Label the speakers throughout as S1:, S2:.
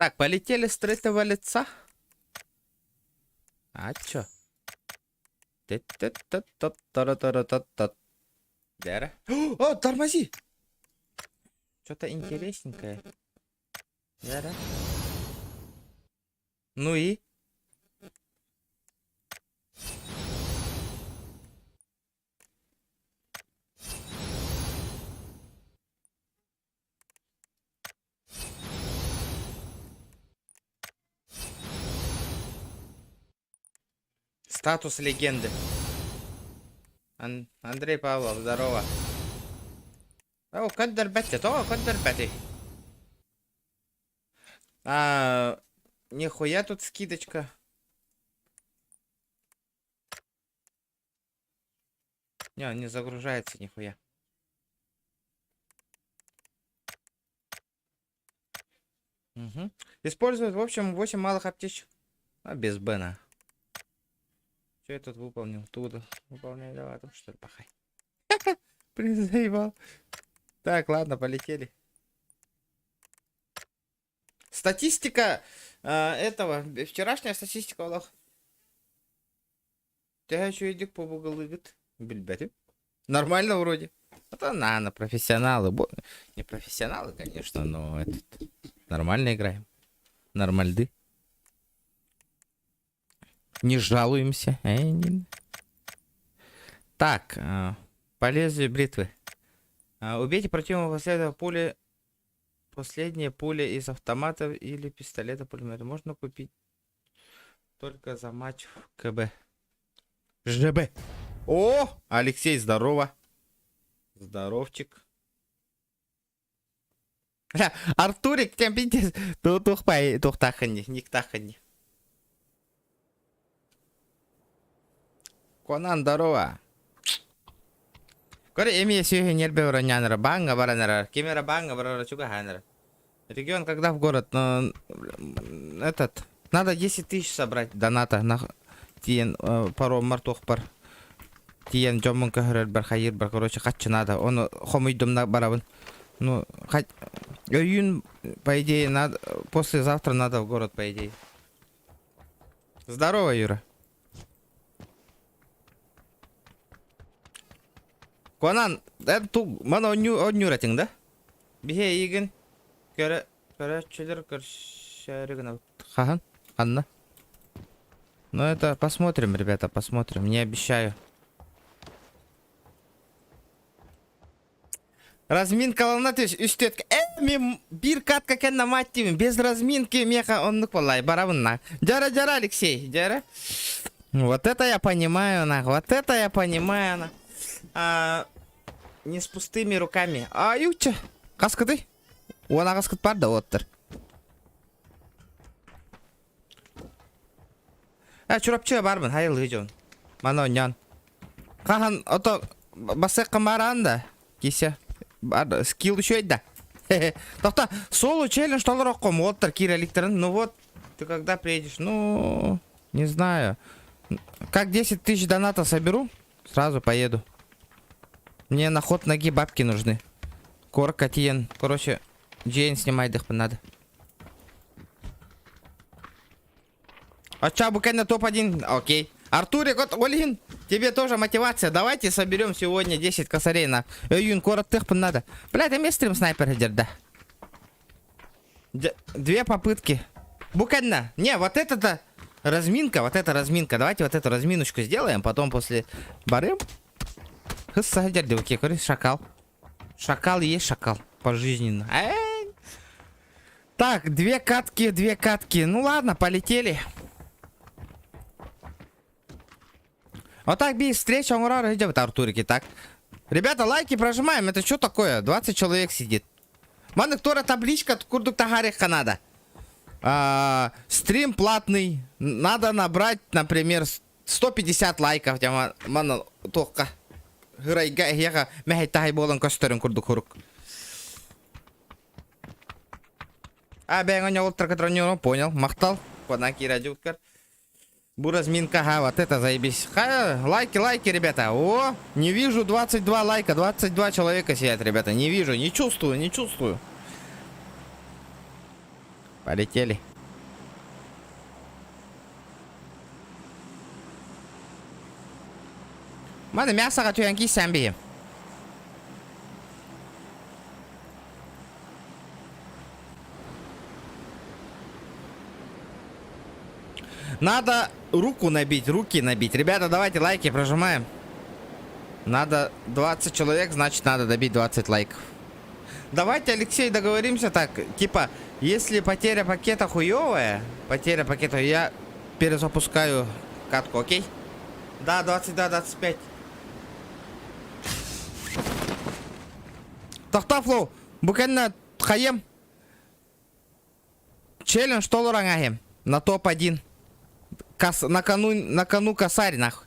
S1: Так, полетели с третьего лица. А чё? Дера. О, тормози! Что-то интересненькое. Дера. Ну и? Статус легенды. Ан Андрей Павлов, здорово. О, көрдөрбөттө, тоҕо көрдөрбөтүй? А, нихуя тут скидочка. Не, он не загружается нихуя. Угу. Используют, в общем, 8 малых аптечек. А без Бена. Что я тут выполнил? Тут выполняй, давай, там что ли, пахай. Блин, заебал. Так, ладно, полетели. Статистика э, этого, вчерашняя статистика олох. Төһө үчүгэйдик побугалыгыт? Билбэтим. Нормально вроде. Это на, профессионалы. Не профессионалы, конечно, но этот, нормально играем. Нормальды. Не жалуемся. Эй, не... Так, э, по лезвию бритвы. Э, убейте противника последнего пули. Последняя пуля из автомата или пистолета пулемета можно купить только за матч в КБ. ЖБ. О, Алексей, здорово. Здоровчик. Артурик, тем пиздец. Тухпай, тухтахани, никтахани. Конан, здорово. Көр эмиэ сүөһү ньиэрбэ оронньоон бааҥҥа баран эрэр. Ким эрэ бааҥҥа барара чугаһаан эрэр. Регион когда в город? Но, этот, надо 10 тысяч собрать доната. На, тиийэн пароммар туохпар тиийэн дьоммун көһөрөрбөр хайыырбар короче хаччы надо. Ону хомуйдум на барабын. Ну, хоть өйүүн, по идее, надо, послезавтра надо в город, по идее. Здорово, Юра. Конан, эн ту маны оонньуур этиҥ да? Биһи эйигин көрө көрөөччүлэр көрсөөрү гынабыт. Хаһан? Ханна? Ну это посмотрим, ребята, посмотрим. Не обещаю. Разминкалана түс үс түөткэ э мин биир катка кэннэ мать диибин без разминки миэхэ оннук буоллай барабын на дьара дьара Алексей дьара вот это я понимаю на вот это я понимаю на а, не с пустыми руками а юча хаскыты уон аҕаскыт бар да уоттар а Чурапчыга барбын хайылыы дьон маны онньоон Хаһан ото басыакка бараан да кися бар скилл үчүгэй да. Тохто соло челлендж толороххом уолаттар киирэликтэрин ну вот ты когда приедешь ну не знаю как 10 тысяч доната соберу сразу поеду мне на ход ноги бабки нужны корка тиен короче дьиэн снимайдыхпын надо Ача буквально топ-1. Окей. Артурик, вот, Олин, тебе тоже мотивация. Давайте соберем сегодня 10 косарей на Өйүүн куораттыахпын надо. Блядь, эмиэ стрим снайпер да. Две попытки. Буквально. Не, вот это-то разминка, вот это разминка. Давайте вот эту разминочку сделаем, потом после барым. Шакал. Шакал есть шакал. Пожизненно. Эй! Так, две катки, две катки. Ну ладно, полетели. Вот так без встреча оҥорор идет Артурики, так. Ребята, лайки прожимаем. Это что такое? 20 человек сидит. Маннык туора табличка курдук таһаарыахха надо. А, стрим платный. Надо набрать, например, 150 лайков. Манна туохха. Хырайга эһиэхэ мэһэй буолан көстөрүн курдук хурук. А, бэйэҥ оҥоһуктар понял. Махтал. Куона киирэ Бу разминка, ага, вот это заебись. Ха, лайки, лайки, ребята. О, не вижу 22 лайка, 22 человека сидят, ребята. Не вижу, не чувствую, не чувствую. Полетели. Маны мясоға түһэн киирсэн биһим. Надо руку набить, руки набить. Ребята, давайте лайки прожимаем. Надо 20 человек, значит, надо добить 20 лайков. Давайте, Алексей, договоримся так. Типа, если потеря пакета хуевая, потеря пакета, я перезапускаю катку, окей? Да, 22, 25. Тохтоо, Флоу, бу кэннэ хайым челлендж толорон аһым на топ-1. Кас, на кону косарь, нахуй.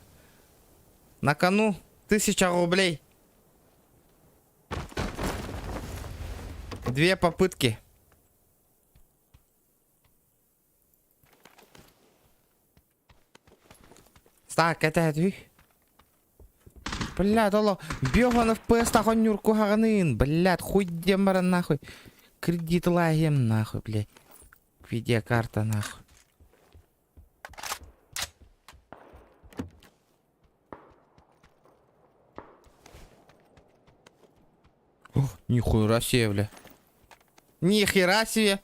S1: На кону 1000 рублей. Две попытки. Так, это Блядь, оло, бёган FPS тахоннюр куһаҕанын, блядь, хуй диэн баран нахуй. Кредит лагем нахуй, блядь. Видеокарта нахуй. Ох, нихуя себе, бля. Нихера себе.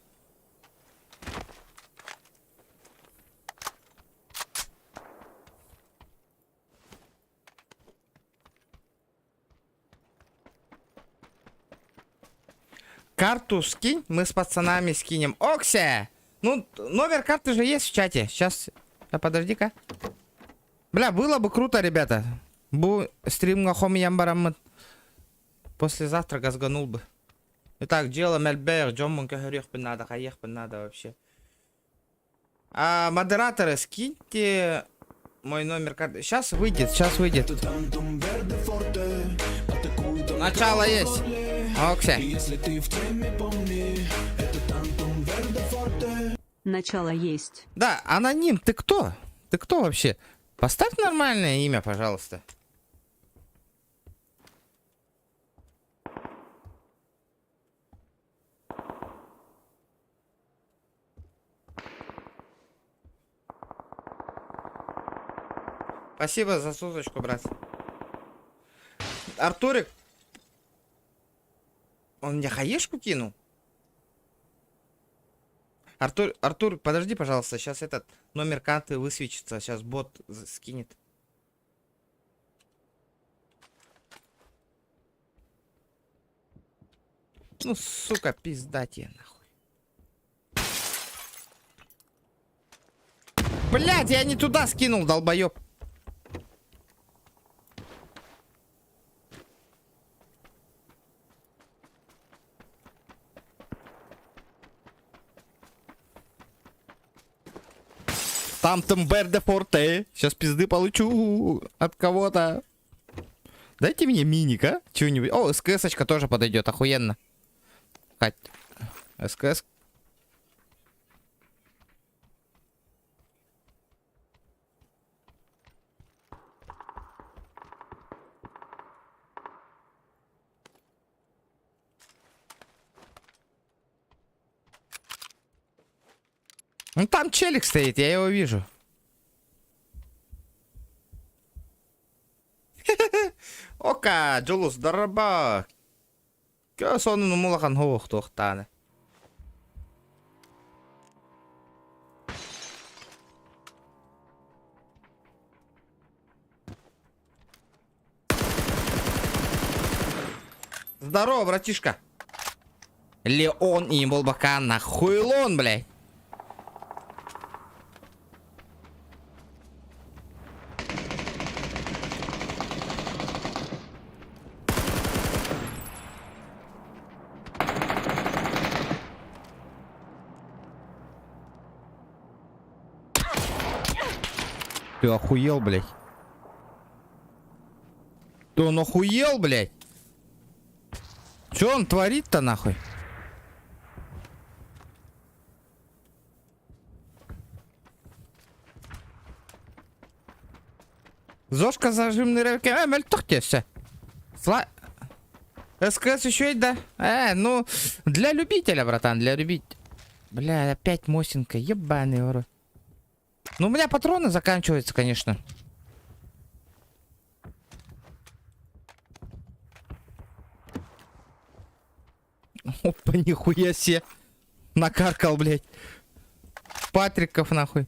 S1: Карту скинь, мы с пацанами скинем. Окся! Ну, номер карты же есть в чате. Сейчас. А подожди-ка. Бля, было бы круто, ребята. Бу стримҥа хомуйан бараммыт. Послезавтра газганул бы. Итак, дело мельбер, дьоммун көһөрүөхпүн надо, хайыахпын надо вообще. А, модераторы, скиньте мой номер карты. Сейчас выйдет, сейчас выйдет. Начало есть. Окся.
S2: Начало есть.
S1: Да, аноним, ты кто? Ты кто вообще? Поставь нормальное имя, пожалуйста. Спасибо за сузочку, брат. Артурик. Он мне хаешку кинул? Артур, Артур, подожди, пожалуйста, сейчас этот номер карты высвечится, сейчас бот скинет. Ну, сука, пизда тебе, нахуй. Блядь, я не туда скинул, долбоеб. Там там Берде Форте. Сейчас пизды получу от кого-то. Дайте мне миник, а? Чего-нибудь. О, СКС-очка тоже подойдет, охуенно. Кать. СКС. Ну там челик стоит, я его вижу. Ока, Джулус, дорообо. Сонун улахан хуохтуохтааны. Здорово, братишка. Леон и Болбака нахуйлон, блядь. Ты охуел, блядь? Ты он охуел, блядь? Че он творит-то нахуй? Зошка зажимный ревки. Мөлтөх все. Сла... СКС еще есть, да? Ну, для любителя, братан, для любителя. Бля, опять Мосинка, ебаный в рот. Ну, у меня патроны заканчиваются, конечно. Опа, нихуя себе. Накаркал, блядь. Патриков, нахуй.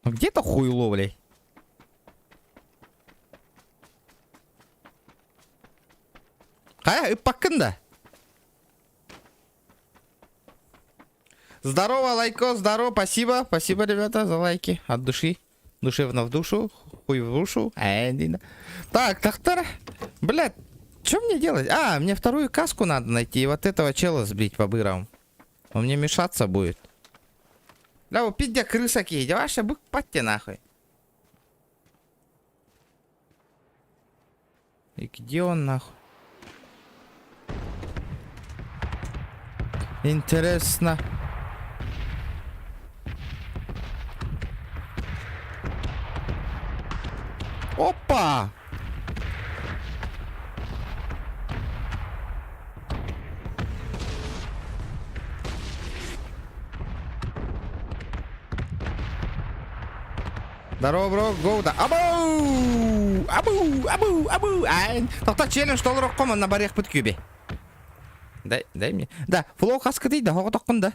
S1: Ну где-то хуйло, блядь. Хайа, ыппаккын да? Здорово, лайко, здорово, спасибо, спасибо, ребята, за лайки от души. Душевно в душу, хуй в душу. Так, тахтар, блядь, что мне делать? А, мне вторую каску надо найти и вот этого чела сбить по-бырому. Он мне мешаться будет. Да, вот пиздя крыса киһи, ваша бык патте нахуй. И где он нахуй? Интересно. Опа! Здорово, бро, гоу, да. Абу! Абу! Абу! Абу! Ай, тоқта челлендж толырық қой, манна барыахпыт күбе. Дай, дай мне. Да, флоу хаскы да, хоҕотоххун да.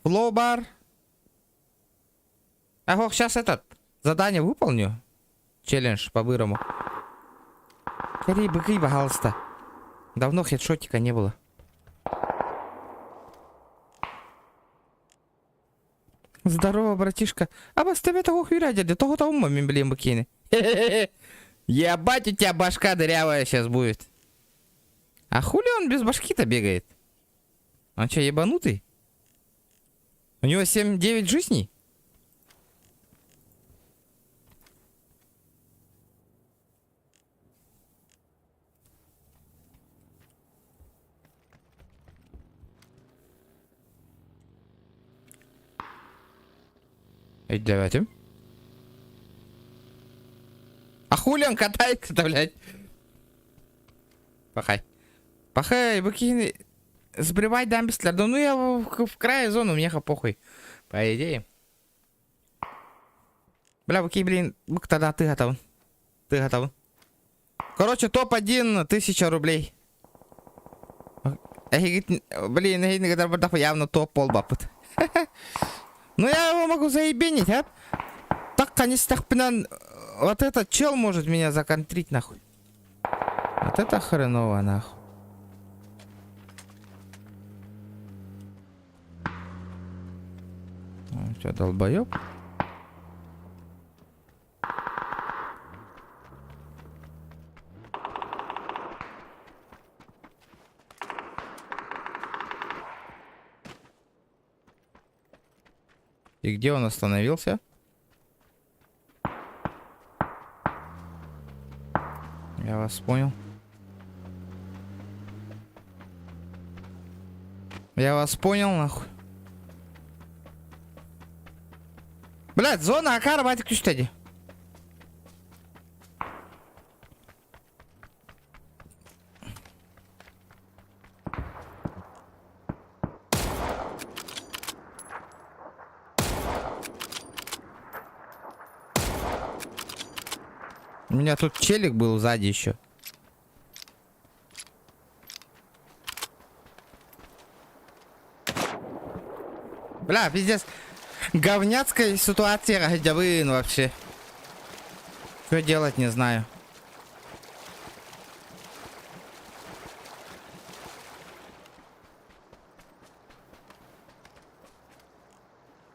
S1: Флоу бар. Ах, сейчас этот задание выполню. Челлендж по-бырому. Скорее быки, пожалуйста. Давно хедшотика не было. Здорово, братишка. А бас тебе того хуйра, дядя, того того мин блин букини. Ебать, у тебя башка дырявая сейчас будет. А хули он без башки-то бегает? Он что, ебанутый? У него 7-9 жизней? Өйдөөбөтүм. А хули он катается-то, блядь? Пахай. Пахай, бу киһини сбривать дам бислер. Да ну я в крае зону, мне похуй. По идее. Бля, бу блин, бу тогда ты готов. Ты готов. Короче, топ-1, 1000 рублей. Блин, явно топ буолбаппыт. Ну я его могу заебенить, а? Так, конечно, вот этот чел может меня законтрить нахуй. Вот это хреново нахуй. Он что, долбоеб? И где он остановился? Я вас понял. Я вас понял, нахуй. Блядь, зона акара батик түстэ дии. У меня тут челик был сзади еще. Бля, пиздец. Говняцкая ситуация, ну вообще. Что делать, не знаю.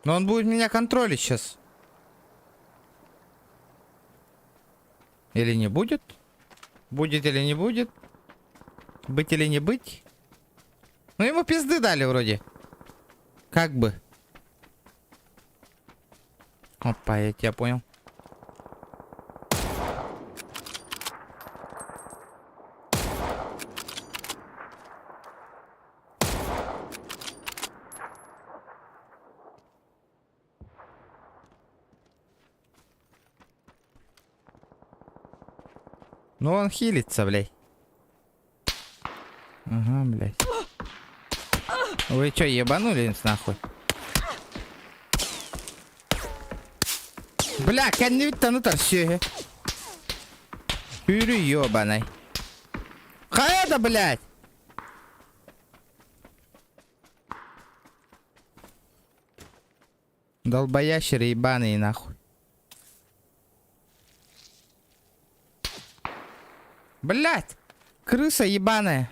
S1: Но он будет меня контролить сейчас. Или не будет? Будет или не будет? Быть или не быть? Ну ему пизды дали вроде. Как бы. Опа, я тебя понял. Ну он хилится, блядь. Ага, блядь. Вы чё, ебанулись нахуй? Бля, кэннибиттэн ытар сүөһү. Үрү ёбаный. Хайа да, блядь! Долбоящеры ебаные нахуй. Блядь! Крыса ебаная.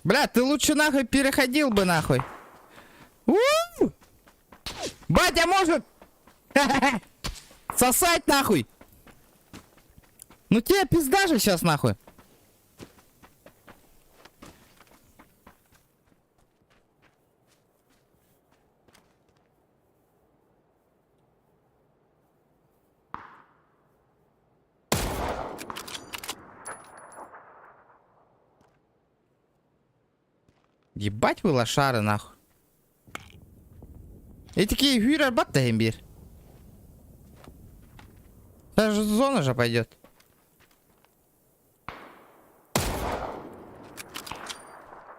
S1: Бля, ты лучше нахуй переходил бы нахуй. У-у-у! Батя может! Сосать нахуй! Ну тебе пизда же сейчас нахуй. Ебать вы лошары нахуй. Эти hürer бат да имбир. Даже зона же пойдет.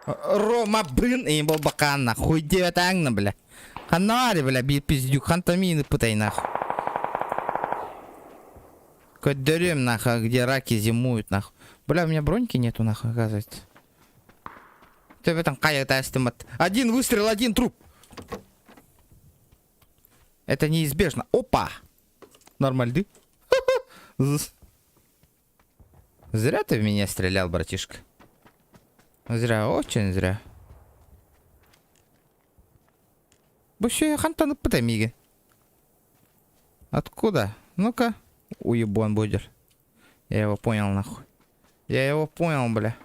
S1: Рома бын и болбакан нахуй диэтаҥна бля. Ханнари бля биир пиздюк хантамины пытай нахуй. Көрдөрүөм нахуй, где раки зимуют нахуй. Бля, у меня броньки нету нахуй, оказывается. Ты в этом кая Один выстрел, один труп. Это неизбежно. Опа! Нормальды. Зря ты в меня стрелял, братишка. Зря, очень зря. Бу все хантан ыппыта миги. Откуда? Ну-ка. Уебан будешь. Я его понял, нахуй. Я его понял, бля.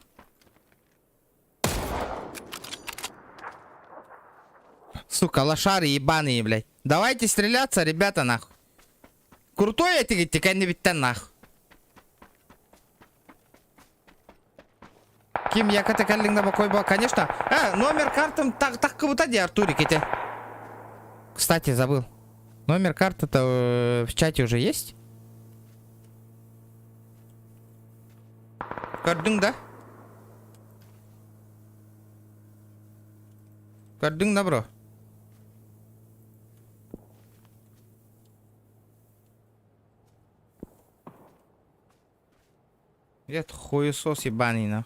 S1: Сука, лошары ебаные, блядь. Давайте стреляться, ребята, нахуй. Крутой эти кэннибиттэн нах. Ким яката кэллиҥ да бокой бо, конечно. Э, номер картам так так кыбыта ди Артурик эти. Кстати, забыл. Номер карты-то э, в чате уже есть? Көрдүҥ да? Көрдүҥ да, бро? Где хуесос ебаный, нах.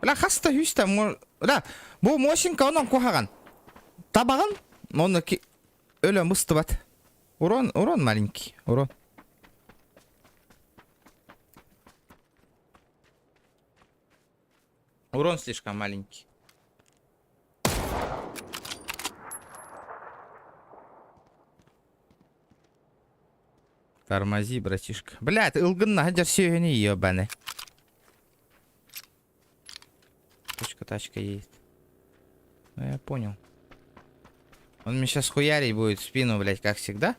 S1: Бля, хаста хүстэ, бля, бу Мосинка онон куһаҕан. Табаҕын, онно өлө мыстыбат. Урон, урон маленький, урон. Урон слишком маленький. Тормози, братишка. Блядь, ылгынна хадьар сүөһүнү ебаны. Точка тачка едет. Ну я понял. Он мне сейчас хуярить будет в спину, блядь, как всегда.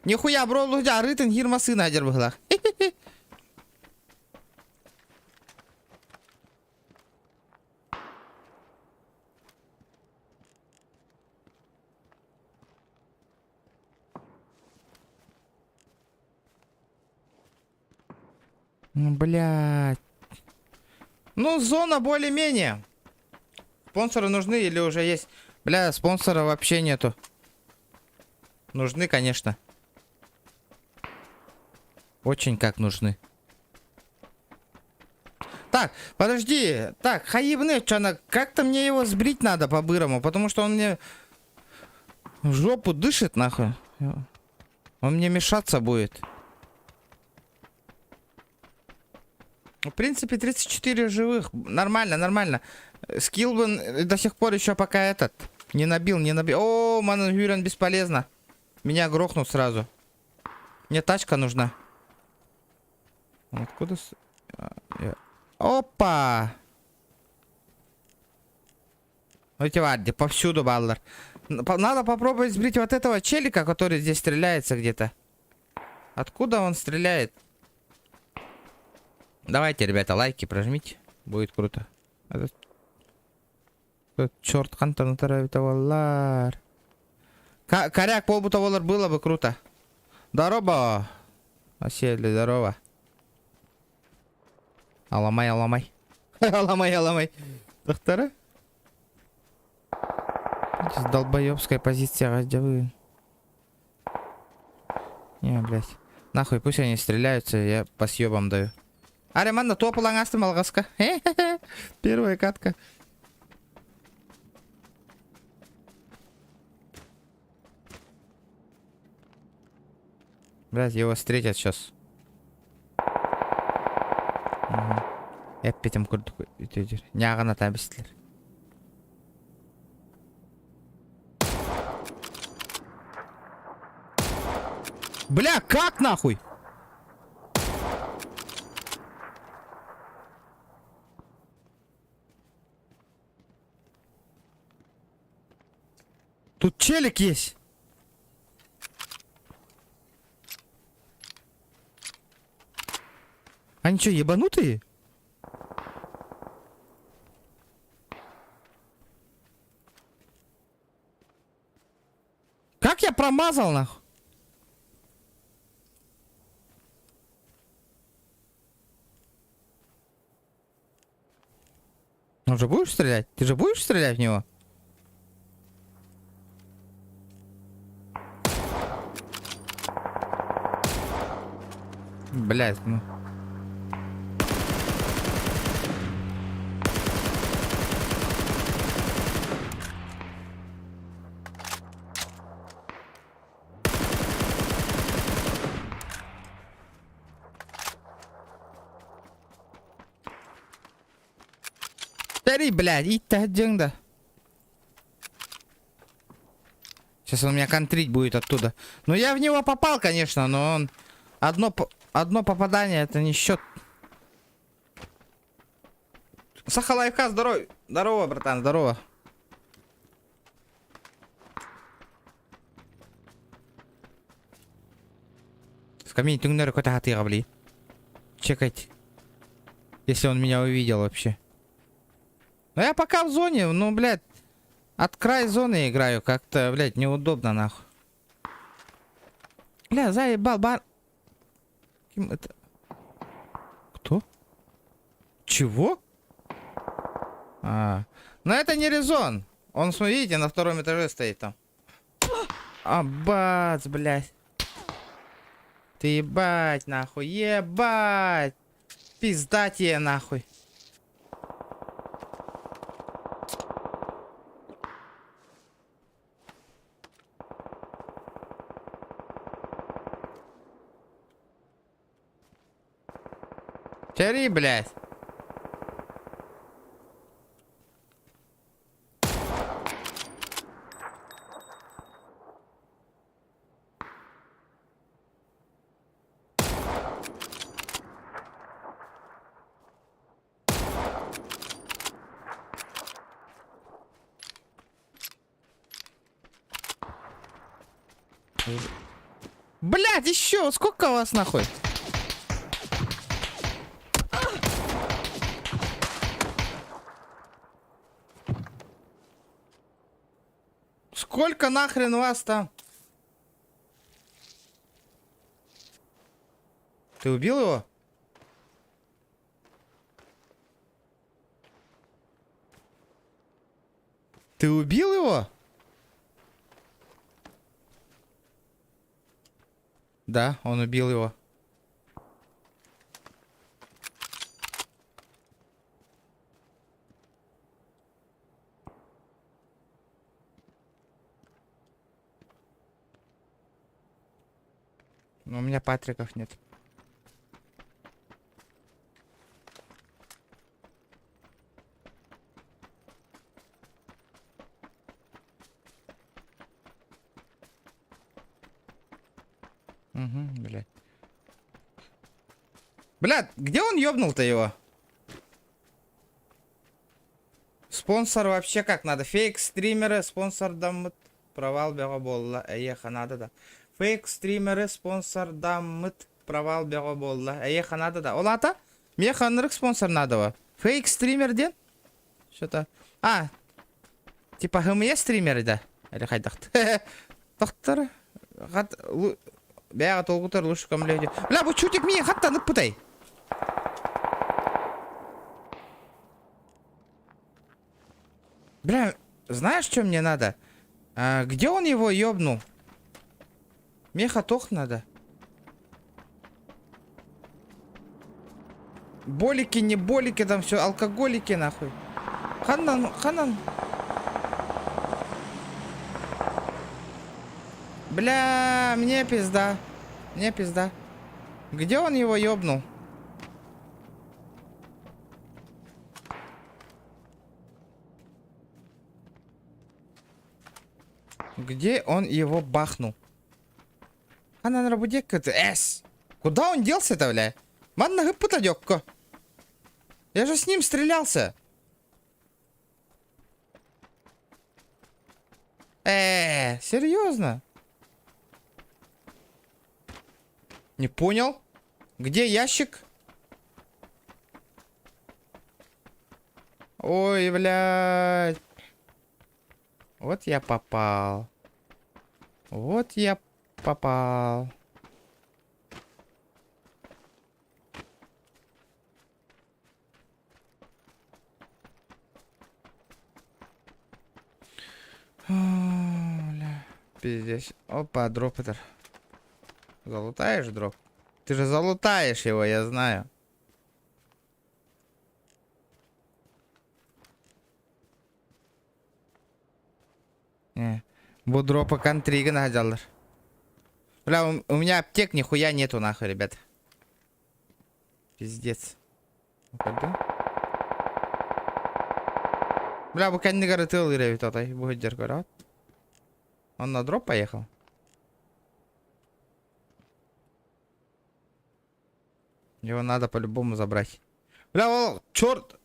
S1: Нихуя, бро, лудя, рытын хирма сына адер быһылах. Ну, блядь. Ну, зона более-менее. Спонсоры нужны или уже есть? Бля, спонсора вообще нету. Нужны, конечно. Очень как нужны. Так, подожди. Так, хаебны, чана, как-то мне его сбрить надо по-бырому, потому что он мне в жопу дышит, нахуй. Он мне мешаться будет. В принципе, 34 живых. Нормально, нормально. Скилл бы до сих пор еще пока этот не набил, не набил. О, Манангюрен бесполезно. Меня грохнут сразу. Мне тачка нужна. Откуда... А, Опа! Эти варди, повсюду баллар. Надо попробовать сбрить вот этого челика, который здесь стреляется где-то. Откуда он стреляет? Давайте, ребята, лайки прожмите. Будет круто. Этот, черт хантан Коряк полбута волар было бы круто. Дороба. Асель, здорово. Аламай, аламай. Аламай, аламай. Доктора? Долбоебская позиция дьабыын. Не, блядь. Нахуй, пусть они стреляются, я по съебам даю. Аре, манна топ ылаҥастым алҕаска. Первая катка. Блядь, его встретят сейчас. Эппитим курдук үтүөдүр. Ньааҕын атаа бистилэр. Бля, как нахуй? Тут челик есть. Они что, ебанутые? Как я промазал, нахуй? Ну же будешь стрелять? Ты же будешь стрелять в него? Блять, ну. Бери, блядь, иттэ да. Сейчас он меня контрить будет оттуда. Ну я в него попал, конечно, но он... Одно, одно попадание, это не счет. Саха лайфха, здорово. Здорово, братан, здорово. Скамей түҥнэри көтө хатыыга били. Чекать. Если он меня увидел вообще. Ну я пока в зоне, ну, блядь, от края зоны играю, как-то, блядь, неудобно, нахуй. Бля, заебал, бар... Ким это? Кто? Чего? А, но это не резон. Он, смотрите, на втором этаже стоит там. А, бац, блядь. Ты ебать, нахуй, ебать. Пизда тебе, нахуй. Тяри, блядь. Блядь, еще! Сколько вас нахуй? Сколько нахрен вас там? Ты убил его? Ты убил его? Да, он убил его. Но у меня патриков нет. Угу, блядь. Блядь, где он ёбнул-то его? Спонсор вообще как надо? Фейк стримеры, спонсор даммыт. Провал бөҕө буолла. Эйиэхэ надо да. Фейк стримеры, спонсор даммыт. Провал бөҕө буолла. Эйиэхэ надо да. Ол аата? Миэхэ ынырык спонсор надо Фейк стример диэн? Что-то... А, типа ХМЕ стримеры да? Или хайдахт? Доктор, гад... Бэйэҕэ толгутар лучше көмөлөһү. Бля, бу чутик миин хаттан ыппытай. Бля, знаешь, что мне надо? А, где он его ёбнул? Меха тох надо. Болики, не болики, там все, алкоголики нахуй. Ханнан, ханнан. Бля, мне пизда. Мне пизда. Где он его ёбнул? Где он его бахнул? Ханан рабудекка ты. Эс! Куда он делся-то, бля? Манна гыппыта дёкко. Я же с ним стрелялся. Серьезно? Не понял. Где ящик? Ой, блядь. Вот я попал. Вот я попал. Бля. Пиздец. Опа, дроп это. Залутаешь дроп? Ты же залутаешь его, я знаю. Не. Бу дропа контригын сылдьаллар. Бля, у меня аптек нихуя нету нахуй, ребят. Пиздец. Бля, бу кэннигэр ытыалыыр эбит отой. Бу сылдьар көрөҕүт. Он на дроп поехал? Его надо по-любому забрать. Бля, ол, черт!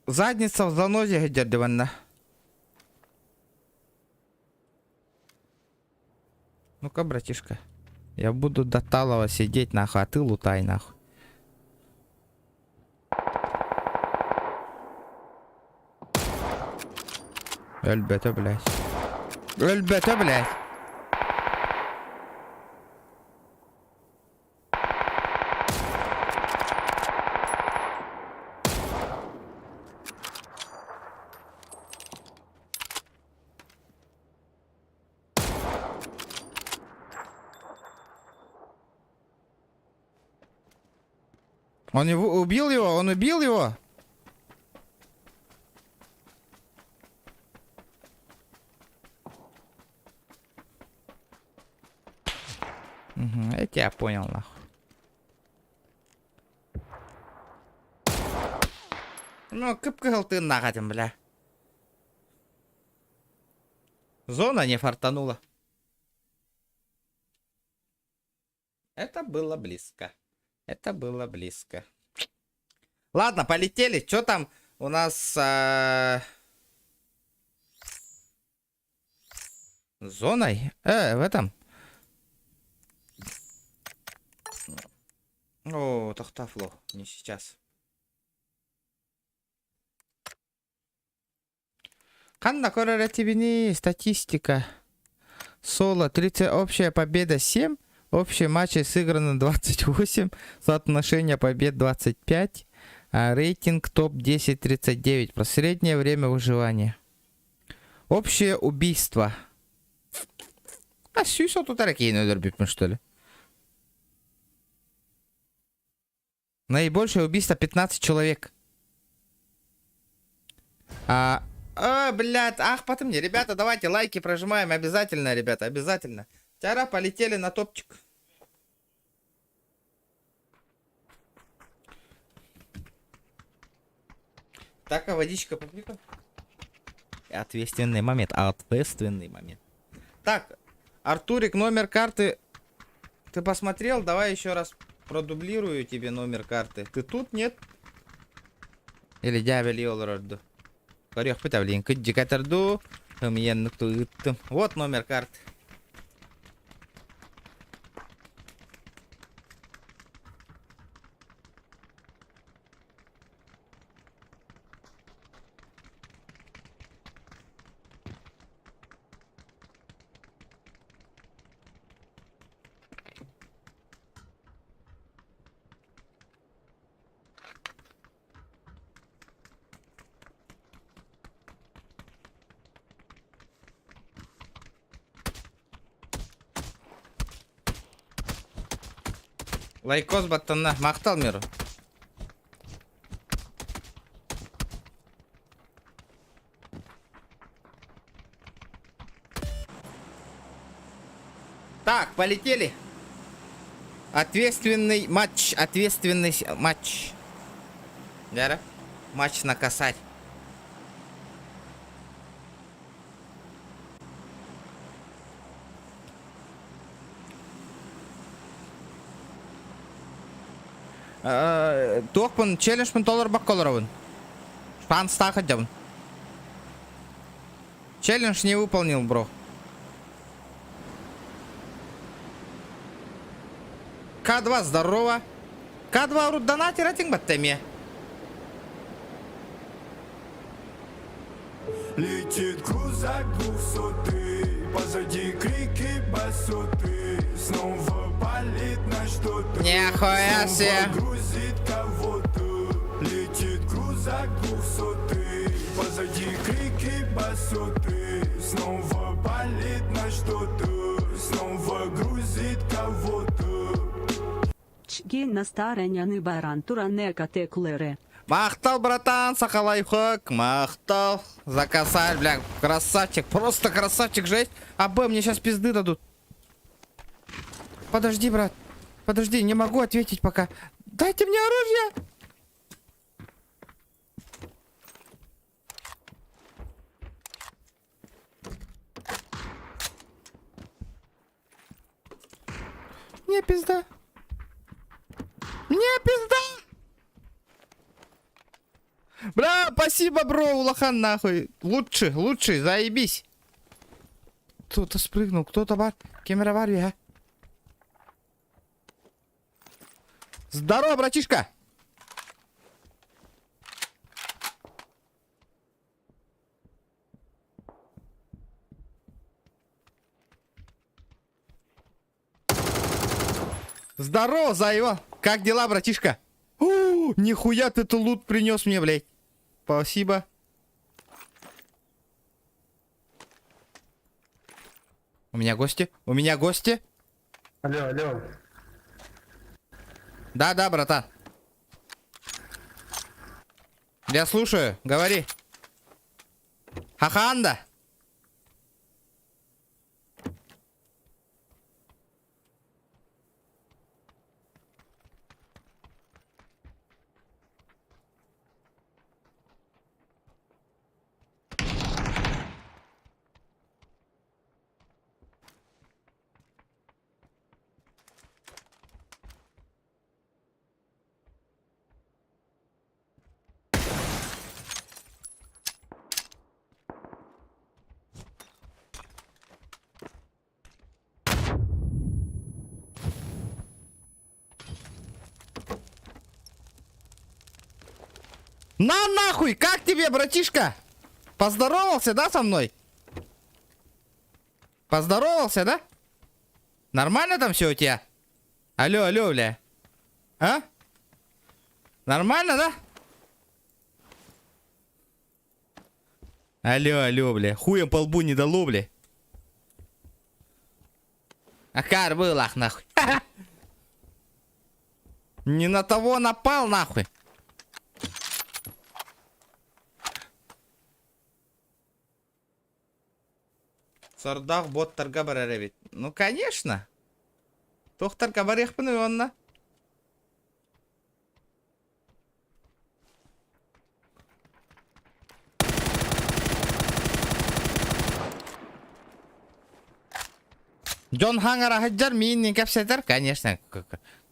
S1: Задница в занозе сылдьар диванна. Ну-ка, братишка. Я буду до талого сидеть нахуй, а ты лутай нахуй. Өлбөтө, блядь. Өлбөтө, блядь. Он его убил его? Он убил его? Угу, я тебя понял, нахуй. Ну, кып-кыһыл тыыннаах этим, бля. Зона не фартанула. Это было близко. Это было близко. Ладно, полетели. Что там у нас? Зоной? В этом. О, тохтафло. Не сейчас. Ханна көрөр этибиний статистика. Соло 30, общая победа 7, общие матчи сыграно 28, соотношение побед 25, а рейтинг топ-10 39, про среднее время выживания. Общее убийство. А сүүс отут эрэ киһини өлөрбүппүн, что ли? Наибольшее убийство 15 человек. А, блядь, ах, потом мне. Ребята, давайте лайки прожимаем обязательно, ребята, обязательно. Тяра, полетели на топчик. Так, а водичка попью-ка. Ответственный момент, ответственный момент. Так, Артурик, номер карты ты посмотрел? Давай еще раз продублирую тебе номер карты. Ты тут, нет? Или дьявол олорор дуу. Көрүөхпүт блин, кыдьыкатар дуу. Вот номер карты. Лайкос баттанна. Махтал миру. Так, полетели. Ответственный матч, ответственный матч. Дара? Матч на косарь. Туохпун, челленджпын толорбокко олоробун. Шанстаах сылдьабын. Челлендж не выполнил, бро. К2, здорово. К2 урут донатер этиҥ батта эмиэ.
S3: Летит крузак двухсотый, позади крики басоты. Снова палит на что-то,
S1: Нихуя
S3: снова
S1: себе.
S3: грузит кого-то. Летит крузак двухсотый, позади крики басоты. Снова палит на что-то, снова грузит кого-то.
S2: Чги настарыняны баран туран экатеклере.
S1: Махтал, братан, Сахалайфхак, махтал. За косарь, бля, красавчик, просто красавчик, жесть. А Б, мне сейчас пизды дадут. Подожди, брат, подожди, не могу ответить пока. Дайте мне оружие! Мне пизда. Мне пизда! Бля, спасибо, бро, улахан, нахуй. Лучше, лучше, заебись. Кто-то спрыгнул, кто-то бар. Кем эрэ баар, а? Здорово, братишка! Здорово, Заева! Как дела, братишка? У, нихуя ты тут лут принес мне, блядь. Спасибо. У меня гости? У меня гости?
S4: Алло, алло.
S1: Да-да, братан. Я слушаю, говори. Хаханда. На нахуй, как тебе, братишка? Поздоровался, да, со мной? Поздоровался, да? Нормально там все у тебя? Алло, алло, бля. А? Нормально, да? Алло, алло, бля. Хуем по лбу не дало, бля. Акар был, ах, нахуй. Не на того напал, нахуй. Сордах боттарга барар эбит. Ну, конечно. Туохтарга барыахпын онно. Дьон хаҥара сылдьар мииннин кэпсэтэр, конечно.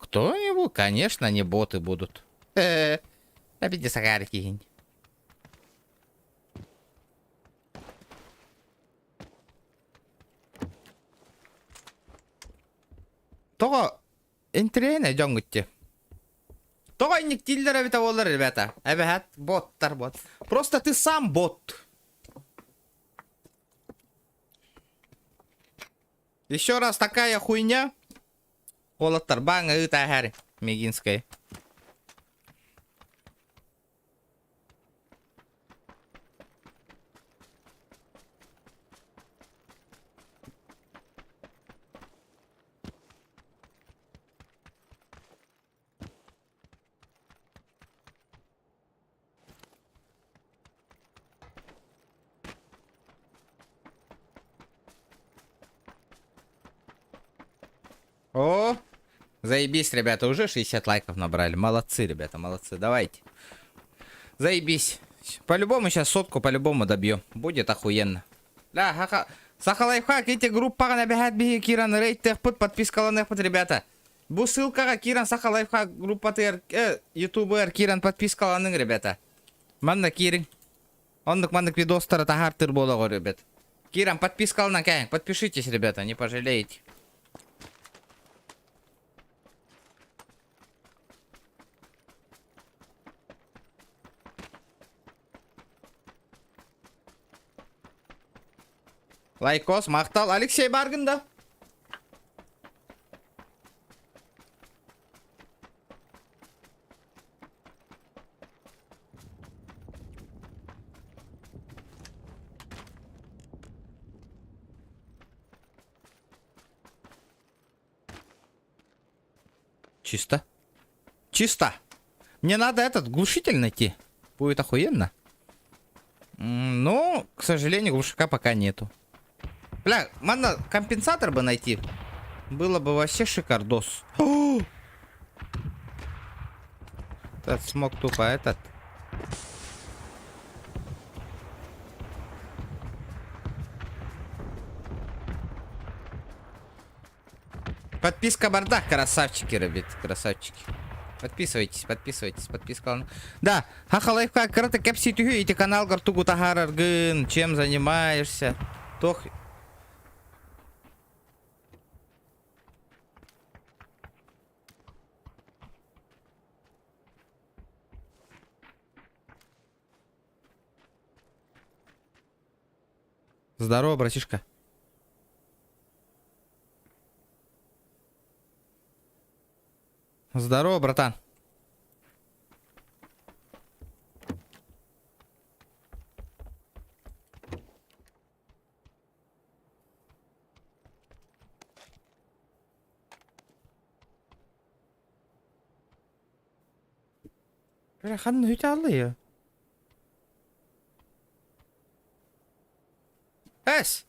S1: Кто-нибудь, конечно, не боты будут. Э, Эбити сагаар киһин. Тоҕо интэриэһинэй дьоҥҥут дии. Тоҕо инник дииллэр эбитэ буоллар, ребята. Эбэһэт боттар бот. Просто ты сам бот. Еще раз такая хуйня. Уолаттар бааҥҥа ыытааһаары Мегинская. О, заебись, ребята, уже 60 лайков набрали. Молодцы, ребята, молодцы. Давайте. Заебись. По-любому сейчас сотку по-любому добьем. Будет охуенно. Да, хаха. Саха лайфхак, эти группаҕа эбэһээт биһи киирэн рейтехпыт, подпискаланыахпыт, ребята. Бу ссылкаҕа киирэн Саха лайфхак группатыгар, ютубер киирэн подпискаланыҥ, ребята. Манна киириҥ. Оннук маннык видостары таһаартыыр буолаҕар, ребят. Киирэн подпискаланан кээһиҥ. Подпишитесь, ребята, не пожалеете. Лайкос, махтал. Алексей бааргын да? Чисто. Чисто. Мне надо этот глушитель найти. Будет охуенно. Но, к сожалению, глушака пока нету. Бля, надо компенсатор бы найти. Было бы вообще шикардос. Этот смог тупо этот. Подписка бардак, красавчики, ребят, красавчики. Подписывайтесь, подписывайтесь, подписка. Да, Һаха лайфхак кырата кэпсии түһүү ити каналгар тугу таһаараргын, чем занимаешься, туох Здорово, братишка. Здорово, братан. Бля, ханна үтэ Эс!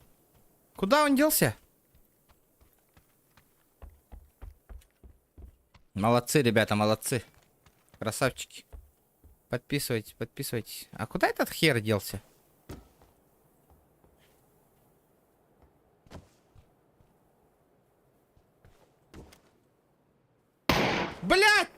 S1: Куда он делся? Молодцы, ребята, молодцы. Красавчики. Подписывайтесь, подписывайтесь. А куда этот хер делся? Блять!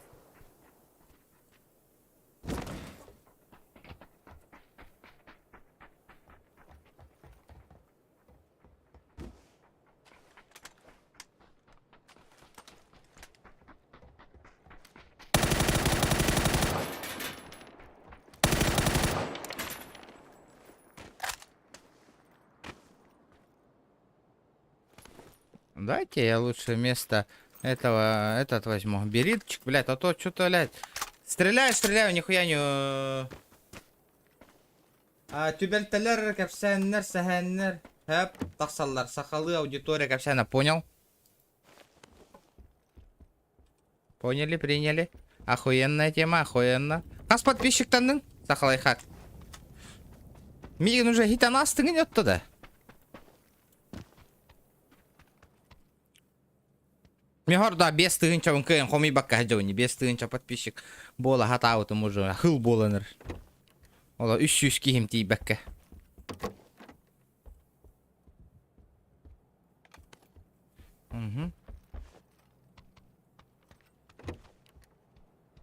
S1: Дайте я лучше вместо этого этот возьму. Беритчик, блядь, а то что-то, блядь. Стреляю, стреляю, нихуя не... А, түбэлтэлэр, кэпсээннэр, сэһэннэр, хэп, тахсаллар. Сахалыы аудитория кэпсээнэ, понял? Поняли, приняли. Охуенная тема, охуенно. Хас подписчиктанныҥ? Саха лайфхак. Миигин уже хитан астыҥын өттө да. Мехор да 5 тыһыынчабын кыайан хомуйбакка сылдьабын 5 тыһыынча подписчик буола сатаабытым уже хыл буолан Ола 300 киһим тиийбэккэ. Угу.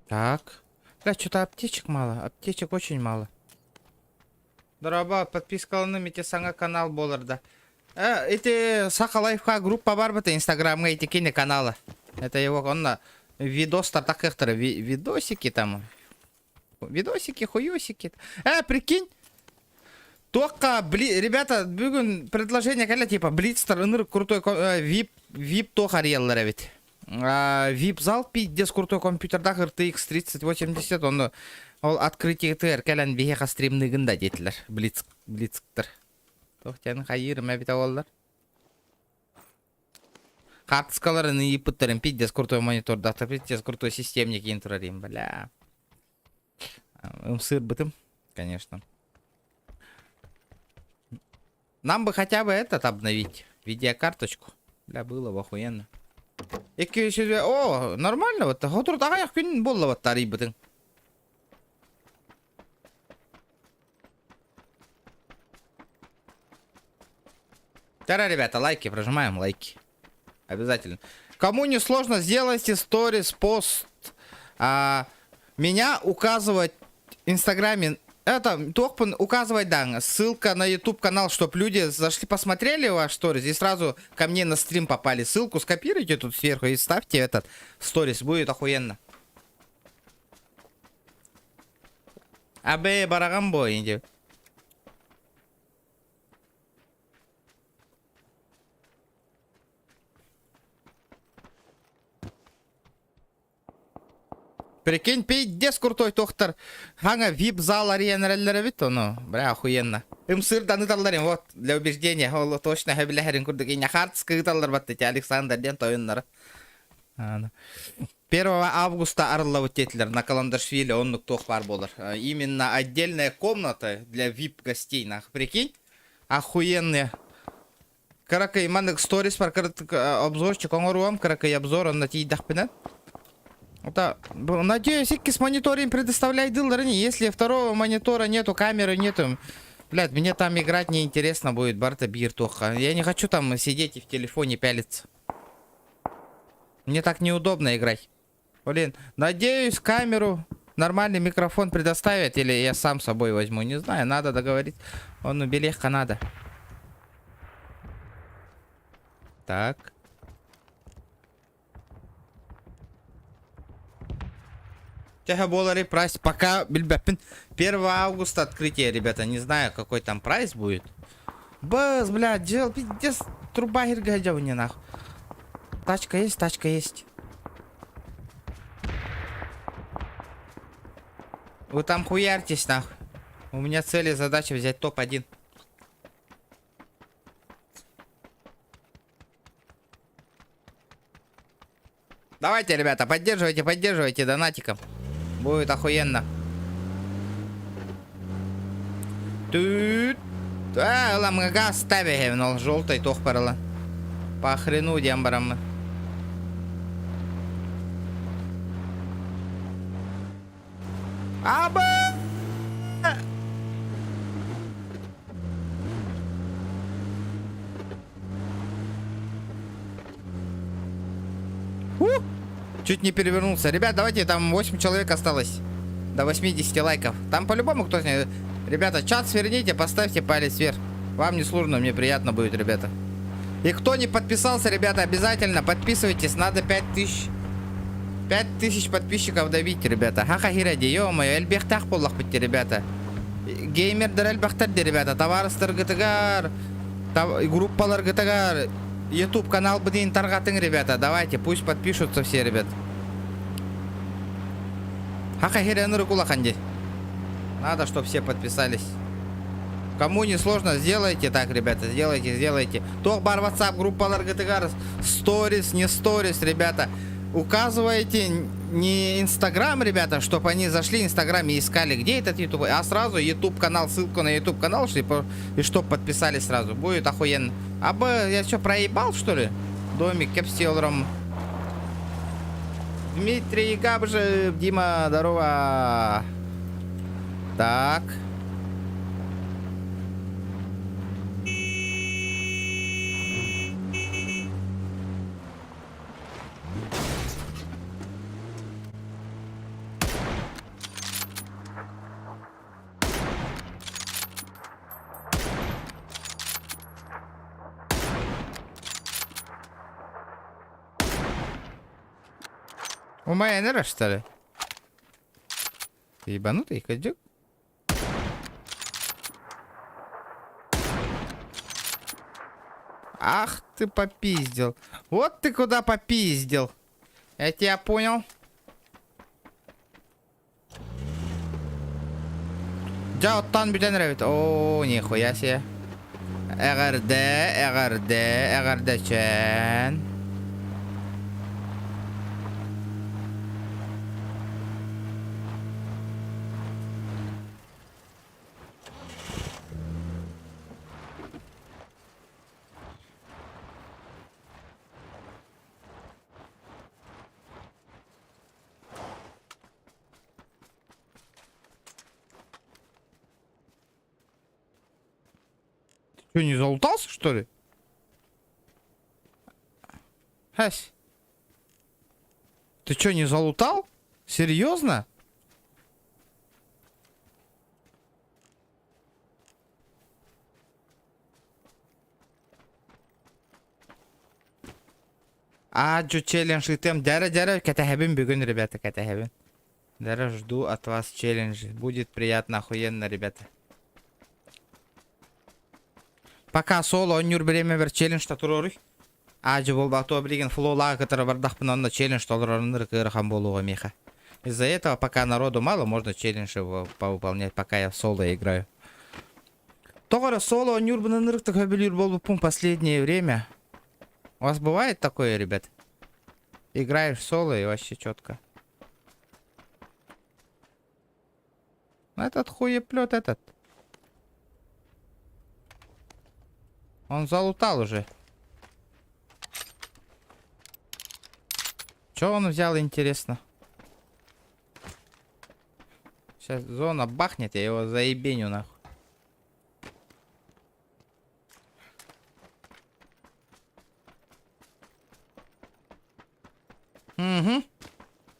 S1: Так. Бля, что-то аптечек мало. Аптечек очень мало. Дорообо, подпискаланым ити саҥа канал буолар да. Э, ити Саха Лайфхак группа баар бата инстаграмҥа ити кини канала. Это его онно видостар такыхтара видосики там. Видосики, хуёсики. Э, прикинь, Туохха, бли, ребята, бүгүн предложение кэллэ типа Блицтер ынырык крутой VIP, VIP туох арыйаллар эбит. VIP зал пиздец крутой компьютердаах RTX 3080 онно ол открытиетыгар кэлэн биһиэхэ стримныгын да диэтилэр Блиц Блицтер. Туох диэн хайыырым эбитэ буоллар. Хаартыскаларын ыйыппыттарын пиздец крутой монитордаах, пиздец крутой системник иин турар бля. Ымсыырбытым, конечно. Нам бы хотя бы этот обновить. Видеокарточку. Бля, было бы охуенно. 200 О, нормально вот. Хотур аҕыйах күн буолла вот арыйбытыҥ. Тара, ребята, лайки, прожимаем лайки. Обязательно. Кому не сложно, сделайте сторис, пост. А, меня указывать в Инстаграме. Это, туохпун указывать, да, ссылка на YouTube канал, чтобы люди зашли, посмотрели ваш сторис и сразу ко мне на стрим попали. Ссылку скопируйте тут сверху и ставьте этот сторис, будет охуенно. Абе бараган бо инде. Прикинь, пиздец крутой тохтар. Хаҥа вип зал арыйан эрэллэр эбит ону. Бля, охуенно. Ымсыырдан ыталлар вот, для убеждения. Ол точно хэбилэһэрин курдук. Иньэ хартыска ыталлар батты Александр диэн тойоннора. 1 августа арыллабыт диэтилэр на Каландаршвили оннук туох баар буолар. Именно отдельная комната для вип гостей, нах, прикинь? Охуенные. Кыракый маннык сторис бар обзорчик оҥоруом, кыракый обзор онно тиийдэхпинэ. Это, надеюсь, иккис мониторинг предоставляйдыллар ини. Если второго монитора нету, камеры нету, блядь, мне там играть неинтересно будет, барыта биир туохха. Я не хочу там сидеть и в телефоне пялиться. Мне так неудобно играть. Блин, надеюсь, камеру, нормальный микрофон предоставят, или я сам с собой возьму, не знаю, надо договориться. Он билиэххэ надо. Так. Төһө буоларый прайс? Пока билбэппин. 1 августа открытие, ребята. Не знаю, какой там прайс будет. Быз, блядь, дьыл, пиздец, труба иһиргэ дьабыне нах. Тачка есть, тачка есть. Вы там хуярьтесь, нах. У меня цель и задача взять топ-1. Давайте, ребята, поддерживайте, поддерживайте донатиком. Будет охуенно. Тут. А, ылам газ ставим, ол желтый туох барыла. По хрену диэн бараммын. Аба! Чуть не перевернулся. Ребят, давайте, там 8 человек осталось. До 80 лайков. Там по-любому кто-нибудь... Ребята, чат сверните, поставьте палец вверх. Вам не сложно, мне приятно будет, ребята. И кто не подписался, ребята, обязательно подписывайтесь. Надо 5000... 5000 подписчиков добить, ребята. Ха-ха, хиради, ё-моё, элбэхтээх буоллахпыт ребята. Геймердэр элбэхтэр дии, ребята. Табаарыстаргытыгар, группаларгытыгар, YouTube канал бытын тарҕатыҥ, ребята. Давайте, пусть подпишутся все, ребят. Хаха хирен улахан дии. Надо, чтобы все подписались. Кому не сложно, сделайте так, ребята, сделайте, сделайте. Туох баар WhatsApp группаларгытыгар, сторис, не сторис, ребята. Указывайте не Инстаграм, ребята, чтобы они зашли в Инстаграм и искали, где этот YouTube, а сразу YouTube канал, ссылку на YouTube канал, и чтоб подписались сразу. Будет охуенно. А б, я что, проебал, что ли? Домик кэпсиэлром. Дмитрий Габжев, Дима, здорово. Так. Умайан эрэ, что ли? Ты ебанутый, кадюк? Ах ты попиздил. Вот ты куда попиздил. Я тебя понял. Дьэ, оттон бүтэн эрэбит. Оо, нихуя себе. Эҕэрдэ, эҕэрдэ, эҕэрдэчээн. Что, не залутался, что ли? Хась. Ты что, не залутал? Серьезно? Аа, челлендж ыытыам. Дьэ, дьэ, кэтэһэбин бүгүн, ребята, кэтэһэбин. Дьэ, жду от вас челленджи. Будет приятно, охуенно, ребята. Пока соло оонньуур бириэмэбэр челлендж туруоруй. Аадьы буолбатыа билигин флолаага кытары бардахпына онно челлендж толорорун ыарахан буолуоҕа миэхэ. Из-за этого пока народу мало, можно челленджи повыполнять, пока я в соло играю. Тоҕо эрэ соло оонньуурбун ынырыктык сөбүлүүр буолбуппун последнее время. У вас бывает такое, ребят? Играешь в соло и вообще четко. Этот хуеплет этот. Он залутал уже. Че он взял, интересно? Сейчас зона бахнет, я его заебеню нахуй. Угу.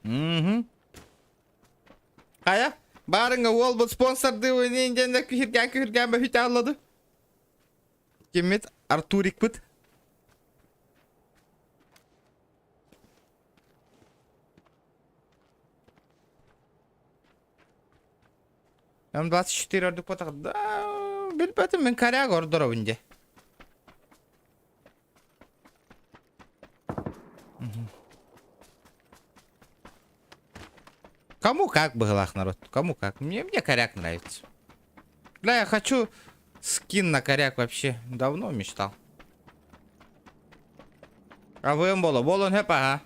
S1: Угу. Хайа, баарыҥҥа уолбут спонсордыы диэн күһүргээн күһүргээн бөһүтэ аллады. Киммит Артурикпыт. М24 ордук ботах да билбэтим мин коряга ордоробун дии. Кому как быһыылаах народ, кому как. Мне коряк нравится. Бля, я хочу скин на коряк вообще. Давно мечтал. АВМ буолуо, буолуон сөп аха.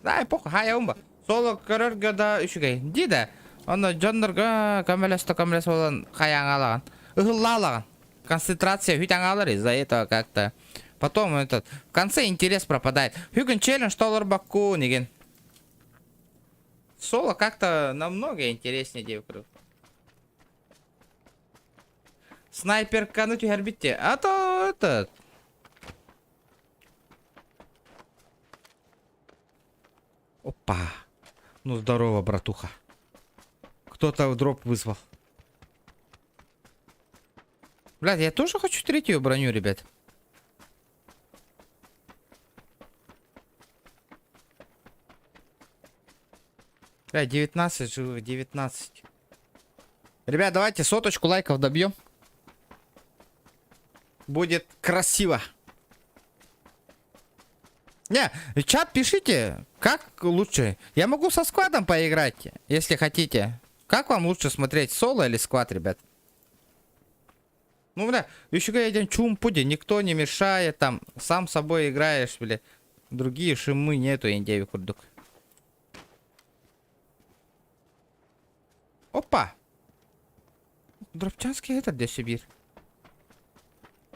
S1: Дай похуй, хайа ба. Соло көрөргө да үчүгэй. Дии да. Онно дьоннорго көмөлөстө көмөлөс буолан хайаҥалаҕын. Ыһыллаалаҕын. Концентрация үт аҥаалар из-за этого как-то. Потом этот, в конце интерес пропадает. Бүгүн челлендж толорбоккун игин. Соло как-то намного интереснее диэбит Снайперканы түһэрбит А то этот... Опа. Ну здорово, братуха. Кто-то в дроп вызвал. Блядь, я тоже хочу третью броню, ребят. Бля, 19 живых, 19. Ребят, давайте соточку лайков добьем. Будет красиво. Не, в чат пишите, как лучше. Я могу со сквадом поиграть, если хотите. Как вам лучше смотреть, соло или сквад, ребят? Ну, бля, еще один чуумпу дии, никто не мешает, там, сам собой играешь, бля. Другие шумы нету, диэбит курдук. Опа! Дропчанский этот где Сибирь.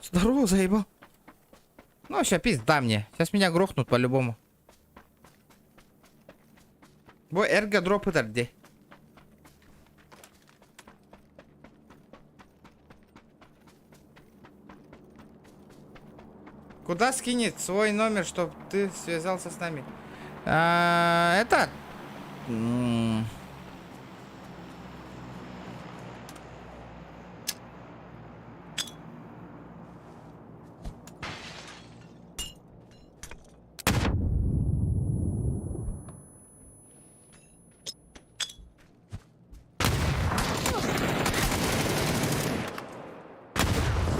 S1: Здорово, заебал. Ну, сейчас пизда мне. Сейчас меня грохнут по-любому. Бу эргэ дроп ытар дии. Куда скинет свой номер, чтобы ты связался с нами? А, это... м,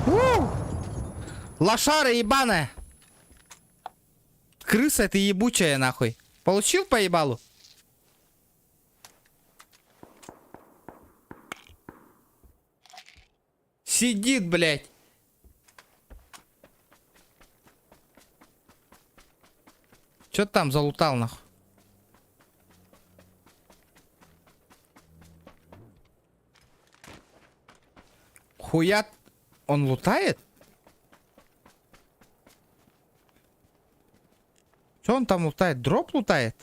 S1: У! Лошара ебаная! Крыса ты ебучая нахуй. Получил по ебалу? Сидит, блядь. Чё ты там залутал, нахуй? Хуя он лутает? Что он там лутает? Дроп лутает?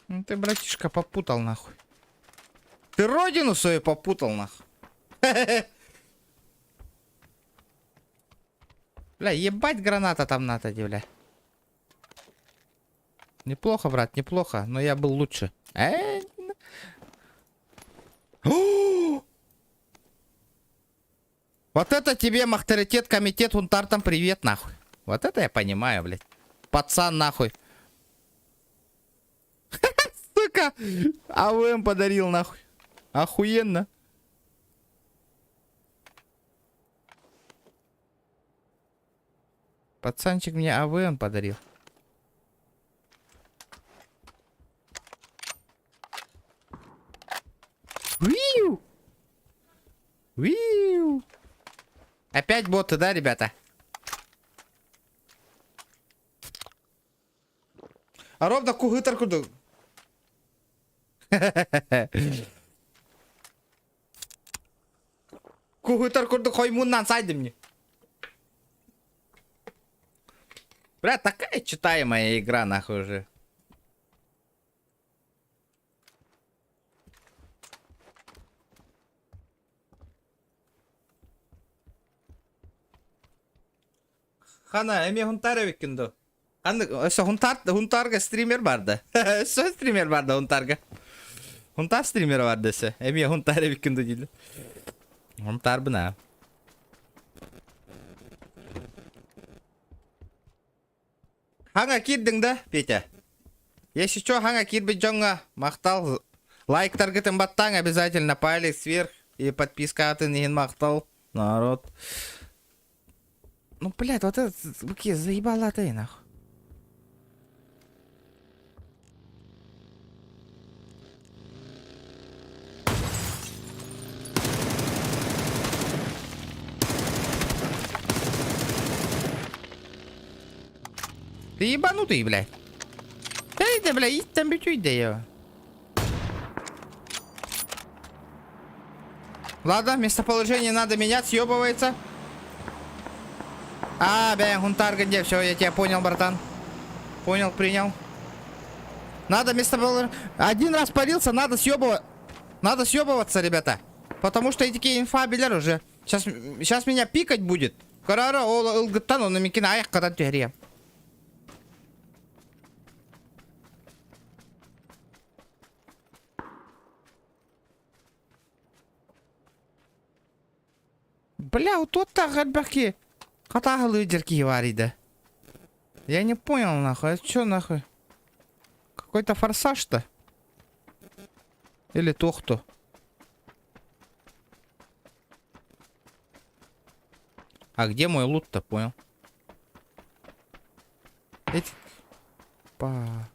S1: Ну ты, братишка, попутал нахуй. Ты родину свою попутал нахуй. Бля, ебать граната там надо, бля. Неплохо, брат, неплохо, но я был лучше. Э? Вот это тебе махторитет, комитет, Хунтар там привет, нахуй. Вот это я понимаю, блядь. Пацан, нахуй. Сука! АВМ подарил, нахуй. Охуенно. Пацанчик мне АВМ подарил. Виу! Виу! Опять боты, да, ребята? Ровно кугытар курдук. Кугытар курдук хоймуннан сайдым мне. Бля, такая читаемая игра, нахуй уже. Хана, эмиэ Хунтаар эбиккин дуу? Ханнык, өссө Хунтаар, Хунтаарга стример баар да? Өссө стример баар да Хунтаарга? Хунтаар стример баар да өссө? Эмиэ Хунтаар эбиккин дуу дииллэр. Хунтаарбын аа. Хаҥа киирдиҥ да, Петя? Если что, хаҥа киирбит дьоҥҥо махтал. Лайктаргытын баттааҥ обязательно палец вверх и подпискатын иһин махтал, народ. Ну, блядь, вот это, какие заебала ты, нахуй. Ты ебанутый, блядь. Эй, да, бля, иттэн бүтүй я. Ладно, местоположение надо менять, съебывается. А, бля, Хунтарга где? Все, я тебя понял, братан. Понял, принял. Надо местоположение... Один раз парился, надо съебываться. Надо съебываться, ребята. Потому что эти инфа билэр уже. Сейчас, сейчас меня пикать будет. Карара ол ылгыттан оны микин аяққадан түһэриэм. Бля, вот так элбэхки хатааһылыы дьэр киһи баар Я не понял, нахуй, это чё нахуй? Какой-то форсаж-то? Или тохту? А где мой лут-то, понял? Эти... Па...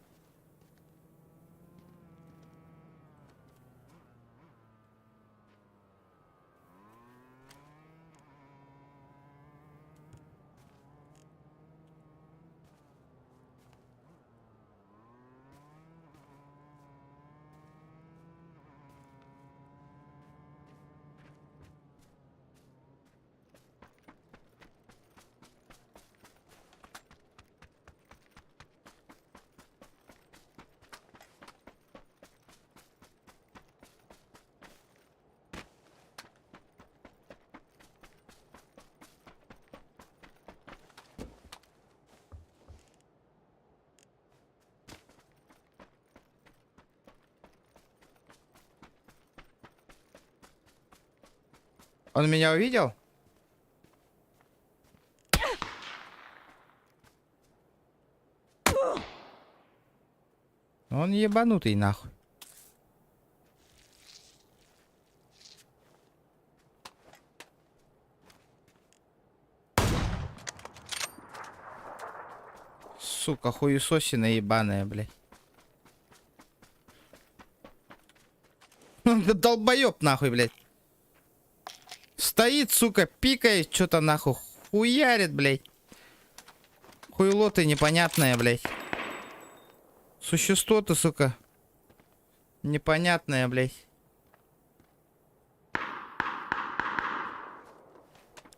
S1: Он меня увидел? Он ебанутый нахуй. Сука, хуесосина ебаная, блядь. Долбоеб нахуй, блядь. Стоит, сука, пикает, что-то нахуй хуярит, блядь. Хуйло ты непонятное, блядь. Существо ты, сука. Непонятное, блядь.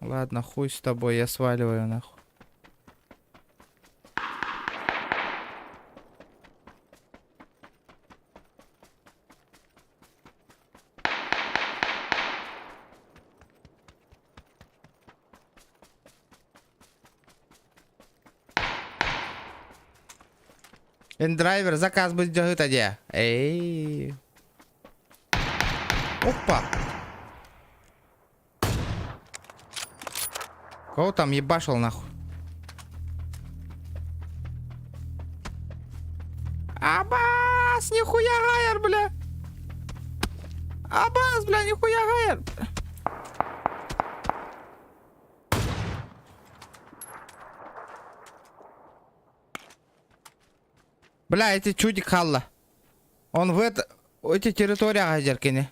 S1: Ладно, хуй с тобой, я сваливаю, нахуй. Индрайвер заказ былдьаһыта диэ. Эй. Опа. Кого там ебашил нахуй? Абас, нихуя гайер, бля. Абас, бля, нихуя гайер. Бля, эти чудик халла. Он в это... Эти территорияҕа сылдьар кини.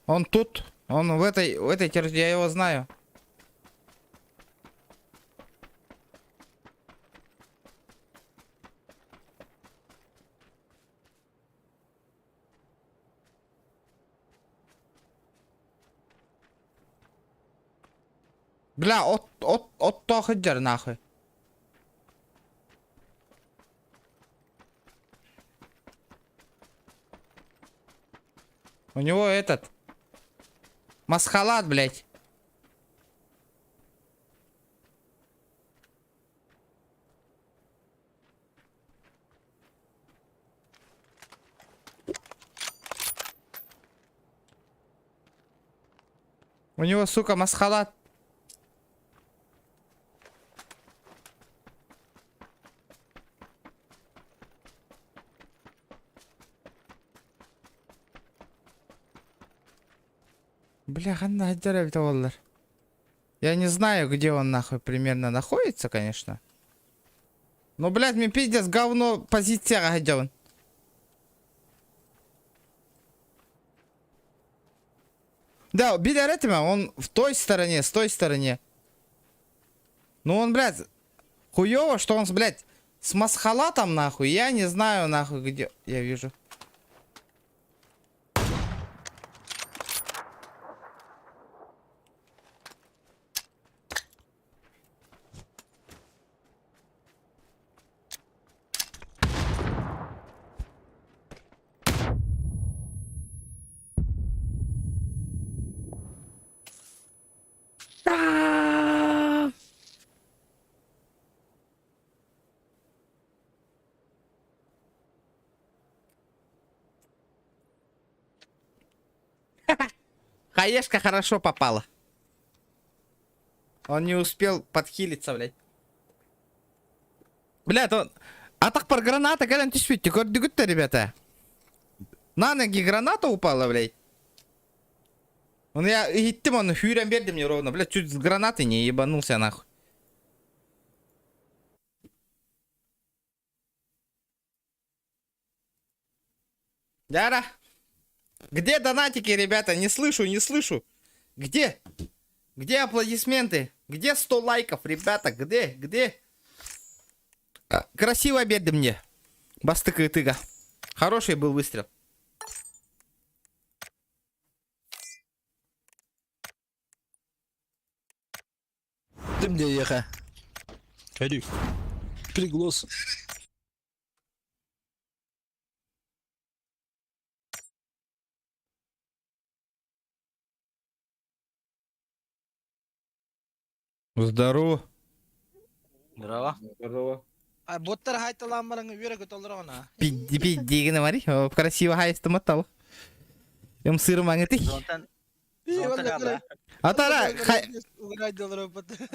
S1: Он тут. Он в этой территории, я его знаю. Бля, от сылдьар нахуй. У него этот... Масхалат, блядь. У него, сука, масхалат. Бля, ханна сылдьар. Я не знаю, где он нахуй примерно находится, конечно. Но, блядь, мне пиздец говно позиция где он. Да, билэр этим, он в той стороне, с той стороне. Ну он, блядь, хуёво, что он, блядь, с масхалатом, нахуй. Я не знаю, нахуй, где. Я вижу. Да! Хаешка хорошо попала. Он не успел подхилиться, блядь. Блядь, он... А так пар граната, когда түспүт, көрдүгүт, ребята. На ноги граната упала, блядь. Он я иттим, он сүүрэн биэрдэ мне ровно, блядь, чуть с гранаты не ебанулся нахуй. Яра. Где донатики, ребята? Не слышу, не слышу. Где? Где аплодисменты? Где 100 лайков, ребята? Где? Где? Красиво биэрдэ мне. Бастакы ытыыга. Хороший был выстрел.
S4: Ты мне еха. Эри. Приглас.
S1: Здорово.
S5: Здорово.
S1: Здорово.
S6: А боттар хайталаммарың үөрэ көтөлөр.
S1: Пидди пидди гына Красиво хайстым аттал. Им сыр маңыты.
S5: Зонтан. Зонтан ада.
S1: Атара,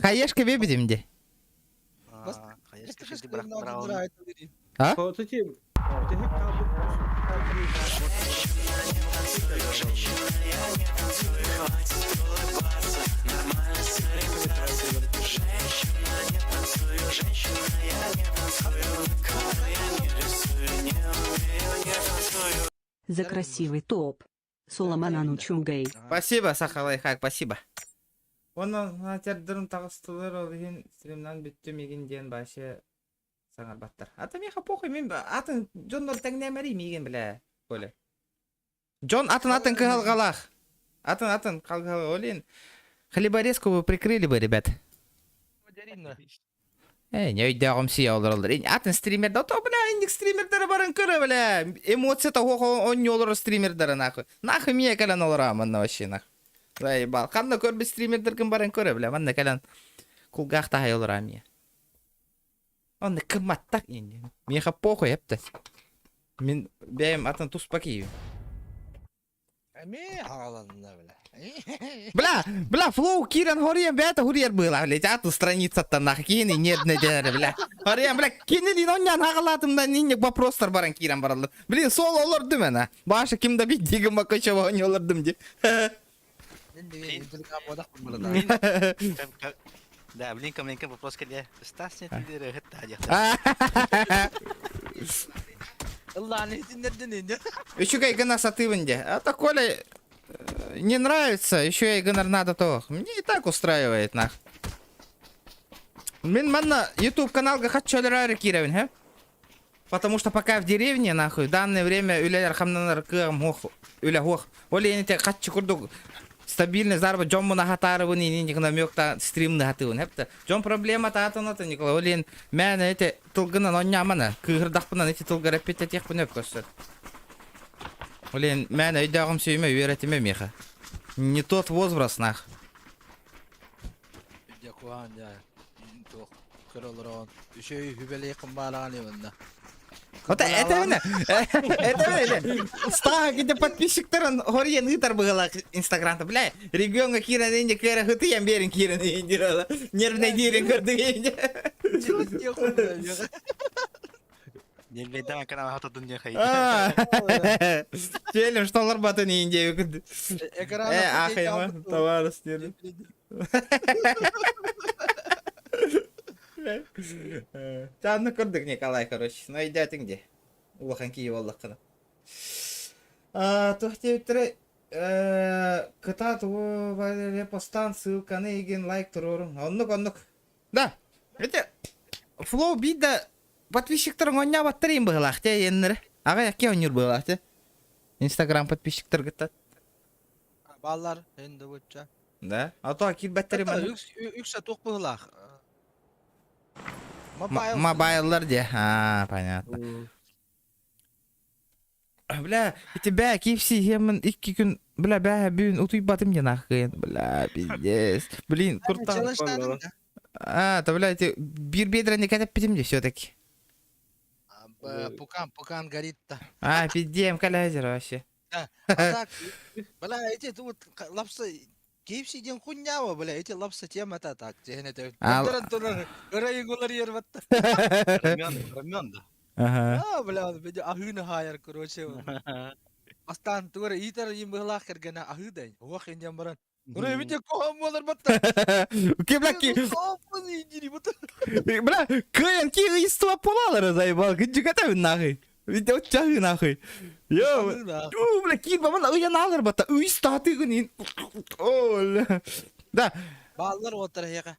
S1: хаешка бебедим де.
S5: Хаешка шеди брак браун.
S1: А?
S2: За красивый топ. Соломанану Чугай.
S1: Спасибо, Саха Лайхак, спасибо. Оны тердірім тағыстылар ол еген стримнан бүттім еген диэн башы саҥарбаттар. Ата миэхэ похуй мин атын дьоннор тэҥнээмэри миигин бля. Коля. Джон атын атын кыһалҕалаах. Атын атын кыһалҕалаах олин. Хлеборезку вы прикрыли бы, ребят. Эй, не өйдөөҕүм сия олороллор. Атын стримерда, то, бля, инник стримердері барын көрө, бля. Эмоция хохо он олорор стримердері нахуй. Нахуй мия кэлэн олорор манна вообще нахуй. Заебал. Ханна көрбүт стримердер ким барын көрө, бля, манна кэлэн кулгаах таһай олорор мия. Онно кымматтар иннин. Миэхэ похуй эптэ. Мин бэйэм атын туспа киһибин.
S6: Эмиэ хааланна бля.
S1: Бля, бля, флоу киирэн хоруйан бэйэтэ хуруйар быылаах, блядь, атын страницаттан нах киһини нервнэ дэнэр, бля. Хоруйан, бля, кинини онньан хагалаатымдан инник вопростар баран киирэн бараллар. Блин, сол олордум ана. Баша ким да биддигим бакычева не олордум ди.
S5: Да, блин, каменка вопрос кэлиэ. Стас не ты
S6: Ыллаан иһитиннэрдин инде.
S1: Үчүгэй гына сатыыбын де. А то Коля не нравится, еще и гынар надо то. Мне и так устраивает, нах. Мин манна YouTube каналга хаччы өлөрөөрү киирэбин, хэ? Потому что пока в деревне, нахуй, в данное время үлэлэр хамнанар кыаҕым суох, үлэ суох. Ол иһин ити хаччы курдук стабильный зарба дьоммун аһатаарыбын инин намек стримны хатыыбын хэпте. Дьон проблема таатына Николай, ол иһин мээнэ ити тылгынан онньаамана, кыыһырдахпынан ити тылгар эппиттэтиэхпин өп көстөр. Ол иһин мээнэ өйдөөҕүм сүйүмэ үөрэтимэ миэхэ. Не тот возраст нах.
S6: Дьэ куһаҕан дьэ туох көрө олороҕун үчүгэй үбэлиэххин баалаҕын иванна.
S1: Вот это это это Стага где подписчиктарын хориен ыытар быһылаах инстаграмта бля регионга киирэн инде кыра хытыйан берин киирэн инде нервнэй диирин көрдүк инде
S5: Нервейден канал хатадын не хай.
S1: Телем что ларбатын инде Э, ахайма, товарищ Чанны көрдүк Николай, короче. Ну, идятин где? Улахан кии боллаққына. Тух диэбиттэрэ кытаат репостан ссылканы игин лайк туруоруҥ. Оннук, оннук. Да, это Флоу биир да подписчиктарыҥ оонньообаттар иин быһыылаах те иэннэрэ. Аҕай акки оонньуур быһыылаах те. Инстаграм подписчиктаргыттан.
S6: Бааллар, эн да бучча.
S1: Да? А то киирбэттэр манна.
S6: Үксэ туох быһыылаах.
S1: Мобайллар де. А, понятно. Бля, тебя KFC хеммин икки күн, бля, бә бүгүн утуйбатым диэн ахыын. Бля, пиздец. Блин, куртан. А, то, бля, эти бир бедра кэтэппитим де все-таки.
S6: Пукан, пукан горит-то.
S1: А, пиздем, калязер вообще.
S6: А так, бля, эти тут лапса KFC диэн хуйнява, бля, эти лапса тема это так, диэн это. Туран туран, ырайын ер батта.
S5: Рамен, рамен да.
S1: Ага.
S6: А, бля, аһыыны хаайар, короче. Бастаан тугара иитэр им быһылаах кэргэнэ аһыы дай. Уох индиан баран. Ура, видите, кохом болар батта.
S1: Ки, бля, ки, бля, кыйан ки ыйыстыба полалары заебал, кыджыгата нахуй. Видите, вот чахы нахуй. Йо, у, бля, ки, бабан ыйан алыр бата, ыйыстаты гынин. О, Да.
S6: Бааллар оттар хега.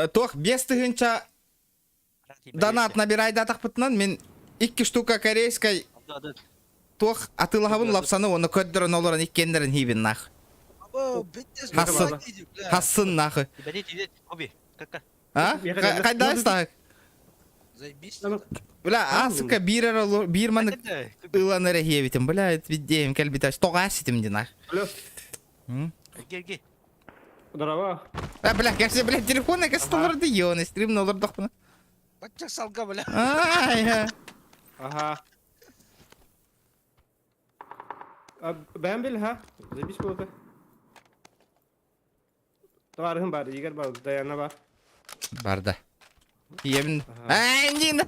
S1: Туох 5000 донат набирайдатахпытынан мен икки штука корейской туох атыылаһабын лапсаны уонна көрдөрөн олорон иккиэннэрин хиибин нах. Хассын. Хассын нахы. А? Хайда ыстаһык? Бля, а, сука, биир биир маны ылан эрэ хиэбитим. Бля, видеем кэлбитэ. Тоҕо ситим ди нах.
S7: Здорово.
S1: А, бля, кәсе, бля, телефон әкәс толырды, ёны, стримны олордохпуна.
S6: Баччак салга, бля.
S1: Ай,
S7: Ага. Бэм бил, ха? Заебись было Товарыһым бар, Игорь бар, Даяна бар.
S1: Барда. Иемин. Ай, нин.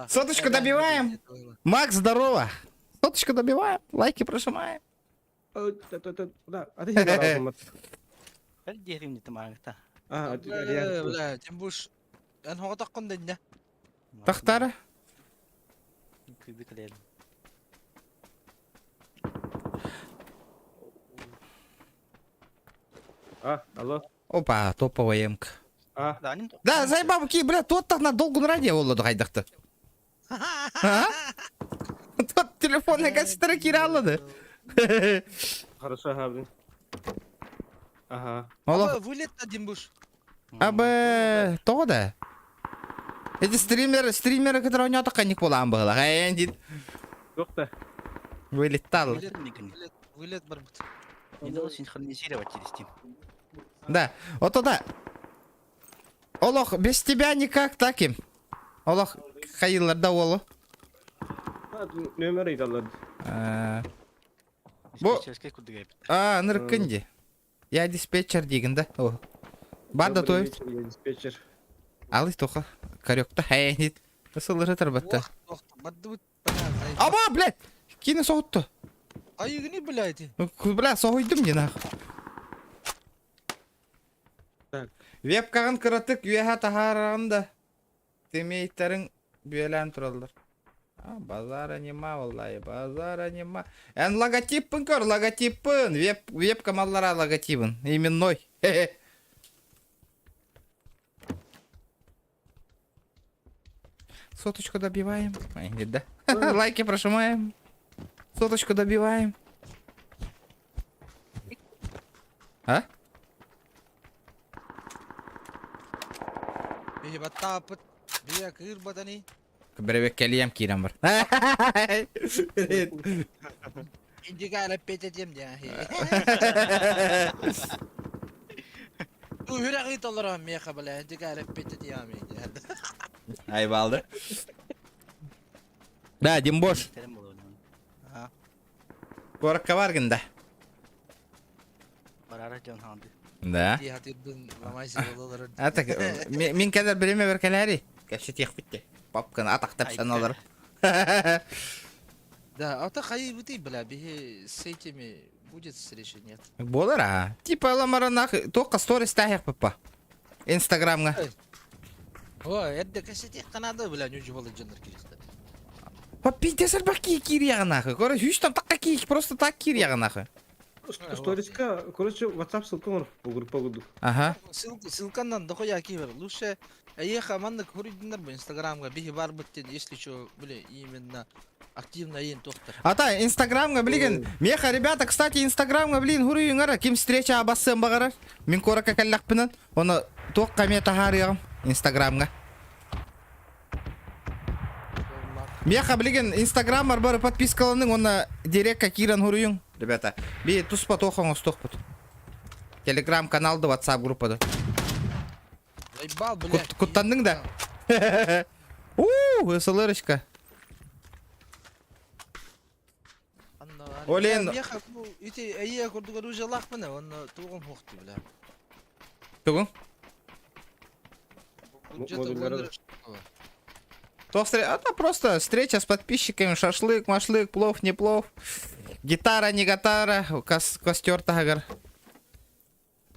S1: Соточку добиваем. Макс, здорово. Соточку добиваем. Лайки прожимаем.
S7: Да, а ты
S6: Бля, тем будешь... Эн хоҕотоххун дэннэ.
S1: Тахтара.
S7: А, алло.
S1: Опа, топовая емка.
S7: А.
S1: Да, заебал, ки, бля, тот так на долгу ради олоду хайдахты. А? Тот телефонный кассетера кираллады.
S7: Хорошо, ага, блин. Ага.
S1: Олох.
S6: Вылет один будешь.
S1: Абы, тоҕо да? Эти стримеры, стримеры, которые у него буолаан быһылах. Эйэн дит.
S7: Туох да.
S1: Вылетал.
S6: Вылет, вылет, вылет барбыт.
S5: Не дал синхронизировать через Steam.
S1: Да, ото да. Олох, без тебя никак таким. Олох хайыллар да уолу.
S7: Нөмер ыйталлар.
S1: Бу
S5: Диспетчерскэй курдук эбит.
S1: А, нырыккын ди. Я диспетчер диигин да. О. Бар да той.
S7: Я диспетчер.
S1: Алы тоха. Корёкта хайнит. Сылыры тарбатта.
S6: Ох, бардыбыт.
S1: Аба, блядь! Кини соһутtu.
S6: Айыгыны, блядь.
S1: Бля, соһуйдум дии нах.
S7: Так.
S1: Вебкаҕын кыратык үөһэ таһаараҕын да тимейтериҥ бүөлээн тураллар. А, базара нема, валлай, базара нема. Эн логотиппын көр, логотиппын. Веб, вебка маллара логотибын. Именной. Хе-хе. Соточку добиваем. Ай, нет, да. Лайки прожимаем. Соточку добиваем. А?
S6: Биһи баттааппыт. Бия кыыр батани.
S1: Бэрэбек кэлиэм киирэн бар.
S6: Индига пететем диэн. Үһүрэх ыыталлар миэхэ бля индига пететем диэн.
S1: Айбалды. Да, Димбош. Куоракка баргын да.
S5: Барара дьон хаанды.
S1: Да. А так, мин кэлэр бириме бер кэлээри. Кэпсэтиэхпит Папканы атахтапсан олор.
S6: Да, а то хайыбытый, бля, биһи с этими будет встреча, нет?
S1: Буолар а. Типа ламаранах туохха сторис таһыахпыппа. Инстаграмҥа.
S6: О, эрдэ кэпсэтиэххэ наада, бля, ньудьу дьоннор кириэхтэр.
S1: Па пиздец элбэх кии киириэҕин Короче, үс там такка кии, просто так киириэҕин
S7: Сториска, короче, WhatsApp ссылка оҥор бу группа курдук.
S1: Ага.
S6: Ссылка, ссылканан дохуя киирэр. Лучше эйиэхэ маннык хуруйдуннар бу Инстаграмга биһи барбыт диэн, если что, били, именно активно иин туохтар.
S1: Ата, Инстаграмга, блин, меха, ребята, кстати, Инстаграмга, блин, хуруйуҥара, ким встреча абассыан баҕарар, мин куоракка кэллэхпинэн, оны туохха эмиэ таһаарыаҕым Инстаграмга. Меха, билигин Инстаграммар бары подпискаланың, уонна директка киирэн хуруйуҥ, ребята. Би туспа туох оҥостуохпут. Телеграм канал да WhatsApp группа да.
S6: Заебал, блядь.
S1: Куттанныҥ да? Уу, СЛРочка. Олен...
S6: Меха, ити эйе курдук оружиялаахпын, онно тугум хуохту, бля.
S1: Тугун?
S7: Модульдары.
S1: То Это просто встреча с подписчиками, шашлык, машлык, плов, не плов. Гитара, не гитара, кос костер тагар.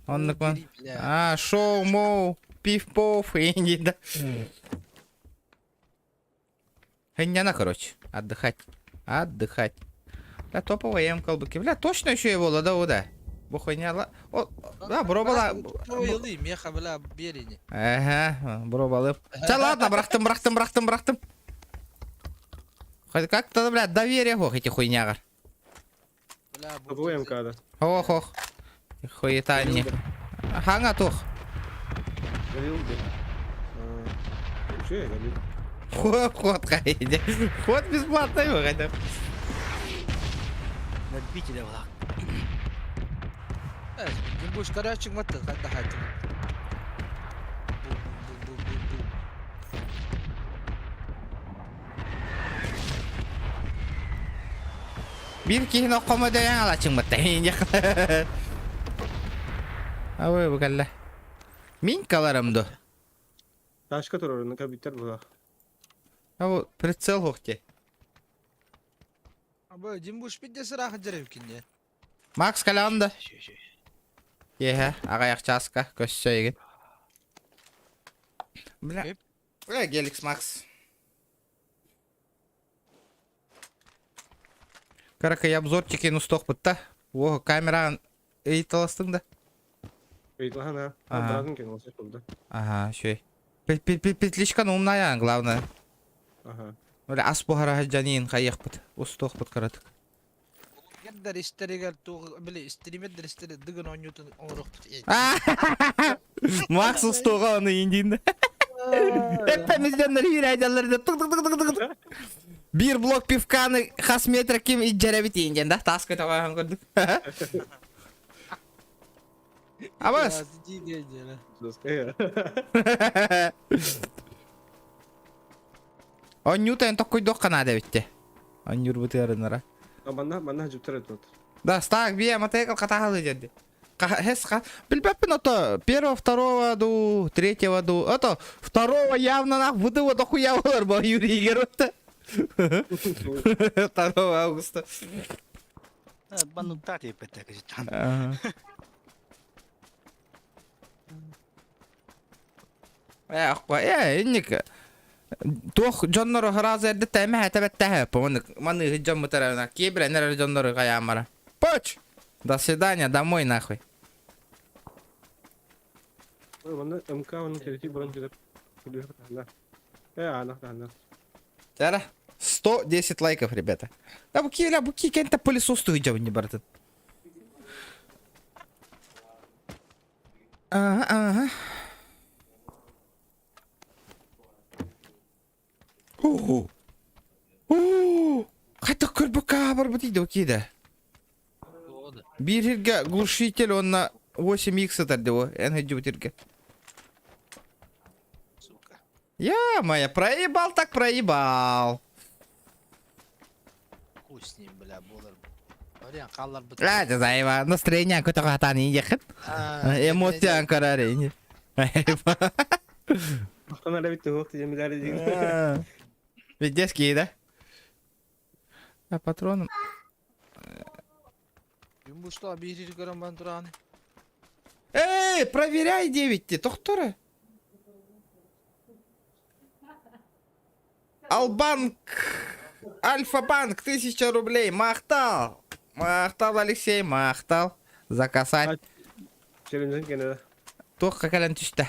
S1: Он такой. А, шоу, моу, пив-пов, и не да. Хыняна, короче, отдыхать. Отдыхать. Бля, топовая М колбуки. Бля, точно еще его ладоу, да. Бухуйня, ла... О, да, бробала.
S6: Меха, бля, берини.
S1: Ага, бробалып. Да ладно, бырахтым, бырахтым, бырахтым, бырахтым. Хоть как-то, бля, доверие ох, эти хуйнягар.
S6: Бля,
S7: Топовая МК, да.
S1: Ох, ох. Хуета не. Ханга тух.
S7: Галил, да. Че я галил?
S1: Ход, ход, хайде. Ход бесплатный, выходит.
S5: Набить влак.
S6: Ты будешь корячик маты, отдыхать.
S1: Биир киһини оккомо дэйэн алачыҥмытта. Абы бу кэллэ. Мин каларым ду.
S7: Ташка турар, ну кабиттер була.
S1: Абы прицел хохте.
S6: Абы Димбуш пидде сыраах дьэрэ
S1: Макс кэлэҕин да? Киэһэ аҕыйах чааска көссө игин. Бля. Бля, Геликс Макс. Каракай обзорчики устуохпут да. О, камераҕын ыйыталастыҥ да?
S7: Ыйыталаһан а. Быраатын кэн олсай булда.
S1: Ага, үчүгэй. Петличканы умнайаан, главное.
S7: Ага.
S1: Бля, ас буһара сылдьаныын хайыахпыт, устуохпут кыратык.
S6: Блогердар истэригэр туох били стримердэр истэри дыгын оонньуутун оҥоруохпут
S1: Макс устуоҕа ону индиин. Эппэмизден үүрээдэллэр тук тук тук тук тук. Биир блок пивканы хас метр ким иджэрэбит индиэн да таас көтөҕөһөн көрдүк. Абас! Онньуута эн токкуйдуохха наада эбитте. Онньуурбутуярынара.
S7: Манна манна жуптар тут.
S1: Да, стак бие мотоцикл катахалы деді. Хес ха. Билбэппин ото первого, второго ду, третьего ду. Ото второго явно нах выдыва дохуя болар бо Юрий Геротта. 2 августа.
S5: Баннуктаа тиэппэттэ кыжыттан.
S1: Э, э, инник туох дьоннору харазы эрдэ тэмэ хэтэбэттэһэ помонык маныһы дьон мытарана киэбирэн эрэр дьоннору хаyaамара. Поч! До свидания, домой нахуй.
S7: Манна МК оны терити баран кэлэр. Э, ана, ана.
S1: Тара, 110 лайков, ребята. Да буки, ля, буки, кента пылесос туйдя не братан. Ага, ага. Оо. Оо. Хайдах көрбөккө барбыт иде окейде. Биир глушитель онна 8х сытар диво. Эн хэдьубут
S6: Сука.
S1: Я моя проебал так проебал.
S6: Хуй с ним, бля, буолар. Вариан хаалларбыт.
S1: А, это заеба. Настроение көтөҕө хатаан иехет. Эмоция анкарар
S7: Махтанар эбит туһуох тиэмилэр диин.
S1: Ведь да? А патроном.
S6: Юмбушта биир көрөн бан туран.
S1: Эй, проверяй 9 тохтора. Албанк, Альфа-банк, 1000 рублей, махтал. Махтал, Алексей, махтал. Заказать.
S7: Челленджин кэнэ.
S1: Туох кэлэн түстэ.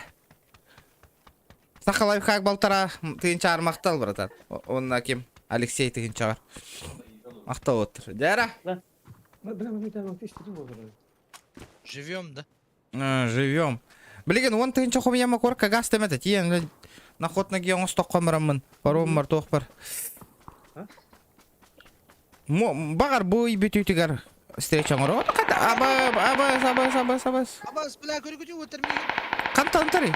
S1: Саха лайфхак балтара тыынчаар махтал, братан. Онна ким? Алексей тыынчаар. Махтал оттыр. Дяра?
S6: Живем, да?
S1: Живем. Билигин он тыынча хомияма корка газ темете тиен нахот на гион стоккомараммын. Паром бар туох бар. Багар бу бүтүтүгэр встреча оҥоро. Аба абас абас абас абас.
S6: Абас, бля, көрү өтөр миигин.
S1: Хантан тари?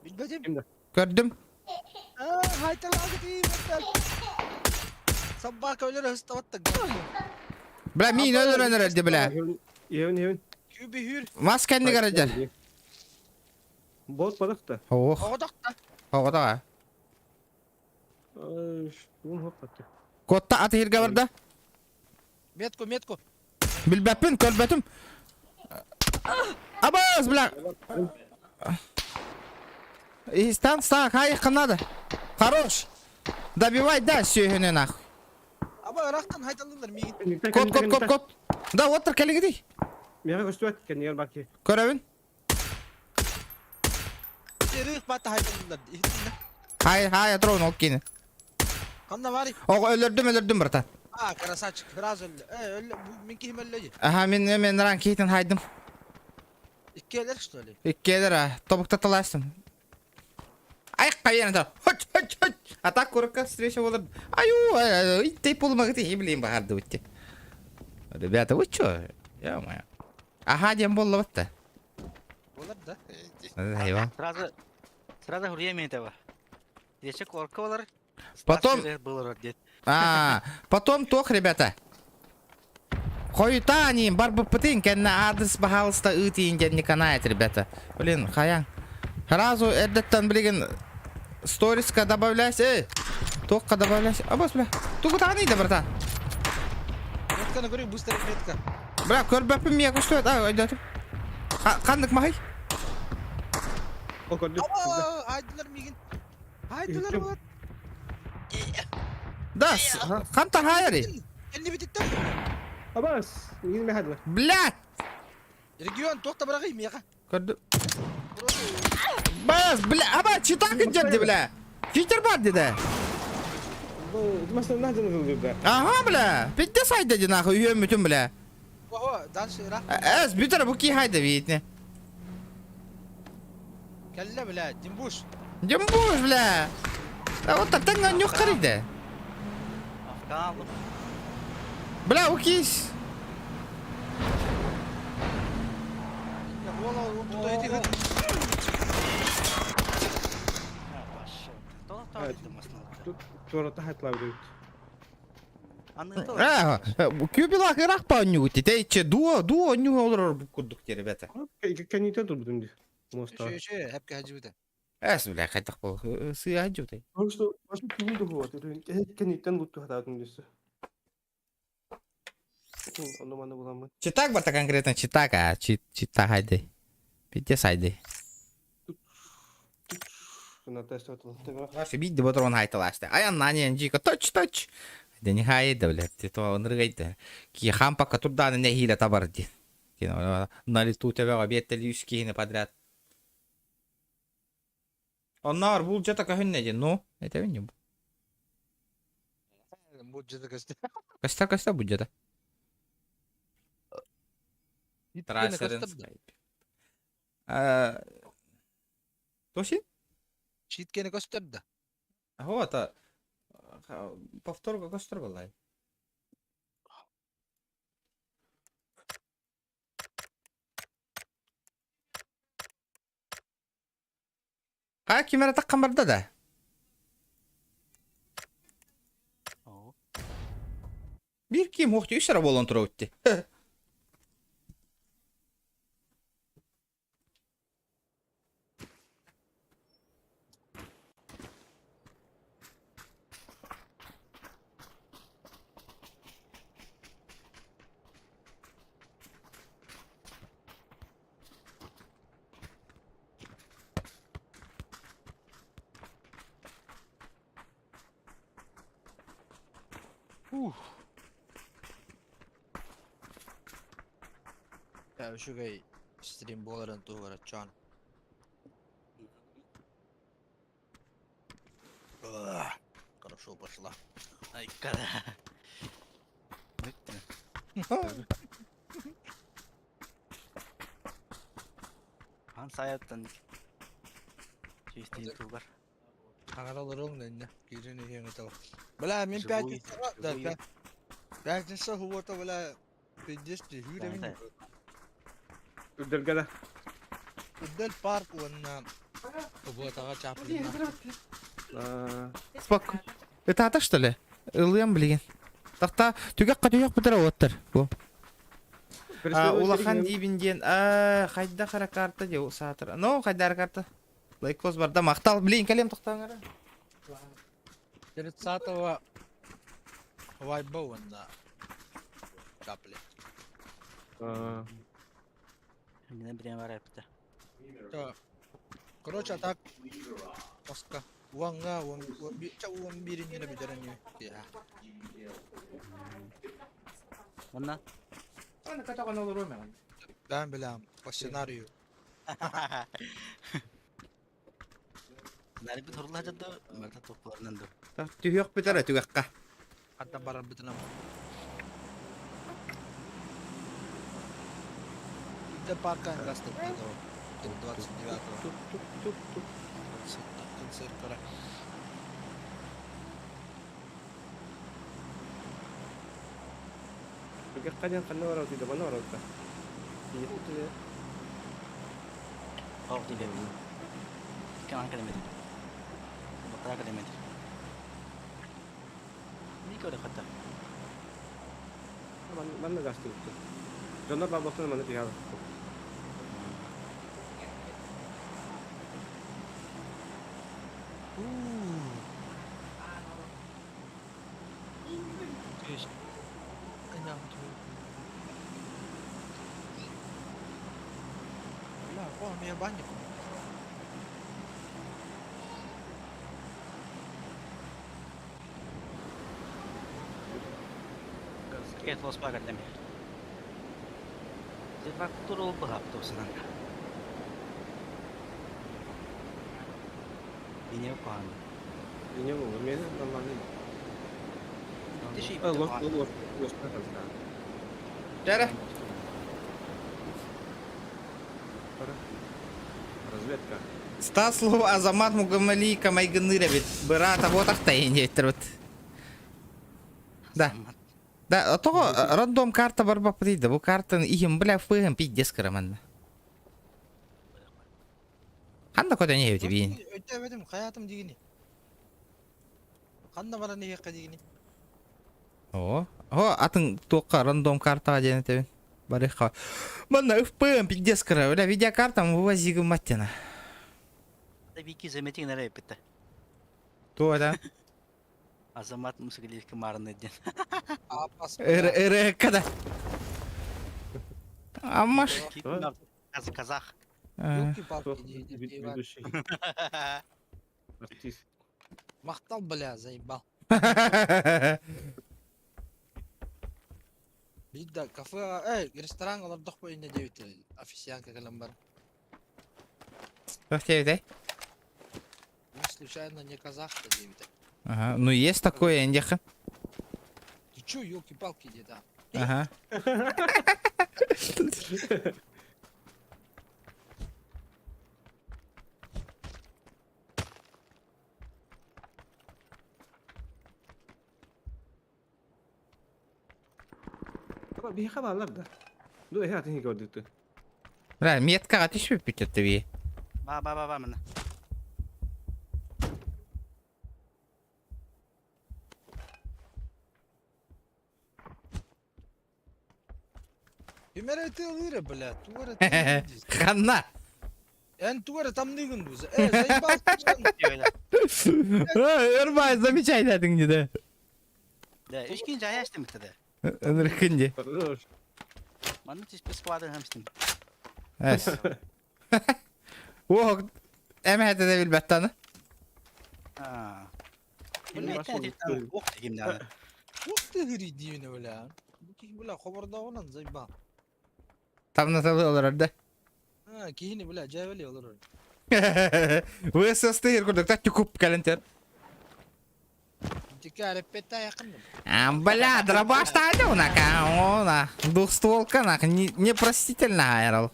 S6: Билбэтим.
S1: Көрдүм.
S6: Аа, хайталаага тиийбэттэр. Собака өлөр ыстабаттык.
S1: Бля, миин өлөр өлөр бля.
S7: Иһэбин иһэбин.
S6: Күбү хүр.
S1: Мас кэннигэр эдэр.
S7: Бот барахта.
S1: Ох,
S6: Оҕотохта.
S1: оҕото.
S7: Уун хоппатты.
S1: Котта аты хирге барда.
S6: Метку, метку.
S1: Билбэппин, көрбөтүм. Абас, бля. Истан стак, хай надо. Хорош. Добивай, да, сүйүнө нахуй.
S6: Аба ырахтан хайталылар миигин.
S1: Кот, кот, кот, кот. Да, оттыр кэлигидий.
S7: Миэхэ көстүбэт кэннигэр баки.
S1: Көрөбүн.
S6: Ырых бата хайталылар.
S1: Хай, хай, атрон ол кини.
S6: Ханна барый?
S1: Ого, өлөрдүм, өлөрдүм, братан.
S6: А, красавчик, сразу өллө. Э, өллө, бу мин киһим өллө дии.
S1: Аха, мен мен ран кейтин хайдым.
S6: Иккиэлэр, что ли?
S1: Иккиэлэр, а, тобукта таластым. Ай, кайян да. Хоч, хоч, хоч. А так курка встреча болар. Аю, ай, ты полумагы блин, бахарды өтте. Ребята, вы чё? Ё-моё. Аха, дем болла батта.
S6: Болар да.
S1: Айва.
S5: Сразу, сразу время этого. Здесь корка болар.
S1: Потом-
S5: Было дед.
S1: А, потом тох, ребята. Хойутани, барбы пытын, кенна адрес бахалыста ытин ден не канает, ребята. Блин, хаян. Сразу эрдеттен, блин, сториска добавляйся. Эй, тохка добавляйся. Абас, бля. Тугутани да, братан.
S6: Метканы көрүң, быстро метка.
S1: Бля, көрбөппүн мия көстөт. А, өйдөтүм. Ханнык махай?
S7: О, көрдүм.
S6: Аба, айдылар миигин. Айдылар болар.
S1: Да, ханта хайари.
S6: Энни бититтер.
S7: Абас, миигин мэхадылар.
S1: Блядь!
S6: Регион тоқта барагый миэхэ.
S1: Көрдүм. Бас, бля, аба, читак деді, бля. Читер бар деді.
S7: Масына нахдын бля.
S1: Ага, бля. Пидде сайда ди нахуй, үйөм бүтүн, бля.
S6: Ого, дальше ра.
S1: Эс, бүтер бу ки хайда видне.
S6: Кэллэ, бля, Димбуш.
S1: Димбуш, бля. А вот так на нюх кариде.
S5: Афган.
S1: Бля, укис.
S7: Туората хатылаабыт.
S1: Күбүлак ыраах па онньугут ити дуо дуо онньугу олорор курдук диэ ребята.
S7: Кэнниттэн турбутум дии. Муоста.
S6: Үчү үчү хепке хадьыбыта.
S1: Эс бля хайдах бол сыа хадьыбытай.
S7: Просто башы түгүн дохуот. Кэнниттэн лутту хатаатым дессе. Онно манна буламмын.
S1: Читак барта конкретно читак а чита хайды. Пиздец хайды. Ваши видео ботрон хайталашты. Аян нани жика точ точ. Да не хайда, блядь, ты то онрыгайда. Ки хампака турданы нехиле табар ди. На лету тебя обед үс киһини подряд. Онноор булдьата көһүннэ дии, ну, этэбин дии.
S6: Булдьата көстө.
S1: Көстө көстө булдьата. Трассерин скайп. Тоси?
S6: Читкени көстөр да.
S1: Вот, повторга көстөр балай. А ким эрэ таххан барда да? Биир ким уох үс эрэ буолан турабыт дии.
S6: Ух. Үчүгэй стрим буоларын туһугар отчоон. Хорошо пошла.
S5: Ай, кара. Хан сайаттан чистин тугар.
S6: Хаҥараларың дэннэ киирэн иһиэҥ этэ. Бля, мин пятницаҕа да пятница суббота бля пиздец түһүүр эбин.
S7: Үрдэлгэ да.
S6: Үрдэл парк уонна субботаҕа Чаплина.
S1: Спок. Ытаата что ли? Ылыам билигин. Тахта түгэх түгэх бүтэр уоттар. Бу. Улахан диибин диэн хайдах эрэ карта диэ саатар. Ну, хайда эрэ карта. Лайкос барда махтал. Блин, кэлиэм тохтооҥ эрэ.
S6: 30-го вайба уонна Чапли.
S5: Мине бириэн бар эппитэ.
S6: Короче, а так Москва. Уоҥҥа уон уон бииринньинэ бүтэрэн үһү.
S5: Манна?
S1: Аны катаҕын олоруом эҕин.
S6: Бэм билэм, по сценарию.
S5: Сценарийбыт хорула да, мэлта топпуларынан да.
S1: Түһүөх бүтэрэ түгэххэ.
S6: Хантан барарбытынан. Дэ парка гаста 29-го. Концерт кара.
S7: Түгэххэ диэн ханна барабыт да манна барабыт да.
S5: Ол тиийбэппин. Кэман километр. Балтараа километр. Мика да хата.
S7: Манна гастыбыт. Дьоннор баабыттан манна тиһэ
S6: Бля, о, меня банник.
S5: Кет лоспа кэллим. Фактуру быһаптосынан. Линия куһаҕан.
S7: Линия буолла. Миэнэ нормальный. Лос лос
S1: Дьэрэ.
S7: Разведка.
S1: Стас Лу Азамат Мугамалика майгынныыр эбит. Быраата буотахтайын диэттэрбит. Да. Да, тоҕо рандом карта барбаппыт да бу картаны иһим бля фыһым пиздец кыраманна. Ханна көтөн иһэбит биин?
S6: Өйдөөбөтүм, хайаатым дигини. Ханна баран иһиэххэ дигини.
S1: О, о, атын туохха рандом картаҕа диэн этэбин. Барыхха. Манна ФПМ пиздец кыра. Бля, видеокартам вывози гымматтена.
S5: Да Вики замети гынара эппитэ.
S1: Туох это?
S5: Азамат Мусагалиевка маарынныр диэн.
S6: Апас, бля.
S1: Ырыакка да. Аммаш.
S5: Казах.
S6: Ёлки-палки, дии, Иван.
S7: Ведущий. Артист.
S6: Махтал, бля, заебал. Биир кафе, эй, ресторан олордохпо иннэ диэбит официантка кэлэн бар.
S1: Туох диэбитэй?
S6: Вы случайно не казах-то диэбитэ.
S1: Ага, ну есть такое, эндиэхэ.
S6: Ты чё, ёлки-палки, деда?
S1: Ага.
S7: Биһиэхэ бааллар да. Ду эһэ атын көрдүктү.
S1: Бля, меткаҕа түспүппүт эттэби.
S5: Ба ба ба ба мына.
S6: Ким эрэ ытыалыыра, бля, тугу эрэ тыалыыр дии.
S1: Ханна?
S6: Эн тугу эрэ тамныыгын дуу? Э, заебал
S1: Ырбай, замечай дедиң деді.
S5: Да, үч күн жая истим битте.
S1: Ыныркын де.
S7: Хорош.
S5: Манна түспес сквадын хамстым.
S1: Эс. О, эмэһэтэ да билбэттаны.
S5: Аа.
S6: Ух ты гыри диибинэ бля. Бу киһи бля хобордооҕунан заебал.
S1: Тамнаталы олорор да.
S6: А, киһини бля дьээбэли олорор.
S1: ВСС-тыыр курдук та тюкуп кэлэн тер. А, бля, дробаш таня унака, она, двухстволка нах, непростительно айрал.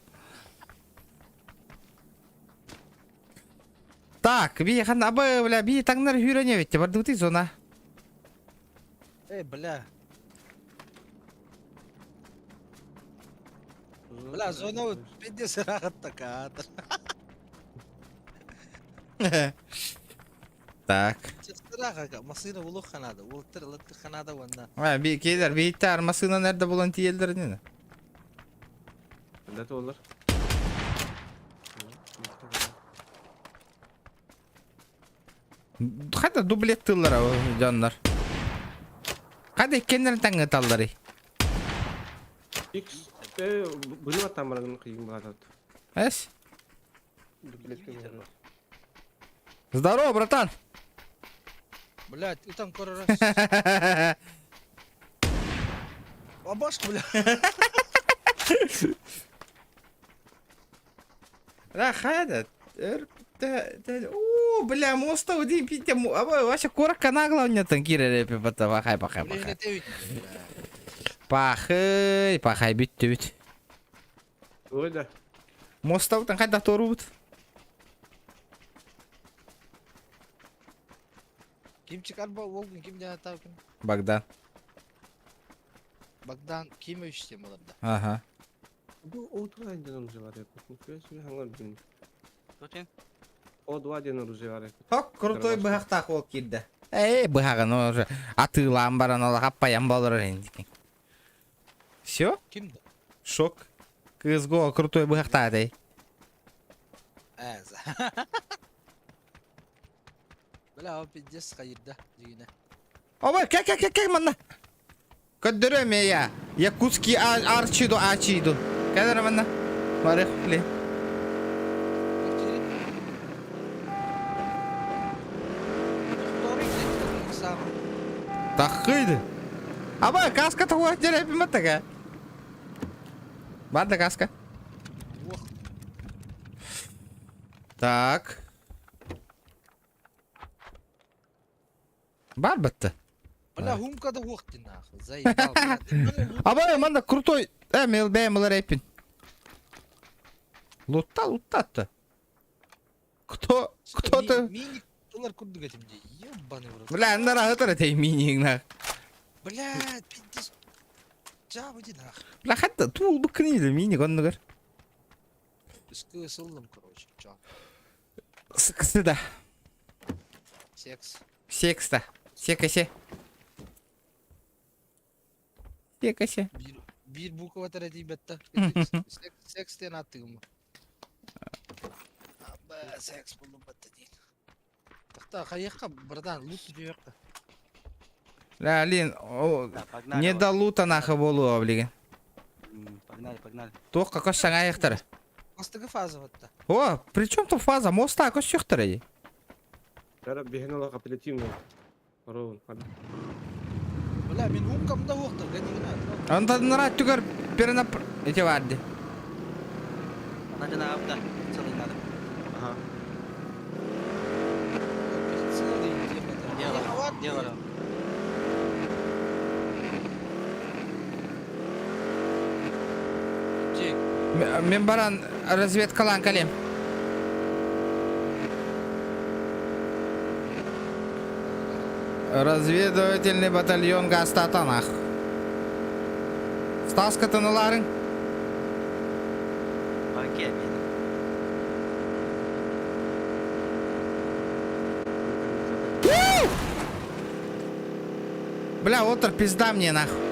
S1: Так, би хан абы, бля, би таңнар хүрәне битте, бардыбыты зона.
S6: Эй, бля. Бля, зона вот пиздец такая.
S1: Так.
S6: Масына улух ханада, ултыр лыттыр ханада уонна.
S1: А, би кейдер, бейттар масына nerede булан тиелдер не?
S7: Да олар.
S1: Хата дублет тыллар дьоннор. Хата иккеннерин таҥҥыталларый.
S7: X э быны аттан баран кыйын багатат.
S1: Эс?
S7: Дублетке
S1: Здорово, братан!
S6: Блядь, ты там короче. Бабашка, бля.
S1: Да, хайда. О, бля, моста уди пите. Вообще корка нагло у меня там кире репе потом. Пахай, пахай, пахай. Пахай, пахай, бит бит.
S7: Ой, да.
S1: Моста утан хайда торубут.
S6: Ким чыкар уолгун ким диэн атаабыкын?
S1: Богдан.
S6: Богдан Кимович диэн буолар да.
S1: Ага.
S7: Бу O2 диэн оружие бар Нихуя себе хаңар бин.
S5: Тутин.
S7: O2 диэн оружие бар
S1: Хок, крутой быһахтаах уол киирдэ. Эй, быһаҕын уже атыылаан баран олох аппайан болорор индикин. Все?
S6: Ким да?
S1: Шок. Кызго крутой быһахтаах эй.
S6: Ээ, Бля, ол пиздец хайырда дьигинэ.
S1: Оба, кэ кэ кэ кэ манна. Көрдөрөм я. Якутский арчиду ачиду. Кэлэр манна. Барых ли. Тахыйды. Аба, каска туга дерепиматтага. Бар да каска. Так. Бар бытты.
S6: Бля, хумка да уох ты нахуй. Заебал, бля.
S1: Аба, манда крутой. Э, мел бэм рэпин. Лутта, луттатты. Кто, кто-то...
S6: Мини тулар курдук этим дии. Ебаный в рот.
S1: Бля, нара хатар этэй мини нах.
S6: Бля, пиздец. Жабы ди нахуй.
S1: Бля, хатта тул буккын или мини коннугар.
S6: Искы сыллым, короче. Чё?
S1: Сыксы да.
S6: Секс.
S1: Секс да. Секасе. Секасе.
S6: Биир, биир буква тиийбэттэ. Секс диэн ааттыгым. Аба, секс буллум батта диин. Тахта хайыахха, братан, лут түһүөххэ.
S1: Ля, Лин,
S5: Да, погнали.
S1: не
S5: вот.
S1: до лута нахуй буолуо билигин.
S5: Погнали, погнали.
S1: Туох какос саҥа
S6: Бастакы фаза батта.
S1: О, при чем тут фаза? Моста көссүөхтэрэ.
S7: Тара биһин олох апеллятивный. Роун.
S6: Бля, мин умкам да уохтар, гадигина.
S1: Онтон нара түгэр перенап эти барды.
S5: Она жана апта. Целый надо.
S7: Ага.
S5: Дело, дело.
S1: Мен баран разведкалаан кэлиэм. Разведывательный батальон гастатанах. Стаскатын ылаарыҥ.
S5: Окей, обидно.
S1: Бля, отр, пизда мне нахуй.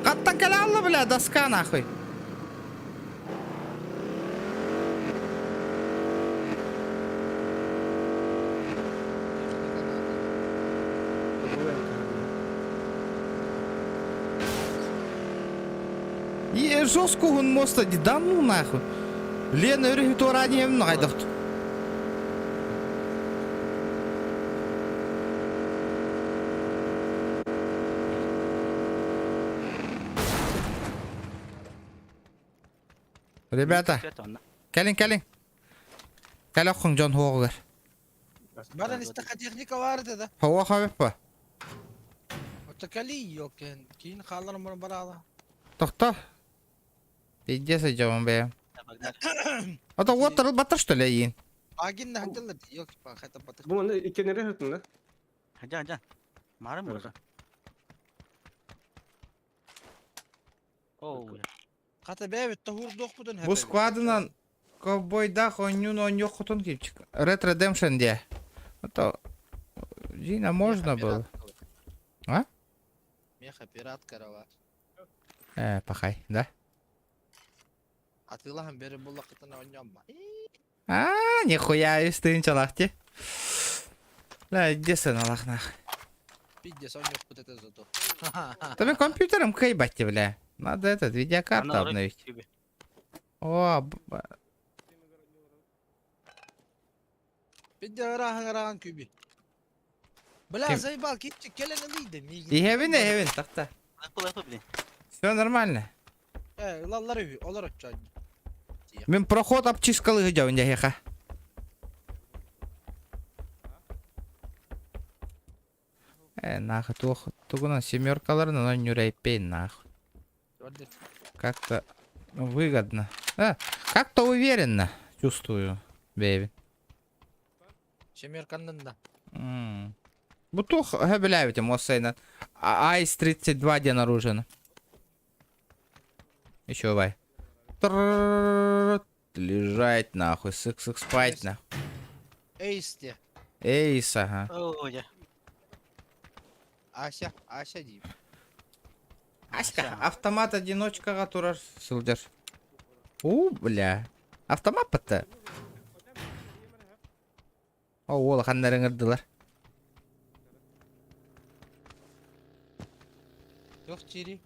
S1: Хаттан кэлэ бля, доска нахуй. И жестко он моста, да ну нахуй. Лена өрүһү туораан нагайдахт. Ребята, кэлиҥ, кэлиҥ. Кэлэ дьон хуоҕугар.
S6: Баран истэххэ техника баар этэ да.
S1: Хуо хабыппа.
S6: Отто кэлии ёкен. Киин хаалларан баран бараала.
S1: Тохто. Пиздец идем, бля.
S5: Да, погнали.
S1: А то вот батыр что ли иин?
S6: Агин хаддалар ёк па хата батых.
S7: Бу аны иккенере хытын да?
S5: Жан, жан. Марым
S7: Хорошо.
S5: Оу,
S6: Хата бэбит тохур бутун
S1: Бу сквадынан ковбойдах онньун онньу хотун кипчик. Red Redemption де. А то Дина можно было. А?
S6: Меха пират карава.
S1: Пахай, да?
S6: Атылахан бери буллакытына онньомма.
S1: А, нихуя, истын чалахти. Да, иди сын, Аллах нах.
S6: Пиздец, онньох бут это зато.
S1: Тебе компьютером кайбать, бля. Надо этот, видеокарту обновить. О,
S6: Пиздец, ырахан ырахан күби. Бля,
S1: Ким?
S6: заебал, китчик келен ылыйды миигин.
S1: Ихевин, ихевин, тахта.
S5: Лапы, лапы, блин.
S1: Все нормально.
S6: Э, ылаллар үһү, олор оччоон.
S1: Мен проход обчискалы гыдяун дяхеха. Нахуй, туох, тугунан семеркаларын, но нюрайпей, нахуй. Как-то выгодно. Как-то уверенно чувствую, бэйби.
S6: Семерканнан да.
S1: Бутух, хэбэлявите, моссайна. Айс 32 ден оружие. Еще вай. Лежать нахуй, сык-сык спать нахуй.
S6: Эйсте.
S1: Эйс, ага.
S5: Оу, я.
S6: Ася, Ася дейм.
S1: Аська, автомат одиночкаға турар сылдьар. У, бля. Автомат бытты. О, ол ханнарын ырдылар.
S6: Yok чири.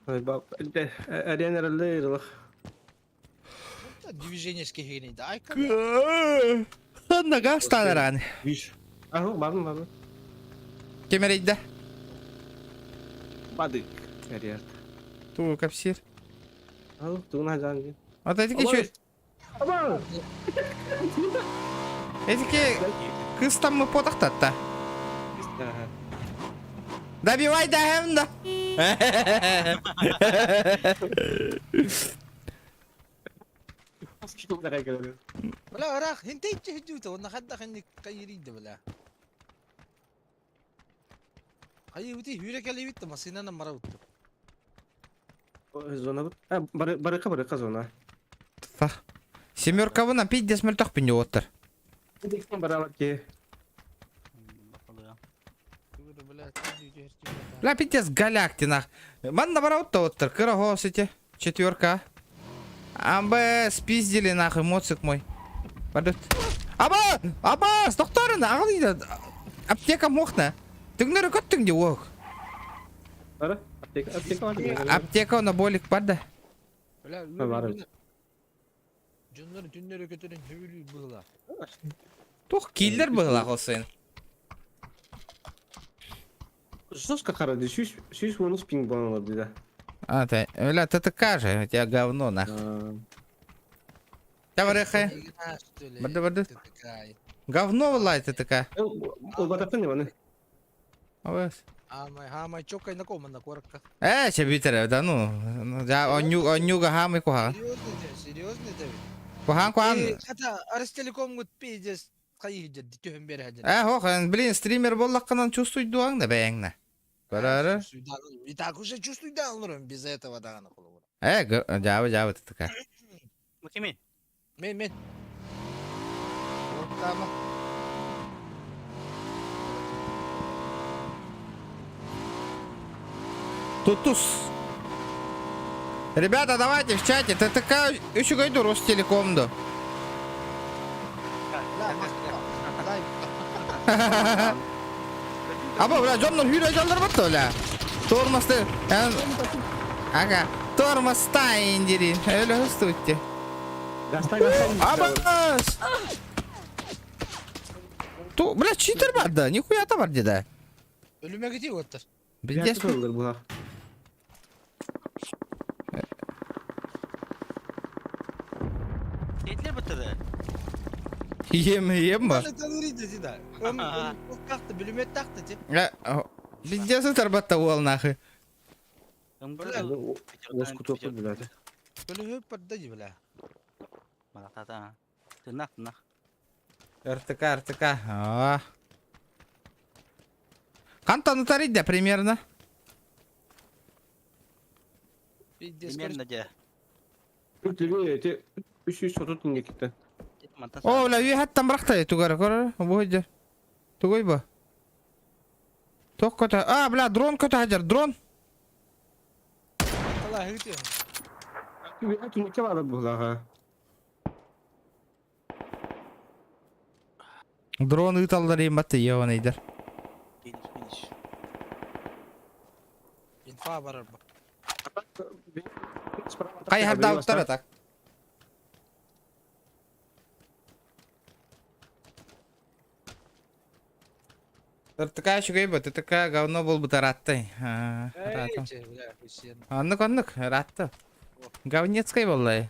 S7: Әрен әрелі ирылық.
S6: Движение скехигини да. Айка.
S1: Ханнага станаран.
S7: Виш. Аху, бардым, бардым.
S1: Кемерейді.
S7: Бадык. Әрерд.
S1: Ту капсир.
S7: Аху, тугуна жан.
S1: Вот эти еще...
S7: Абан!
S1: Эти кыстам мы потахтатта. Добивай да да.
S6: Бля, ырах, хинтейчи хиджута, онна хадда хинни кайрийди бля. Хайы ути хүрекели битти, машинаны мара утtu.
S7: Зона бут. А, бары барыка барыка зона.
S1: Фах. Семеркабынан пиздец мөлтөхпүн уоттар.
S7: Баралар ки.
S1: Бля, пиздец голяк ты нах. Манна бараут оттар, кыра хоос эти. Четверка. Амбе, спиздили нахуй, моцик мой. Пойдет. Аба! Аба! Тохторын, ағыл Аптека мохна. Түҥнэри көттүҥ дии уох.
S7: Бара, аптека, аптека бар.
S1: Аптека на болик бар да.
S6: Бля,
S7: Бар.
S6: Дьоннор түннөрү көтөрүн сөбүлүүр быһыылаах.
S1: Туох киллер быһыылаах ол сайын.
S7: Жестко харады, сүүс 113 пинг буолан олорду да.
S1: А, ты, бля, ТТК же, у тебя говно нахуй. Таварыха. Барды, барды. Говно вылай ТТК.
S7: Улбатаппын иваны.
S1: Абас.
S6: Аамай, хаамай чоккай на команда куоракка.
S1: Э, чэ бүтэр, да ну. Да, онньу, онньуга хаамай куһаҕан.
S6: Серьезно те, серьезно те.
S1: Куһаҕан, куһаҕан.
S6: Хата, Ростелекомҥут пиздец хайыы дьэ түһэн биэрэ дьэ.
S1: Э, ох, блин, стример буоллаххынан чувствуйдуаҥ да бэйэҥ на. Көрөөрү.
S6: И так уже чувствуй да, без этого даҕаны холобура.
S1: Э, дьаабы, дьаабы ТТК.
S5: Кими?
S6: Мен мен. Ортама.
S1: Тутус. Ребята, давайте в чате. ТТК үчүгэй ду Ростелеком ду. Аба, бля, дьоннор хүрэ дьоннор батта, бля. Тормозты. Ага. Тормозтайн дирин. Өлө хыстыбытте.
S7: Гастай, гастай.
S1: Абас! Ту, бля, читер бар да, нихуя та бар деда.
S6: Өлүмэ кити оттар.
S1: Пиздец.
S7: була.
S5: Етлер бітті
S1: Ем, ем ба.
S6: Бүлүмөт тахты ти.
S1: Пиздец тарбатта уол нахуй.
S7: Лоскуту блядь.
S6: Бөлүмөт барда ди бля.
S5: Малатата. Тынах, тынах.
S1: РТК, РТК. А. Хантан утарить да примерно?
S5: Примерно де.
S7: Эти 330 тенге кетті.
S1: О, бля, үйәттен бырақтай тугар, көрөр, бұйды. Тугой ба. Тоқ көтә. А, бля, дрон көтә хәҗәр, дрон.
S7: Түнекке барып булаға.
S1: Дрон ыталлар ембатты, ебан эйдер.
S5: Финиш, финиш.
S6: Инфа барар ба.
S1: Кай харда уттар так. Такая үчүгэй бу, такая говно буолбут ырааттай. Оннук оннук, ыраатта. Говнецкай буоллай.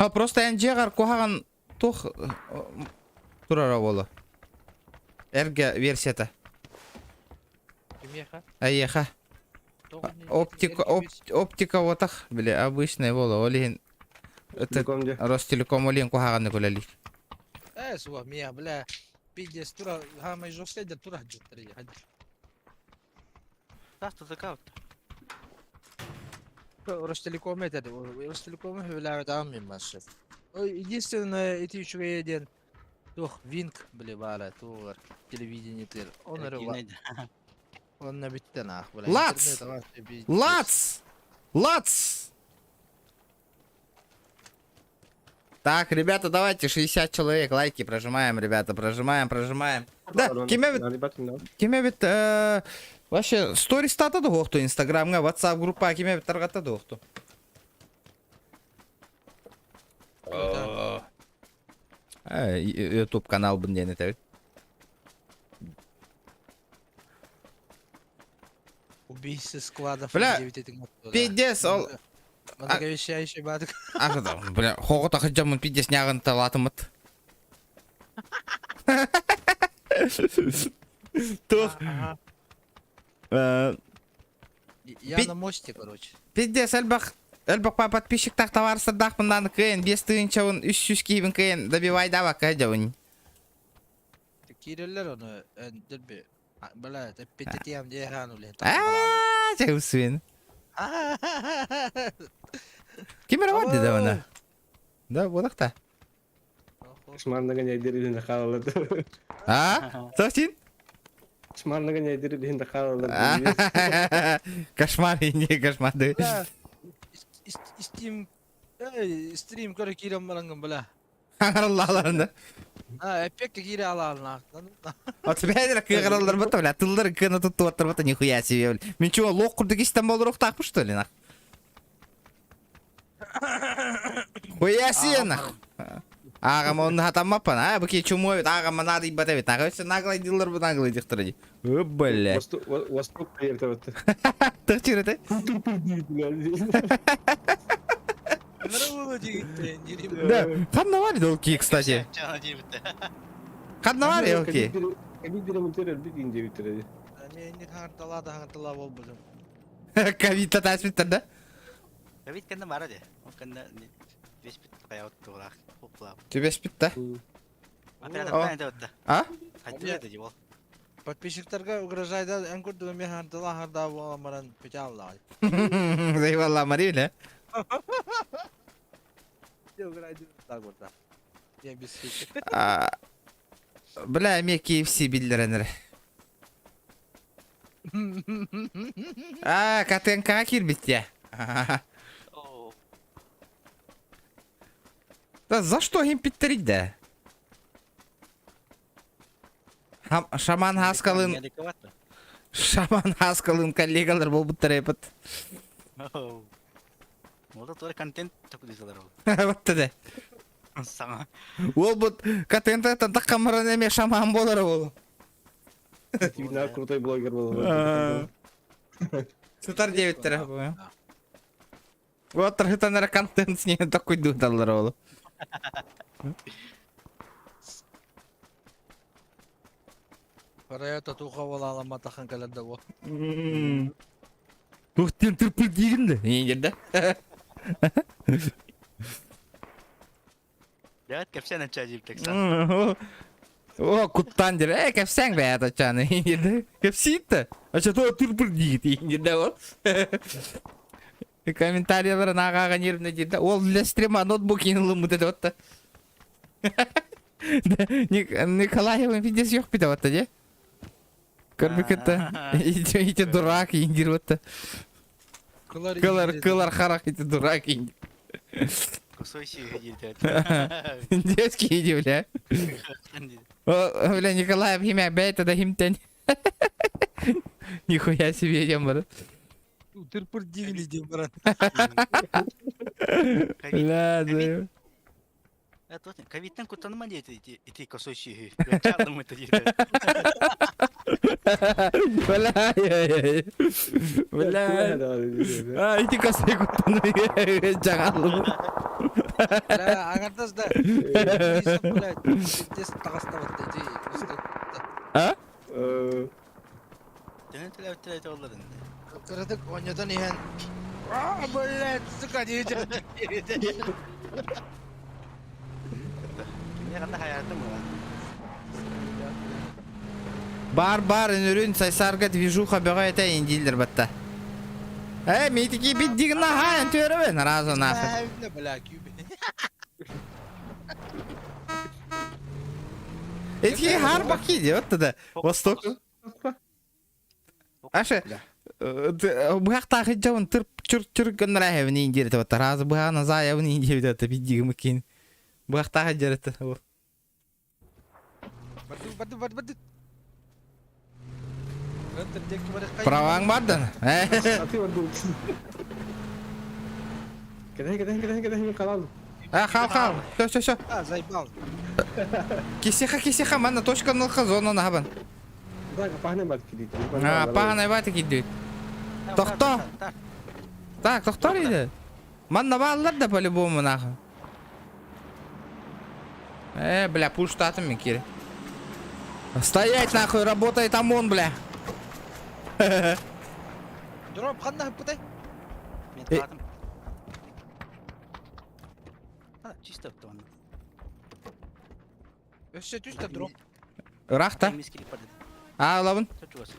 S1: А просто эн дьиэҕэр куһаҕан туох турара буолуо. Эргэ версията.
S6: Кимиэхэ?
S1: Эйиэхэ. Оптика, оптика отах, били, обычная буолуо. Ол иһин Ростелеком ол иһин куһаҕаннык үлэлиир.
S6: Э, суох, миэхэ, бля, пиздец, тура, хаамай жесткай да тура
S5: Тас ТТК
S6: Ростелеком этэр, Ростелеком үлээбэтэҕим мин масса. Единственное, эти үчүгэйэ диэн туох Винк, били баара, туох телевидение тыр. Он эрэ онно бүттэн аах, бля.
S1: Лац! Лац! Лац! Так, ребята, давайте 60 человек, лайки прожимаем, ребята, прожимаем, прожимаем. Да, киме киме бит, вообще, сторис тата дуохту, инстаграмга, ватсап группа киме бит таргата дуохту. Ютуб канал бын диэн этэбит.
S6: Убийцы складов.
S1: Бля, пиздец, ол...
S6: Многообещающий бадык.
S1: Ах, да, бля, хоҕо тахыдьаммын пиздец ньааҕын талаатыммыт. Туох.
S6: Я на мосте, короче.
S1: Пиздец, элбэх элбэх подписчиктаах табаарыстардаахпын кыайан 5 тыһыынчабын 300 киһибин кыайан добивайдаабакка дьабын.
S6: Киирэллэр ону дерби. Бля, эппитетиям диэхээн улиһин
S1: Аа, чэвсвин. Ким эрэ бар деді оны? Да, болақта.
S7: Шмарныга нәйдер илин хаалалар.
S1: А? Совсем?
S7: Шмарныга нәйдер илин хаалалар.
S1: Кошмар, не кошмар.
S6: Steam стрим көрө киирэн бараҥҥын бля.
S1: Хаҥараллааларында.
S6: А, эппиэккэ киирэ алаалына.
S1: Отбэйдер кыаҕыраллар бата, бля, тыллар кыана туттуаттар бата, нихуя себе, бля. Мен чего, лох курдук истэн болуруктаахпын, что ли, нах? Хуя себе, нах. Ааҕам онну хатаммаппан, а, бу ки чумой бит, ааҕама наадыйбат эбит, ага өссө наглайдыыллар бу наглайдыхтара дии. Ы, бля.
S7: Восток приехал.
S1: Тахчырыты. Да, ханна бар edi ол ки, кстати. Ханна бар ол ки. Ковид таспиттар да?
S5: Ковид кэннэ бара де. Ол кэннэ түбэспит хайаут тугулаах куплаап.
S1: Түбэспит да? А?
S6: Подписчиктарга угрожайда эн курдук эмиэ хардала хардаа буолан баран печаллаҕай.
S1: Заебала Мария, Бля, эмиэ KFC биллэрэн эрэ. А, КТНК киирбит я. Да за что им питтерить да? Шаман Хаскалын Шаман Хаскалын коллегалар буолбуттар эпит.
S5: Ол туора контент такудисалар ол.
S1: Батта да.
S5: Саҥа.
S1: Ол бут контенттан таххан баран эмиэ шаман болар ол.
S7: Тибина крутой блогер был.
S1: Сытар диэбиттэрэ бу. Вот тархытан контент с ней такой дуталлар ол.
S6: Парая татуха буолааламматахан кэлэр да буол.
S1: Тух тен тырпыр диигин да. Ингер да.
S5: Дядь кэпсээн ачаа диир
S1: О, куттан дир. Э, кэпсээн бэйэ ачааны. Ингер Кэпсиит Ача то тырпыр диигит ингер да ол. Комментарияларын ааҕа нервно диир да. Ол для стрима ноутбук ылыммыт этэ отта. Николаевым пиздец yok бит отта де. Көрбүкетте. Ити дурак индир отта. Кылар кылар харах ити дурак индир.
S5: Косой сүйе диир.
S1: Детский иди, бля. Бля, Николаев химя бэйт да химтен. Нихуя себе идем, брат.
S6: Тырпыр дигин идем, брат.
S1: Бля, да.
S5: Ковидтан куттаныма диэти ити косой сүйе. Чалдым это диир.
S1: Бля, бля. А, ити косой куттаныма жаңалым.
S6: Бля, аҥардас да. Блядь, пиздец таҕыстабыт ити.
S1: А?
S6: Кыратык оонньотон иһэн А, блядь, сука, диэти.
S1: Бар бар үнүрүн сайсарга движуха бөҕө этэ индииллэр батта. Э, митики бит дигна ха төөрөбүн разу нахуй.
S6: Бля, кюбе.
S1: Этки хар баки диэт да. Восток. Аша быһахтаах дьон тыр чур чур гыннара хэвин индиэрте батта. Разы быһаана заявын индиэрте биддигим кин. Быһахтаах дьэрете.
S6: Барды, барды, барды, барды.
S1: Праваң бардан.
S7: Аты барду. Кэтэһин, кэтэһин, кэтэһин, кэтэһин, халал.
S1: А, хал, хал. Все, все, все.
S6: А, заебал.
S1: Кисиха, кисиха, манна точка нылха зона нахабан.
S7: Так, пахне бат кидит.
S1: А, пахнай бат кидит. Тохто. Так, тохтор иди. Манна бааллар да по-любому нахуй. Э, бля, пуш татами кири. Стоять нахуй, работает ОМОН, бля.
S6: Дроп ханна хыппытай?
S5: Чисто оттон.
S6: Өссө түстэ дроп.
S1: Рахта. Аалабын.
S5: Чугас.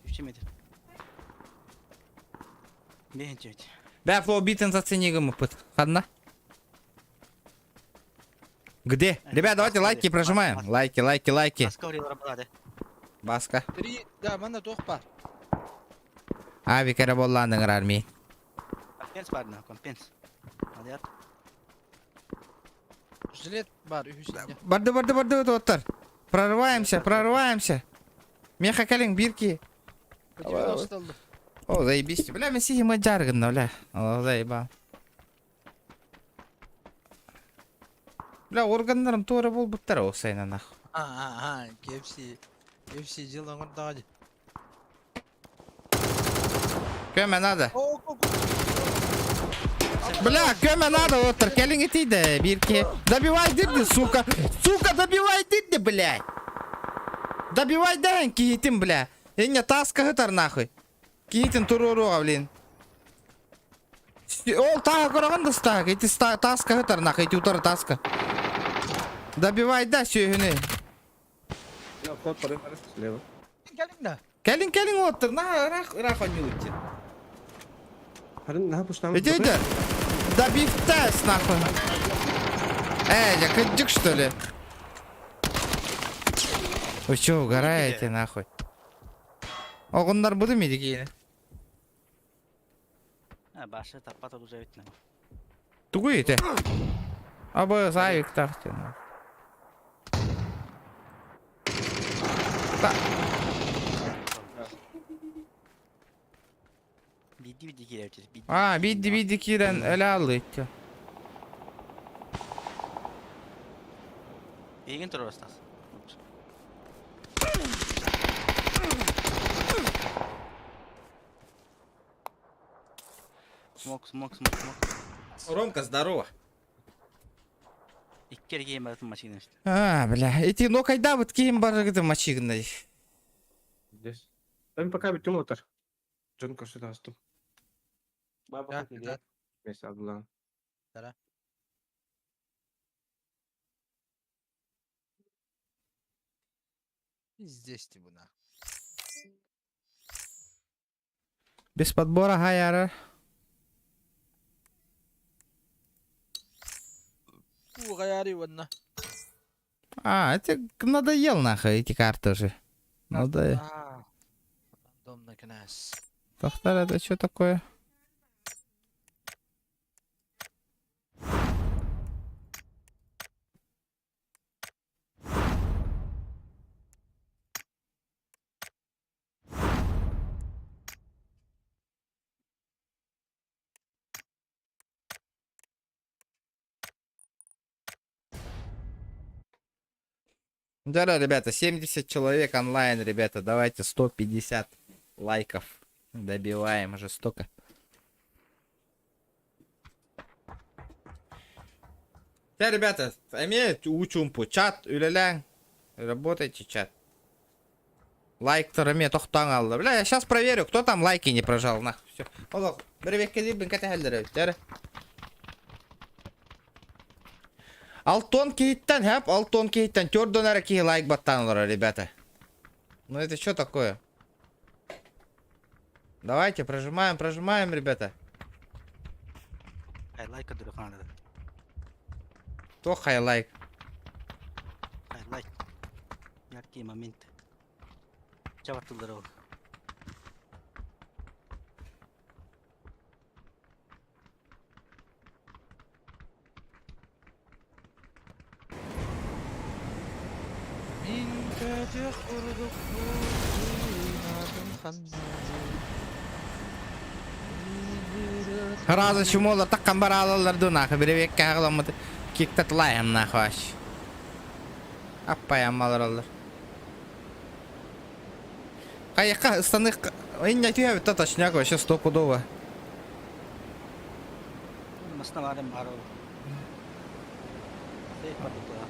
S5: 3 метр. Бэһинчи.
S1: Бә, флоу битен зацени гымыппыт. Ханна? Где? Ребят, давайте лайки прожимаем. Лайки, лайки, лайки. Баска.
S6: Три, да, манна туох баар.
S1: Авик эрэ буоллаан ыҥырар мии.
S5: Компенс бар на, компенс. Алят.
S6: Жилет бар, үһүс инньэ.
S1: Барды, барды, барды, оттар. Прорываемся, прорываемся. Меха кэлиҥ, биир киһи.
S6: 90 алды.
S1: О, заебись. Бля, мен сихима жаргынна, бля. О, заебал. Бля, органнарым туора буолбуттар ол сайына нах.
S6: А, а, а, KFC. KFC дьыл оҥордоҕо дии.
S1: Көмө надо. Бля, көмө надо, оттар, кэлиҥ итийдэ, биир киһи. Добивай дирди, сука. Сука, добивай дирди, блядь. Добивай дэһэн киһитин, бля. Инньэ тааска сытар нахуй. Киһитин туруоруоҕа, блин. Ол тааһы көрөҕүн да стаак, ити тааска сытар нахуй, ити утары тааска. Добивай да сүөһүнү.
S7: Обход бары бары слева.
S6: Кэлиҥ да.
S1: Кэлиҥ кэлиҥ уоттар, наһаа ыраах ыраах оонньуубут диэн.
S7: Харын наһаа пуштааммыт.
S1: Иди иди. Добив тест нахуй. Эй, я кыдьык что ли? Вы чё, угораете нахуй? Оҕуннарбытым идигиини.
S5: Башы таппат уже бит.
S1: Тугуй ити? Абы саайыктаах диэн.
S5: Биирдии биирдии киирээччи.
S1: А, биирдии биирдии киирэн өлө аллыыччы.
S5: Эйигин туруорастаас. Смок, смок, смок, смок.
S1: Ромка, здорово.
S5: Икки эргиэн барытын машина işte.
S1: А, бля, ити нокайдабыт киһим барыгыты мачигынай.
S7: Здесь. Там пока бүтүн отар. Дьон көрсө таҕыстым.
S6: Да, да.
S7: Вместе алдылаан.
S6: Здесь ты бuna.
S1: Без подбора хаяра.
S6: Уу гаяри уонна.
S1: А, это надоел нахуй эти карты уже. Надоел.
S6: А, Рандомно князь.
S1: Тохтар, это что такое? Да, ребята, 70 человек онлайн, ребята, давайте 150 лайков добиваем жестоко. Да, ребята, эмиэ уу-чуумпу чат үлэлээҥ. Работайте, чат. Лайктар эмиэ тохтоон хаалла. Бля, я сейчас проверю, кто там лайки не прожал, нахуй. Все. Олох, бэрэбиэккэлиирбин кэтэһэллэр эбиттэр. Алтон киһиттэн, хэп, Алтон киһиттэн төрдөн эрэ киһи лайк баттаан олорор, ребята. Ну это что такое? Давайте, прожимаем, прожимаем, ребята.
S5: Хайлайк көрдөрө
S1: Кто хайлайк?
S5: Хайлайт. Яркие моменты. Чабаттылар ол.
S6: Мин көтөх курдук тыынатын
S1: Разы чумолар таккан бар алалар ду нахуй. Биребекке хаҕаламмыт киктатлайым нахуй аш. Аппайаммалар оллар. Хайыққа ыстанык инне түһэбит та точняк вообще стопудово.
S5: Масына барым бар ол. Сейф бар тула.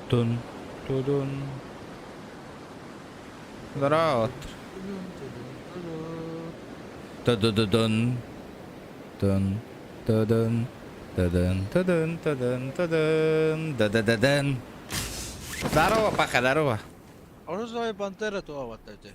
S1: Тун тудун. Здорово. Ту-ду-ду-дун. Тун тудун. Тудун тудун тудун тудун. Да-да-да-дун. Здорово, Паха, здорово.
S6: Розовая пантера туа вот эти.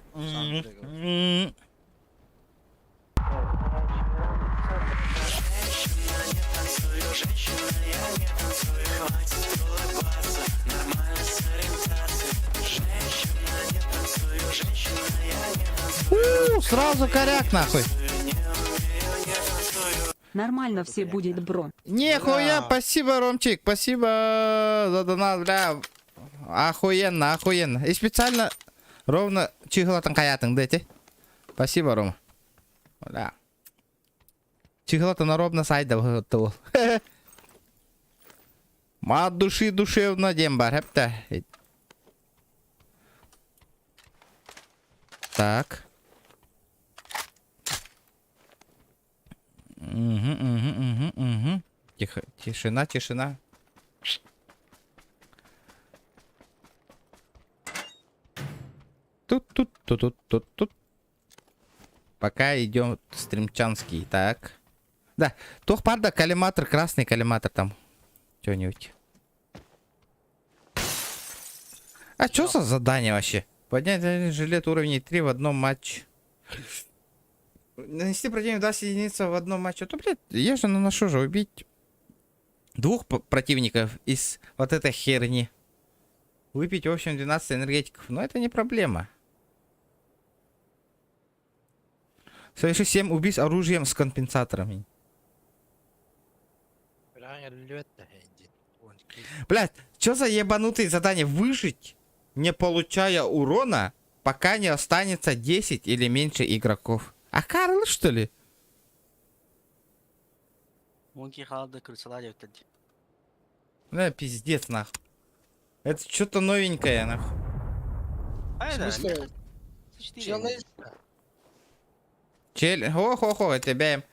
S1: У, сразу коряк нахуй.
S2: Нормально все будет, бро.
S1: Нихуя, спасибо, Ромчик, спасибо за донат, бля. Охуенно, охуенно. И специально ровно чыгылатын каятың дете. Спасибо, Рома. Бля. Чыгылатын ровно сайда был. От души душевно дем бар, хепте. Так. Угу, угу, угу, угу. Тихо, тишина, тишина. Тут, тут, тут, тут, тут, тут. Пока идем стримчанский. Так. Да, туох баар коллиматор, красный коллиматор там. Что-нибудь. А что за задание вообще? Поднять жилет уровней 3 в одном матче. Нанести противнику 20 единиц в одном матче. То, блядь, я же наношу же убить двух противников из вот этой херни. Выпить, в общем, 12 энергетиков. Но это не проблема. Соверши 7 убийств оружием с компенсаторами. Блядь, что за ебанутые задания? Выжить, не получая урона, пока не останется 10 или меньше игроков. А Карл, что ли?
S5: Мунки халды крысалар өтеді.
S1: Бля, пиздец, нахуй. Это что-то новенькое, нахуй.
S6: В смысле? Челлендж?
S1: Чел... Хо-хо-хо, тебя им.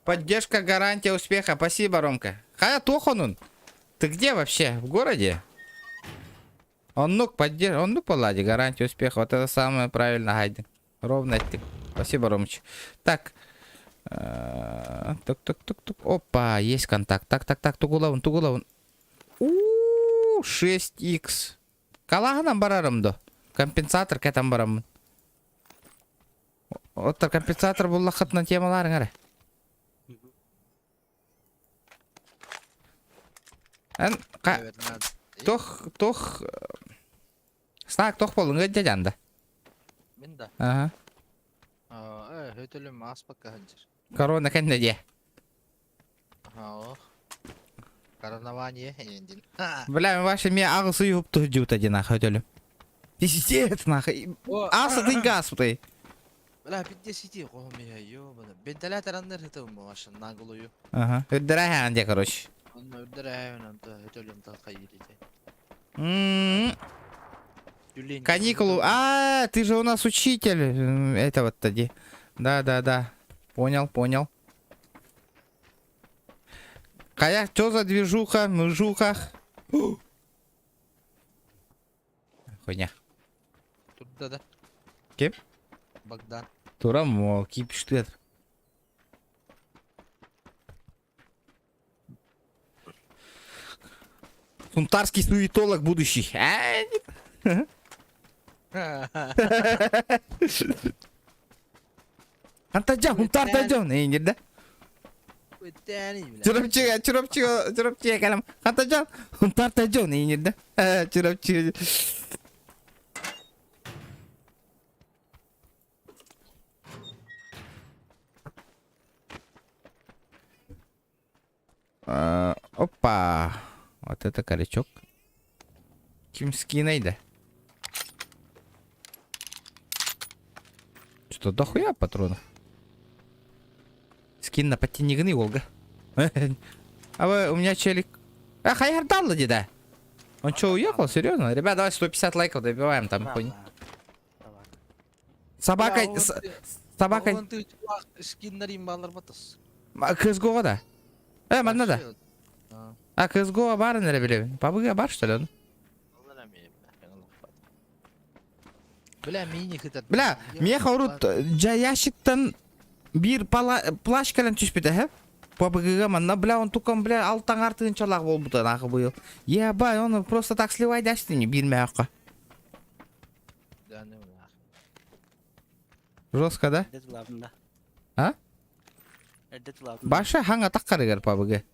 S1: Поддержка, гарантия успеха. Спасибо, Ромка. Хая Тоханун. Ты где вообще? В городе? Оннук поддерж... Оннук полади, гарантия успеха. Вот это самое правильно, Гайден. Ровно ты. Спасибо, Ромыч. Так. Так, так, так, так. Опа, есть контакт. Так, так, так, тугулавын, тугулавын. У 6х. Калаганан барарым до. Компенсатор кэтэн бараммын. Оттор компенсатор буллахытна темаларың әрі. Эн ка тох тох Снак тох болуҥ дядянда.
S6: Мин да.
S1: Ага.
S6: Э, хөтөлүм ааспакка сылдьар.
S1: Корона кэннэ дии.
S6: Ох. Коронование эйиндин.
S1: Бля, ваши мне аҕыс юпту дьута дина хөтөлүм. Пиздец нахуй. Аса ты газ ты.
S6: Бля, 50 хоһум ёбана. Вентилятор аннар хытым бу наглую.
S1: Ага. Үрдэрэ де, короче.
S6: Онно үрдэрэ онто хөтөлүм та хайырите.
S1: Каникулу. А, ты же у нас учитель. Это вот тоди. Да, да, да. Понял, понял. Кая, что за движуха, мужуха? Хуйня.
S6: Тут да да.
S1: Ким?
S6: Богдан.
S1: Тура кипиштер. Сунтарский суетолог будущий. Антаджан, хунтар дежон, да? Чурапчыга, чурапчыга, чурапчыга калам. Хантаджан, хунтар дежон, да? Чурапчыга. Опа. Вот это корячок. Кимский найда. Что дохуя патронов? Скин на потенигны, Олга. А вы, у меня челик. А, хайардалла деда. Он что, уехал? Серьезно? Ребят, давай 150 лайков добиваем там хуйню. Собака... Собака...
S6: Скиннер имбалар батас.
S1: CSGO да. Э, манна да. А, CSGO бар нere билебин. Пабыга бар, что ли? Он?
S6: Бля, мини хытар.
S1: Бля, меха урут жа ящиктан бир пала плащ кэлэн түспүтэ, хэ? ПБГ-га манна, бля, он тукам, бля, алтаҥар тыынчалаах буолбута нахуй быйыл. Ебай, он просто так сливай дэстини биир мөөххө.
S6: Да, не знаю.
S1: Жестко, да?
S5: Эрдэ тулаабын да.
S1: А?
S5: Эрдэ тулаабын.
S1: Баша хаҥ атаххарыгар ПБГ.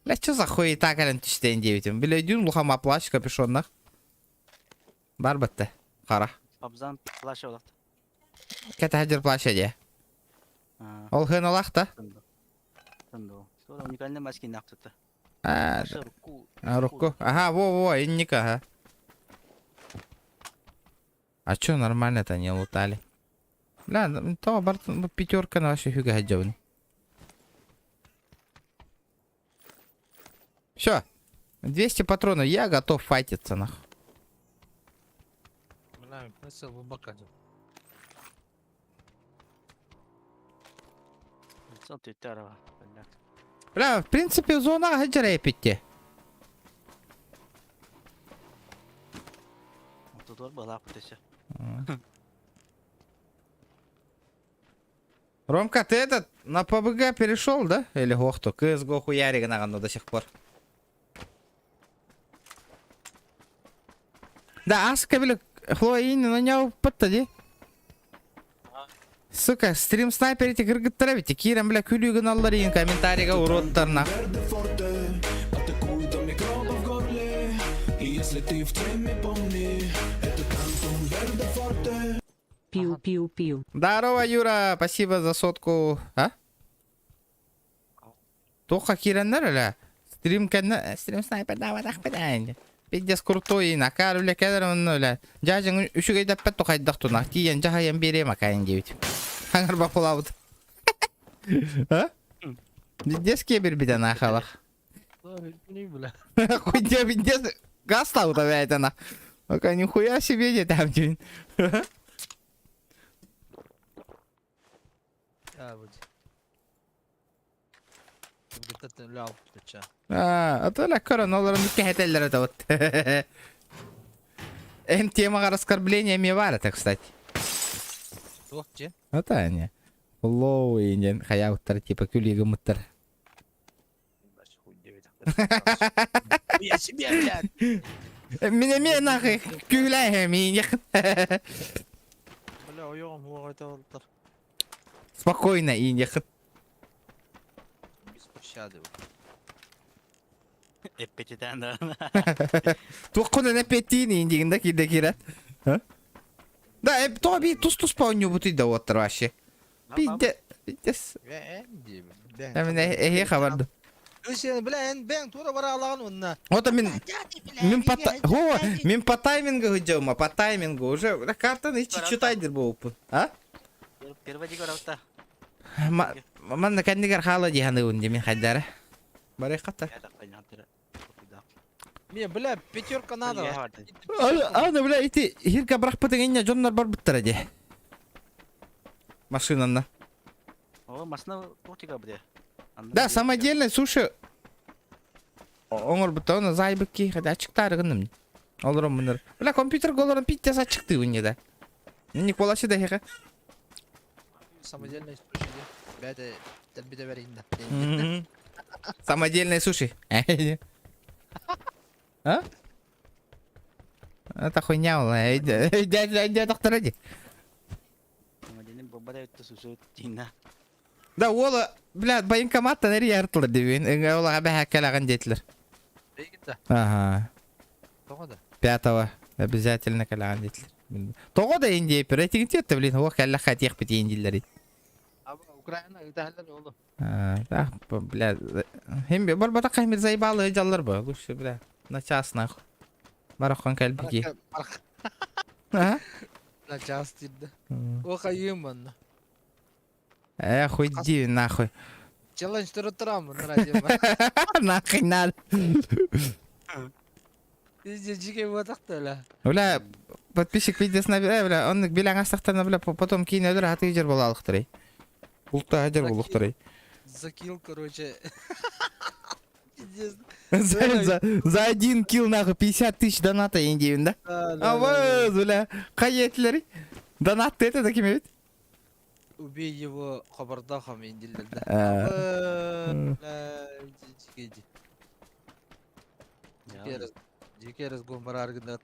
S1: Бля, что за хуета кэлэн түстэйин диэбитим. Бля, өйдүүн улахан плащ капюшоннах. Бар бытты. Хара.
S5: Абзан плащ олохт.
S1: Кэтэһэ плаща дии. Ол хыналах да?
S5: Уникальный маски нахтыта.
S1: А, руку. Ага, во-во, инник, ага. А чё, нормально-то не лутали? Бля, то бар пятерка на вообще фига гаджавын. Все. 200 патронов, я готов файтиться, нах.
S6: Бля, прицел в бока.
S1: Бля, в принципе, зона хаджара эпитте. Ромка, ты этот, на ПБГ перешел, да? Или охто, КСГО хуярик на до сих пор. Да, аска били Хлоя на него паттади. Сука, стрим снайпер эти кыргыттара бити. Киирэн бля күлүү гыналлар иин комментарийга уродтарна.
S2: Пиу-пиу-пиу.
S1: Здорово, Юра, спасибо за сотку. А? Туохха киирэннэр элэ? Стрим кэннэ стрим снайпердаабатах бэдээн. Пиздец крутой накаар үлэ кэлэр онно үлэ. Дьаадьыҥ үчүгэйдэппэт тухайдах тунах тиийэн дьаһайан биэриэм акайын диэбит. Хаҥар бапылаабыт. А? Пиздец киэбирбитэ наахалах. Хуйня пиздец газ стал опять она. Пока нихуя себе не там день. А то ла көрөн олорон кэһэтэллэр это вот. Эн темаҕа оскорбление эмиэ баар это, кстати.
S6: Туох дьэ?
S1: Это они. Лоу диэн хайаабыттар типа күлүү гыммыттар.
S6: Я себе, блядь!
S1: Мин эмиэ нахуй күүлээһэ миин
S6: Бля, ойоҕум уоҕайталар.
S1: Спокойно ииньэхит.
S6: Без пощады.
S5: Эппетитэн да.
S1: Туоххун эн эппиэттиин иин диигин да киирдэ киирэ. Да, э, тоҕо би тус-туспа оонньуубутуй да уоттар вообще. Пиздец. Пиздец. Эмин эһиэ хабарды.
S6: Бля, эн бэҥ тура бараалаҕын уонна.
S1: Вот мин мин по Го, мин по таймингу ыдьыма, по таймингу уже картаны читайдыр буолуппун. А?
S5: Первый барабыта.
S1: Манна кэннигэр хаала дии саныыбын дии мин хайдара. Барыаххата.
S6: Не, бля, пятерка надо.
S1: Аны, бля, ити хирка бырахпытыҥ инньэ дьоннор барбыттара дии. Машинанна.
S5: О, машина туохтика бля.
S1: Да, самодельный суши оҥорбута оны заайбыт киһи хада ачыктаары гынным. Олорон мыныр. Бля, компьютерга олорон пиздец ачыктыыбын не да. Николаси да хеха.
S6: Самодельный суши. Бэдэ, тэлбитэ бэриннэ.
S1: Самодельные суши. А? Это хуйня была. Дядя, доктор, иди. Да, уола, бля, военкоматтан эрийэ диибин. Ола бэһэккэлэҕин диэтилэр. Ага.
S6: Тоҕо да?
S1: Пятого. Обязательно кэлэҕин диэтилэр. Тоҕо да индия рейтингтиэттэ, блин, уох кэллэххэ этиэхпит индиллэр.
S6: Украина ытаһалар олу.
S1: Да, бля, хим барбатах хим заебалы дьаллар бу. Лучше, бля, на час нахуй. Барахан кэлбики. А?
S6: На час тиийдэ. О хайыым манна.
S1: Э, хуй иди нахуй.
S6: Челлендж туруттарамын радио.
S1: Нахуй надо.
S6: Пиздец, дьикэй буотахта бля.
S1: Бля, подписчик пиздец набирай, бля, он билэн астахтарына, бля, потом киин өлөр хатыы жер буолаалыктарый. Булта хадьар булуктарый.
S6: Закил, короче. Пиздец.
S1: За, за, за один килл, нахуй, 50 тысяч доната индиевин, да?
S6: Да, да,
S1: А
S6: да,
S1: вот, бля, хайа этилери. Донат это такими ведь?
S6: Убей его хобордоохом индиллэр да. Дикий разгон барар гынат.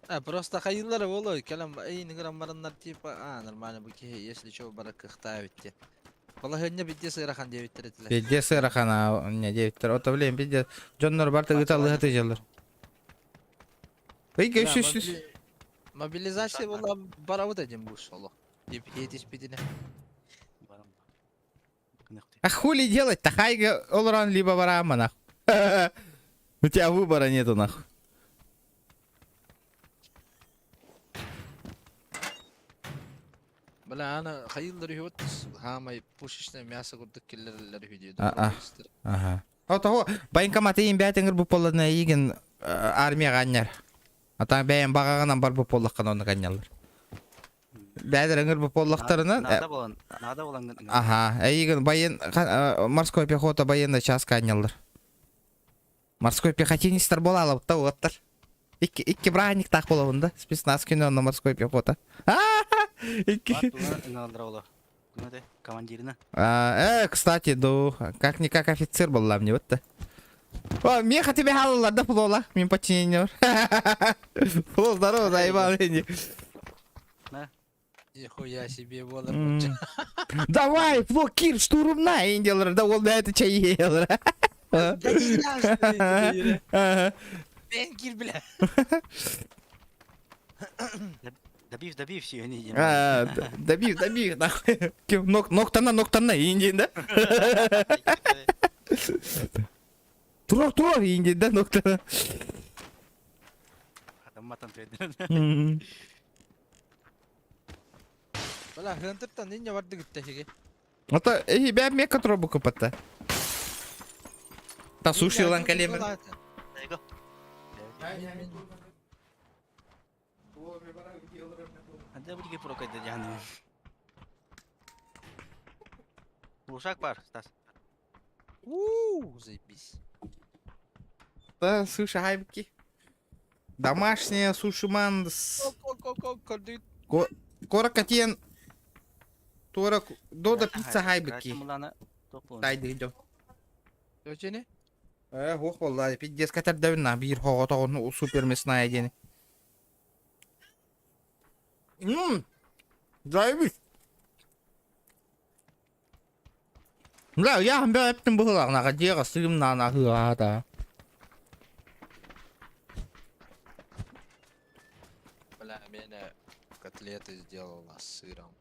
S6: А, просто хайыллара болой, кэлэн эйин ыҥыран бараннар типа, а, нормально бу киһи, если чего бара кыахтаабит те. Балаһыанньа бидде сыарахан диэбиттэр этилэр.
S1: Пиздец сыарахан, не диэбиттэр. Ото блин, пиздец. Дьоннор барта ыыталлыһа тыдьаллар. Ый,
S6: Бля,
S1: үс үс үс.
S6: Мобилизация була барабыт один бу соло. Етиспитине.
S1: А хули делать-то? Хайга олорон либо барама нахуй. У тебя выбора нету нахуй.
S6: Бля, аны хайыллар үһү хаамай пушечное мясо курдук киллэрэллэр үһү дии.
S1: А, Ага. О, того, военкомат иин бээтиҥир бу поллана иигин армияҕа анньар. Ата бэйэм баҕаҕынан бар бу поллаххына оннук анньаллар. Бэйэлэр ыҥыр бу поллахтарынан
S5: Наада болан, наада болан
S1: Ага, эйигин воен морской пехота военный часка анньаллар. Морской пехотинецтэр буолаалабытта уоттар. Икки, икки браанниктаах буолабын да. Спецназ күнү онно морской пехота. Икки.
S5: Командирина.
S1: Кстати, ду, как-никак офицер была мне вот-то. О, меха тебе халалар да флола, мин подчинение. Фло, здорово, заебал.
S6: Нихуя себе буолар.
S1: Давай, Фло, кир, штурмна, инделер, да ол бәйті чай елер.
S6: Мен кир, бля.
S5: Добив, добив все, не
S1: Добив, добив, нахуй. Ноктана, ноктана, индин, да? Турор, турор, индин, да, ноктана.
S5: Матан түйден.
S6: Бля, хантыртан нинья барды гитте хиги.
S1: Ото эһи бэм мекка турар букупатта. Та суши ылан кэлиэмин.
S5: Ушак бар, Стас.
S6: Ууу, заебись.
S1: Та суши хайбки. Домашняя суши мандас. Кора катиен туора дода пицца хайбки. Тайды идё.
S6: Өчени?
S1: Э, хуох болла, пиздец катердебин биир хоҕотоҕун супер мясная диэни. Ммм, заебись. Бля, я бля эптим быһылаҕнаҕа дьиэҕэ сыымнаан аһыаата.
S6: Бля, меня котлеты сделала с сыром.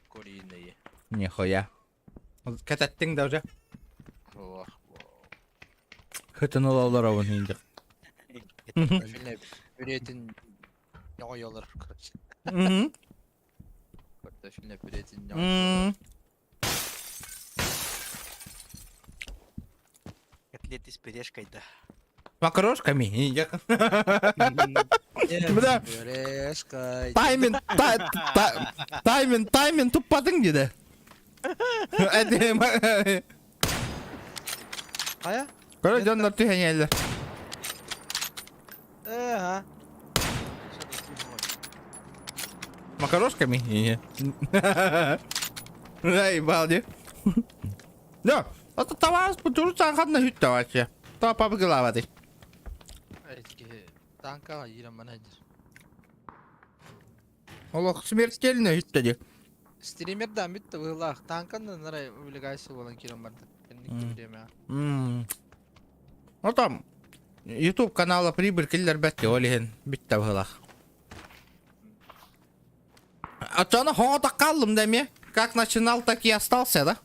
S6: Куриные.
S1: Нихуя. Кэтэттиҥ да уже.
S6: Ох,
S1: Хытын олоробун индик.
S6: Картофельное пюретин ньоҕойолор, короче. Картофельное пюретин ньоҕойолор.
S5: Котлеты с пюрешкой, да.
S1: Макарошками. Бля.
S6: Пюрешкой.
S1: Тайминг, тайминг, тайминг туппатыҥ диде.
S6: Хайа?
S1: Көрө дьоннор түһэн
S6: Э,
S1: Макарошками? Заебал, Да, это тавас путурцан хадна хүттэ вообще. То папа голова ты.
S6: Танка ирем менеджер.
S1: Олох смертельно хүттэ ди.
S6: Стример да бүттэ быһылаах. Танканы нарай увлекайся болан кирен барды. Кэнники время.
S1: Ну там YouTube канала прибыль киллер бәтте ол иһин бүттэ быһылаах. А то она хоҕото қаллым да ме. Как начинал, так и остался, да?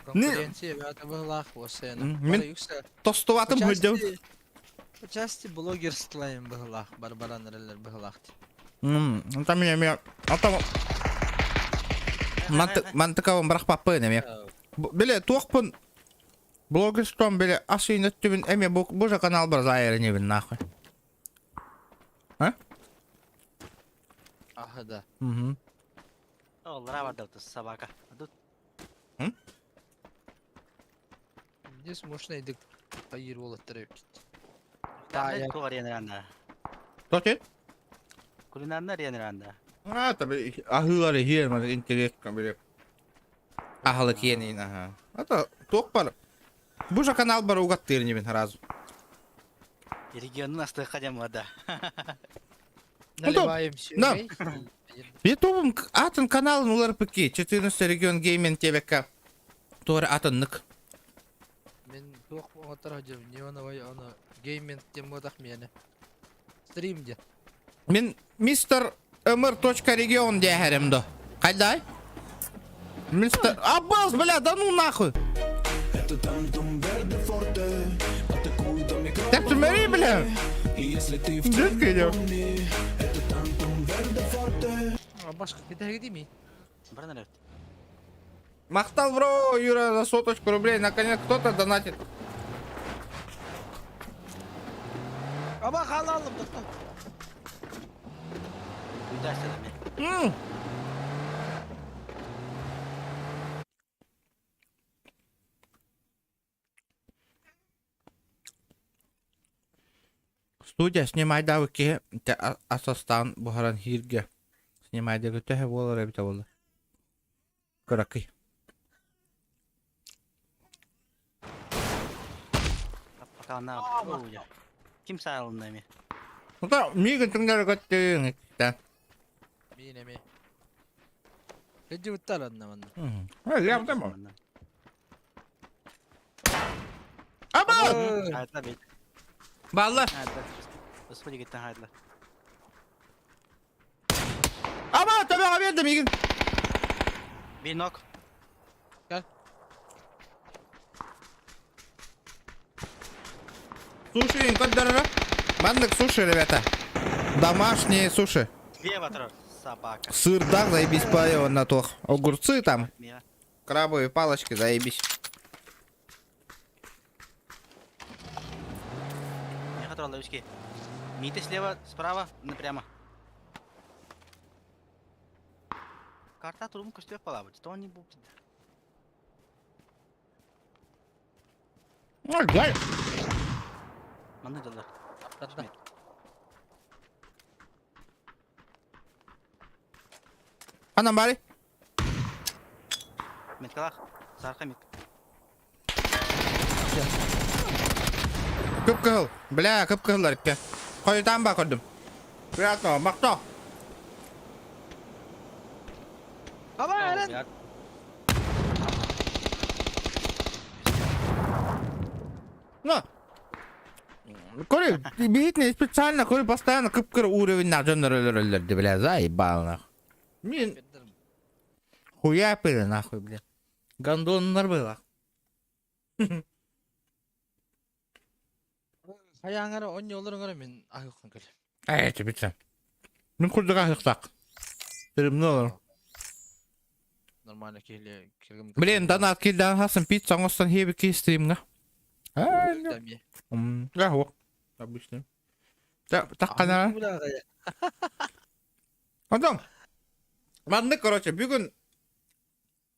S6: Конкуренция бәтэ быһылаах осена.
S1: Мин тостубатым хыдым.
S6: По части блогерствоем быһылаах барбаран эрэллэр быһылаах.
S1: Там меня меня а там мантыкабын бырахпаппын эме. Биле туохпун блогерством биле ас үйүн өттүбүн эме бу же канал бар заайрынебин нахуй. А?
S6: Аха да.
S1: Угу.
S5: Оллара собака.
S6: Здесь можно и. Хайыр уолаттар эбит. Таайа.
S5: Туох арена
S1: Тоти?
S5: Кулинарная арена
S1: А, таби аһыылар иһиэр маны интерес били аһалы киэнин аха. Ата туох бар. Бу же канал бар угаттыыр нибин сразу.
S5: Регионун астыахха диэн да.
S6: Наливаем
S1: Да.
S6: все.
S1: Ютубум атын каналын уларыппыт 14 регион гейминг диэбэккэ туора атыннык.
S6: Мин туох оҥоттор сылдьабын, неоновай ону гейминг диэн буотах миэнэ. Стрим диэн.
S1: Мин мистер mr.регион диэхэрим до. Хайдай? Мистер... Аббас, бля, да ну нахуй! Так смотри, бля! Детка идет.
S6: Башка китэһиги дии
S5: Баран эрэ.
S1: Махтал, бро, Юра, за соточку рублей. Наконец кто-то донатит.
S6: Аба хаалалым тохтоо.
S5: Уйдасты да
S1: М. Студия снимайдаабыт киһи ити асастаан буһаран иһииргэ снимайдыырга төһө буолар эбитэ буолла кыракый
S5: Пока Ким саалынна эми?
S1: Ота миигин түҥнэри көттүҥ иттэ.
S6: Миин эмиэ. Кыдьыбыттар анна манна.
S1: Лявдама. Аба!
S5: Хайдла бит.
S1: Балла.
S5: Господи, гиттен хайдла.
S1: Аба, төбөҕө биэрдим миигин.
S5: Bir knock.
S6: Gel.
S1: Суши көрдөрөрө. Маннык суши, ребята. Домашние суши.
S5: Слева турар собака.
S1: Сырдах заебись по на тох. Огурцы там,
S5: Мира.
S1: крабовые палочки, заебись.
S5: Не хотел ловички. Миты слева, справа, напрямо. Карта турум көстүөх балабыт. То не будет.
S1: Ну, дай.
S5: Манны дылар.
S6: Таптарда.
S1: Анам бары.
S5: Меткалах. Сарха мет.
S1: Кып-кыһыл. Бля, кып-кыһыллар икки. Хойутаан ба көрдүм. Приятного, махтал.
S6: Аба эрэн.
S1: Ну, Көрү, биһитини специально көрү постоянно кып-кыр уровень дьоннор өлөрөллөр ди, бля, заебал нахуй. Мин хуя пыли нахуй, бля. Гондоннар было.
S6: Хайааңара онньолор мин аһыаххан кэлэ.
S1: Эй, тебе Мин курдук аһыктак. Тырымны олор.
S6: Нормально киһили киргим.
S1: Блин, донат килден хасын пицца оҥостон хиэбикки стримҥа. Да, Обычно. Таххана. Потом. Маннык, короче, бүгүн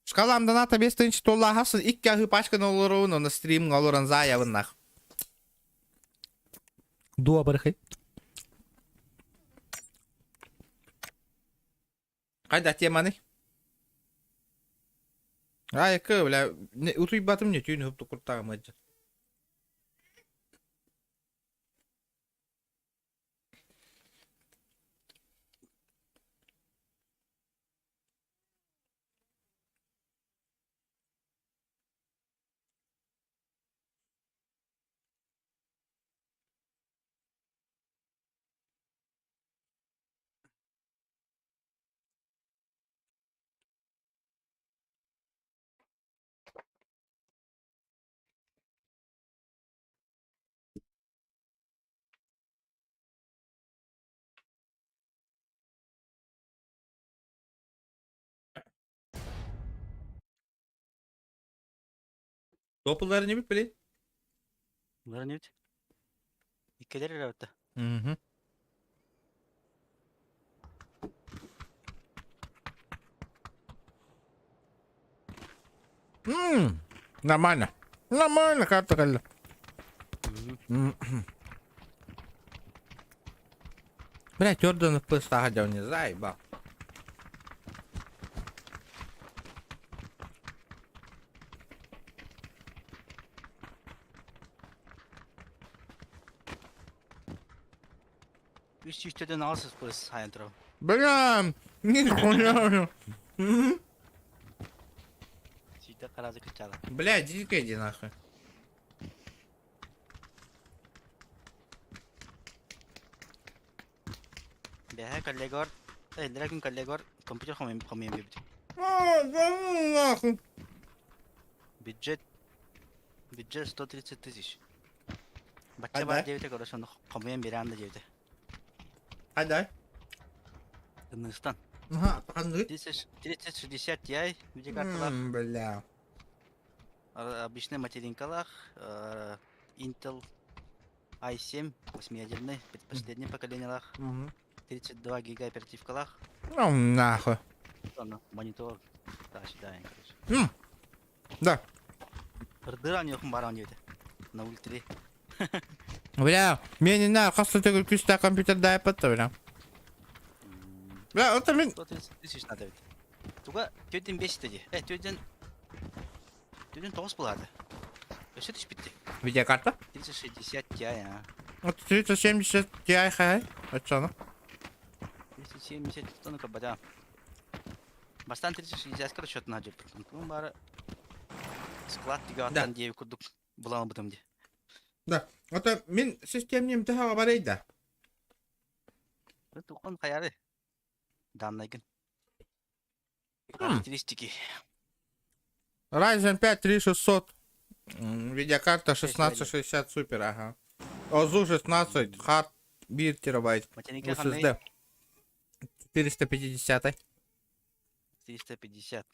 S1: шкалам доната 5 тысяч туолла хасын икки аһыы пачканы олоруун, оны стримҥа олорон заявыннах. Дуа барыхай. Хайда теманы? Ай, кы, бля, утуйбатым не түүн хөпту куртагым ыджа. Топулары не бит,
S5: Булар не бит. Иккилэр эрэ битта.
S1: Угу. Нормально. Нормально, карта кэллэ. Бля, твердо на ФПС не заебал.
S5: Үс сүүстэрдэн аҕыс ФПС хайан турабын.
S1: Бля, нихуя.
S5: Сүүйтэ харазы кыччаала.
S1: Бля, дико иди нахуй.
S5: Бэһэ коллегор, эллэрэ күн коллегор компьютер хомуйан хомуйан биэрбитим.
S1: А, да ну нахуй.
S5: Бюджет бюджет 130 тысяч. Бачча
S1: Ада?
S5: бар диэбитэ короче, ону хомуйан биэрээн да диэбитэ.
S1: Ада?
S5: Тымныыстан.
S1: Ага, ханнык?
S5: 30 3060 Ti видеокарталаах,
S1: М, Бля.
S5: обычный материнкалаах, Intel i7 восьмиядерный, предпоследнее поколениелаах,
S1: Мгм.
S5: 32 гига оперативкалаах,
S1: Ну нахуй.
S5: Аны монитор да сюда, короче.
S1: М, Да.
S5: Ырдыра нехун баран диэбитэ. На ультре.
S1: Бля, мне не надо, хас төгүл күүстээх компьютер iPad бля. Бля, это мин...
S5: 130 тысяч надо ведь. Туга түөтүн бес дии. Э, түөтүн түөтүн тоҕус булаады. Өссө түспүттэ.
S1: Видеокарта?
S5: 3060 Ti а.
S1: Вот 3070 Ti хай. Очону.
S5: 3070 тону кабада. Бастан 3060 короче на деп. Онтун бары склад тигаттан диэби курдук булан бутум ди.
S1: Да. Это мин системнем тэха барайда.
S5: Тухон хаяры. Даннайгын. Характеристики.
S1: Ryzen 5 3600. Видеокарта 1660 супер, ага. ОЗУ 16, хард 1 терабайт.
S5: Материнка ханный
S1: SSD. 450.
S5: 350.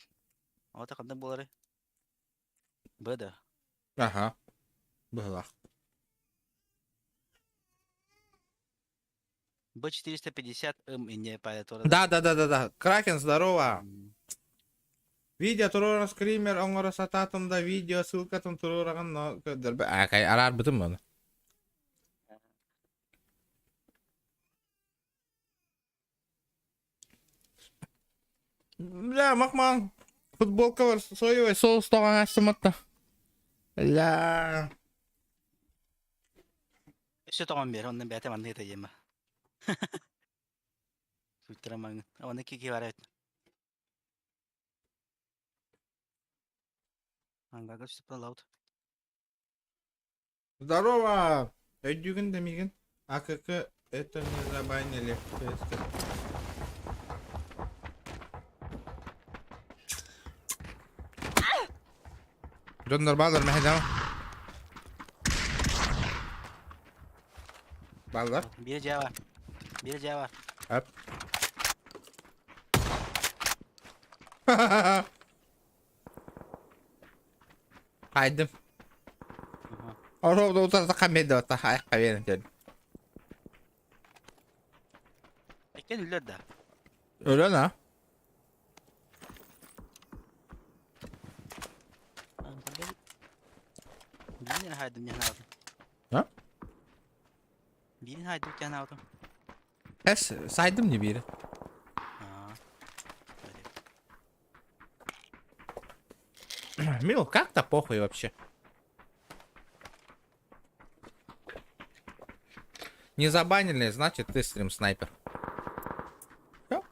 S5: Вот ханны булары. Б да.
S1: Ага. Была.
S5: Б450 М и не клавиатура.
S1: Да, да, да, да, да. Кракен, здорово. Видео турора скример оҥоро сатаатым да видео ссылкатын туруораҕын но көрдөрбө аакай араарбытым оны. Бля, махман футболка бар соевый соус тоҕон астыматта. Бля.
S5: Өссө тоҕон биэр, онно бэйэтэ маннык этэ диэмэ. Суйтара маҥын. Оны кики бар эбит. Ангага түсіп лаут.
S1: Здорово! Өйдүүгүн да миигин? АКК это не забанили. КСК. Дьоннор баалар мэһэдэ. Баалар.
S5: Биир дьиэ бар. Биир дьиэ бар.
S1: Ап. Хайдым. Ороо утарда камеда та айққа берин дедим.
S5: Иккен үллэр да.
S1: Өлөн а?
S5: Биирин хайдым диэн аҕатым.
S1: А?
S5: Биирин хайдым диэн аҕатым.
S1: Эс сайдым не бири. Мил, как-то похуй вообще. Не забанили, значит ты стрим снайпер. Всё.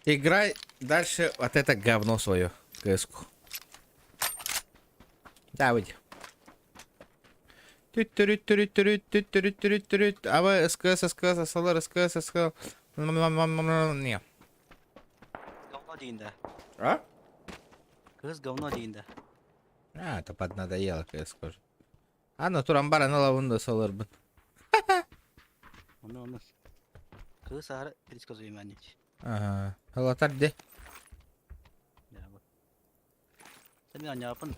S1: Играй дальше вот это говно свое, кску. Да, выйди. Түт-түрүт-түрүт-түрүт, түт-түрүт-түрүт-түрүт. А СКС, СКС, СЛР, СКС, СК. Не.
S5: Говно диин да.
S1: А?
S5: Кыз говно диин да.
S1: А, это поднадоело КС уже. Аны туран баран ылабын да салырбын.
S5: Оны оны. Кыз ары предсказуемый нет.
S1: Ага. Ылатар де.
S5: Да, вот. Сен аньяпын.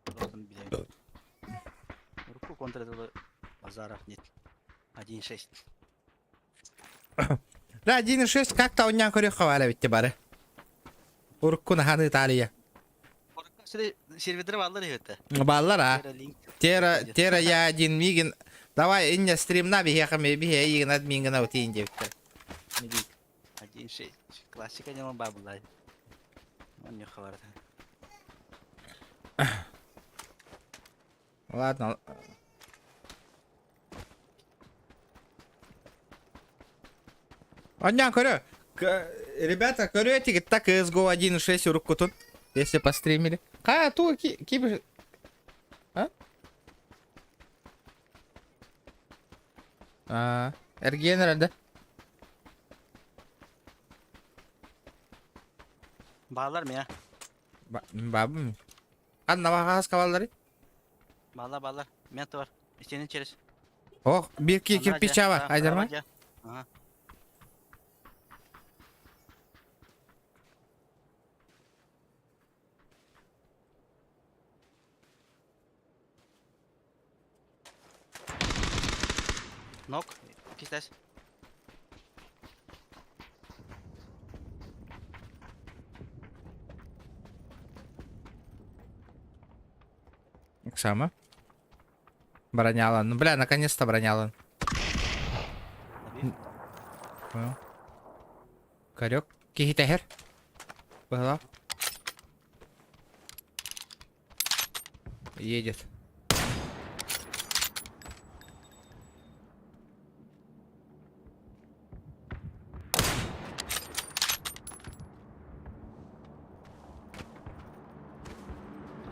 S5: Просто билем. Руку контр этого базаров нет. 1.6.
S1: Да, 1.6 как-то оонньоон көрүөххэ баар эбит бары. Урукку наһааны Италия.
S5: Сервердер бааллар иһитэ.
S1: Бааллар а. Тера, Тера я один мигин. Давай инне стримна биһиэхэ биһиэ эйигин админгына утиин диэбиттэр.
S5: 1.6. Классика нема баабылай. Онньохха барата.
S1: Ладно. Оонньоон көрө. Ребята, көрүө этигит та CSGO 1.6 уруккутун, если постримили. Ха, ту ки А? А, эргиэн эрэлдэ.
S5: Баалар мия.
S1: Бабым. Ханна баҕаас кабаллары?
S5: Баалар, баалар. Мята бар. Истиэнэ через.
S1: Ох, бир кирпича бар, айдарма.
S5: Ага. Нок, кистес.
S1: Оксама. Бронялан. Ну, бля, наконец-то бронялан. Понял. Корек. Кихитехер. Была. Едет.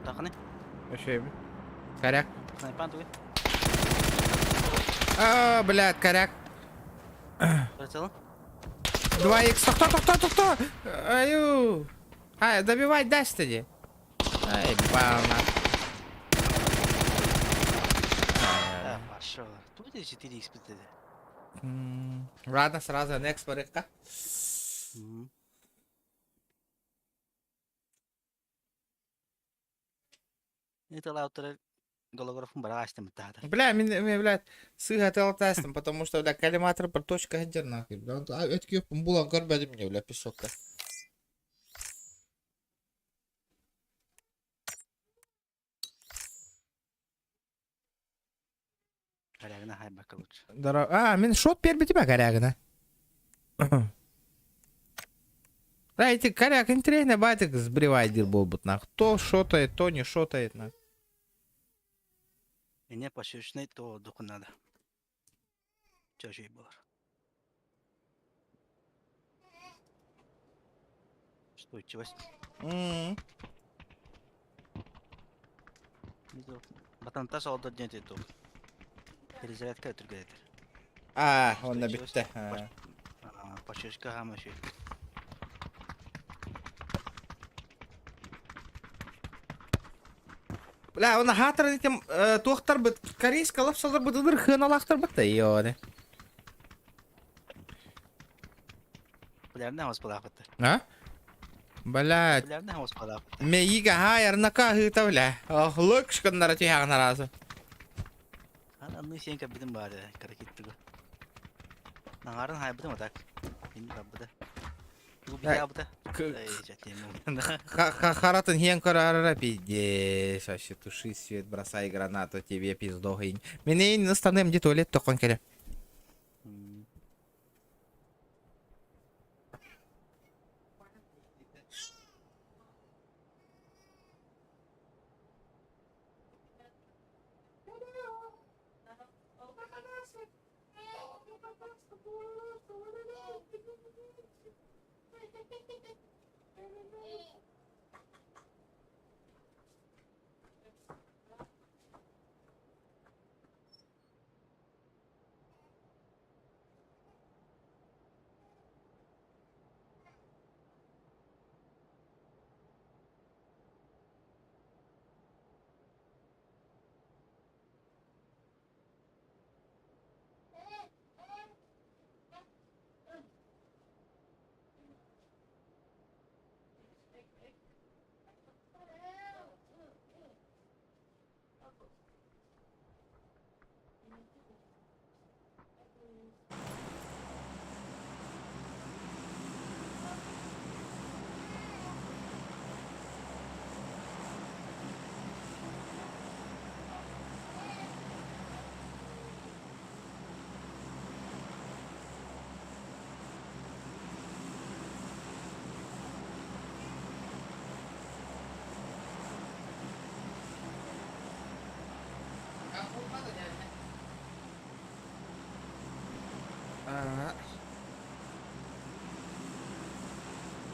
S5: Тахны.
S1: Вообще. Коряк.
S5: Снайпан тугай.
S1: А, блядь, коряк.
S5: Прицел.
S1: 2х. Тохто, тохто, тохто. Аю. А, добивать даст тоді. Ай, бана.
S5: Да, пошел. Тут 4 х
S1: Ладно, сразу next порядка.
S5: Это лаутер голографын бара астым тата.
S1: Бля, меня, блядь, сыга тестом, потому что, бля, коллиматор по точка один нахуй. Бля, а это булан горбяди мне, бля, песок-то.
S5: Корягына хайбака лучше.
S1: Здорово. А, мин шот первый тебя корягина. Да, эти коряк интересно, батик сбривай дир был нах. То шотает, то не шотает, нах.
S5: Мне пощечный, то духу надо. Чажей было. Что, чего? Батантас олдо день ты тух. Перезарядка түргәдер.
S1: А, он набитте.
S5: Пощечка хамаши.
S1: Бля, он хатыр этим туохтар быт корейская лапсалар быт ылыр хыналахтар быт да ёне.
S5: Биләрне хос балахыты.
S1: А? Блядь.
S5: Биләрне хос балахыты.
S1: Мейига хайар нака хыта бля. Ох, лык шканнара тихаган разы.
S5: Аны сен кабидин бары, каракиттиго. Наңарын хайбыдым атак. Ин бабыда. Бу бия быда.
S1: Харатын хен карара пиздец. Вообще туши свет, бросай гранату тебе пиздогинь. Меня не настанем где туалет тохон келе.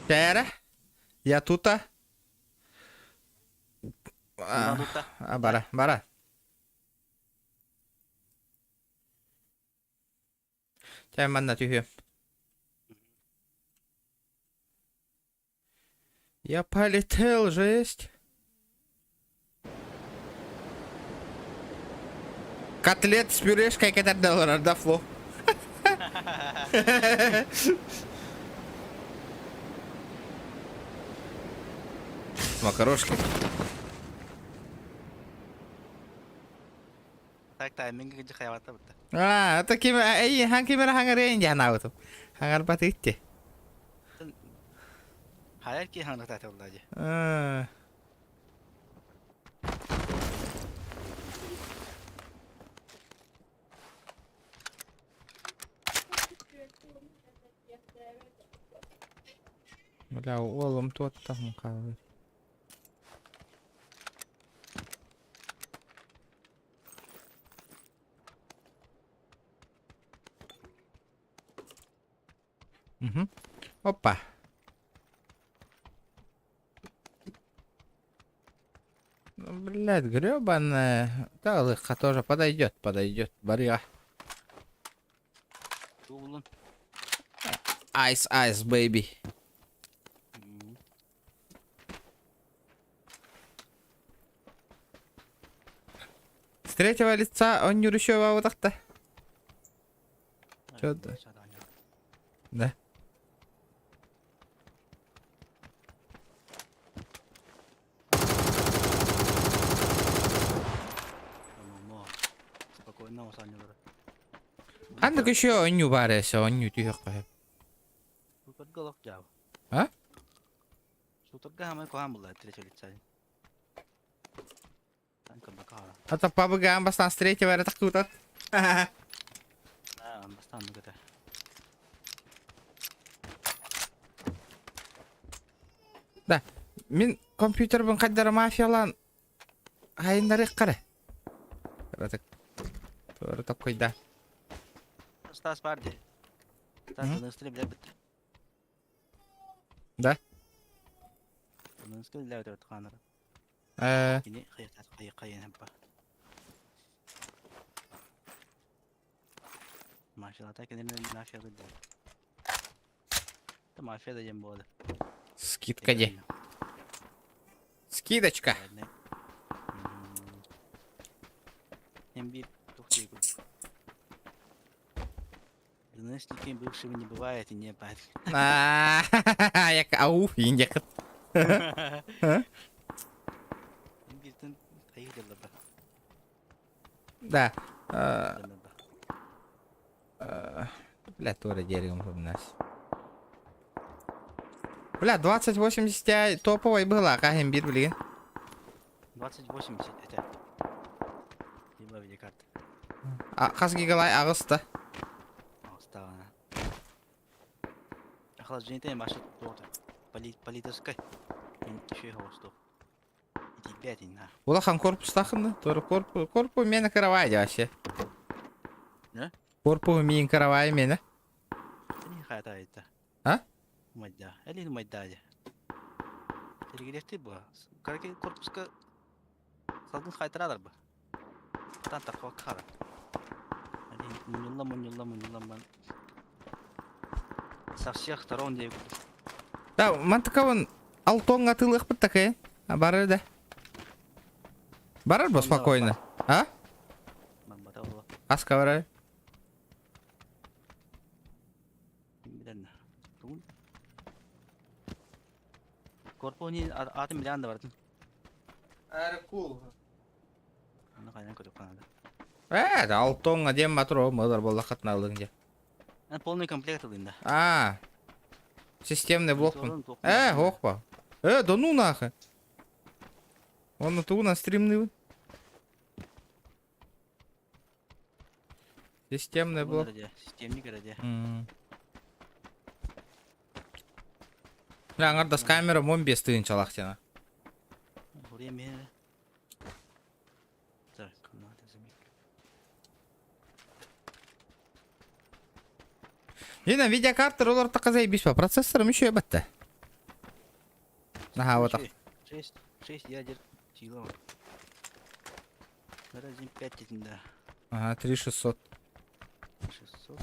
S1: Чээрэ, я тута. А, бара, бара. Чэ, манна түһүөм. Я полетел, жесть. Котлет с пюрешкой кэтэрдэ олорор да фло. Макарошки.
S5: Так тайминг гыдьы хайабата бутта.
S1: А, это ким, эй, хан кимера хаңарыйын диэн аабытым. Хаңарбат итти.
S5: Хайар ки хаңарата буолла дии.
S1: Бля, уолум туоттахым хаалбыт. Угу. Опа. Ну, блядь, гребаная. Да, лыха тоже подойдет, подойдет. Барья.
S5: Тугулун.
S1: Ice, ice, baby. С третьего лица он Юрищева вот так-то. Чё это? Да.
S5: Спокойно, Саня.
S1: Ханнык еще онньуу баар эсэ онньуу түһүөххэ сөп.
S5: Сутарга олох дьаабы.
S1: А?
S5: Сутарга хамай куһаан булла третьего лица.
S1: А то пабыгаан бастаан с третьего эрэ тахтыбытар.
S5: Аа, бастаан нугата.
S1: Да, мин компьютербын хайдара мафиялаан хайыннарыахха эрэ. Кыратык. Туора токкуйда.
S5: Стас бар дии. Стас Донецкий билэр бит.
S1: Да?
S5: Донецкий билэр бит хаанара.
S1: Э,
S5: Кини хайыхпа. Мафиялата кинини мафия да. Это мафия да диэн буолар.
S1: Скидка де. Скидочка.
S5: Эмбир тухтыгу. Знаешь, никем бывшего не бывает и не бывает.
S1: Як ауф индекет.
S5: Эмбиртен хайы дыллаба.
S1: Да. Бля, тура деревом у нас. Бля, 2080 топовой была, как имбир, блин.
S5: 2080 это. Либо видеокарта.
S1: А, хас гигалай ағысты.
S5: Ағыстағана. Охлаждение маша тота. Политической. Еще хосту. Итипятин,
S1: Улахан корпустахын, тура корпу, корпу мені каравай вообще.
S5: Не?
S1: Корпу миин каравай мені.
S5: Эли хайта это.
S1: А?
S5: Майда. Эли майда. Тергелехти бу. Караки корпуска салгын хайтыралар бу. Тан таква кара. Эли муньюлла муньюлла муньюлла ман. Со всех сторон де.
S1: Да, мантыкабын алтоңга тылыхпыт такая. А барар да. Барар бу спокойно. А? Аска барар.
S5: Корпуни атын билэн да бардым.
S1: Әрі кул.
S5: Аны кайдан көрүп канады.
S1: Э, алтоңга дем батыр мыдар боллақатын алдың де.
S5: Полный комплект алын да.
S1: А. Системный блок. Э, охпа. Э, да ну нахуй. Он на ту на стримный. Системный блок.
S5: Системник ради.
S1: Бля, аңардас камера 15 тыһынчалаах тена.
S5: Время. Так, надо заметить.
S1: Лина, видеокарта олор таказай бис процессорым еще ебатта. Наха вот.
S5: 6, 6 ядер сила. Разим 5 да.
S1: Ага, 3600.
S5: 600.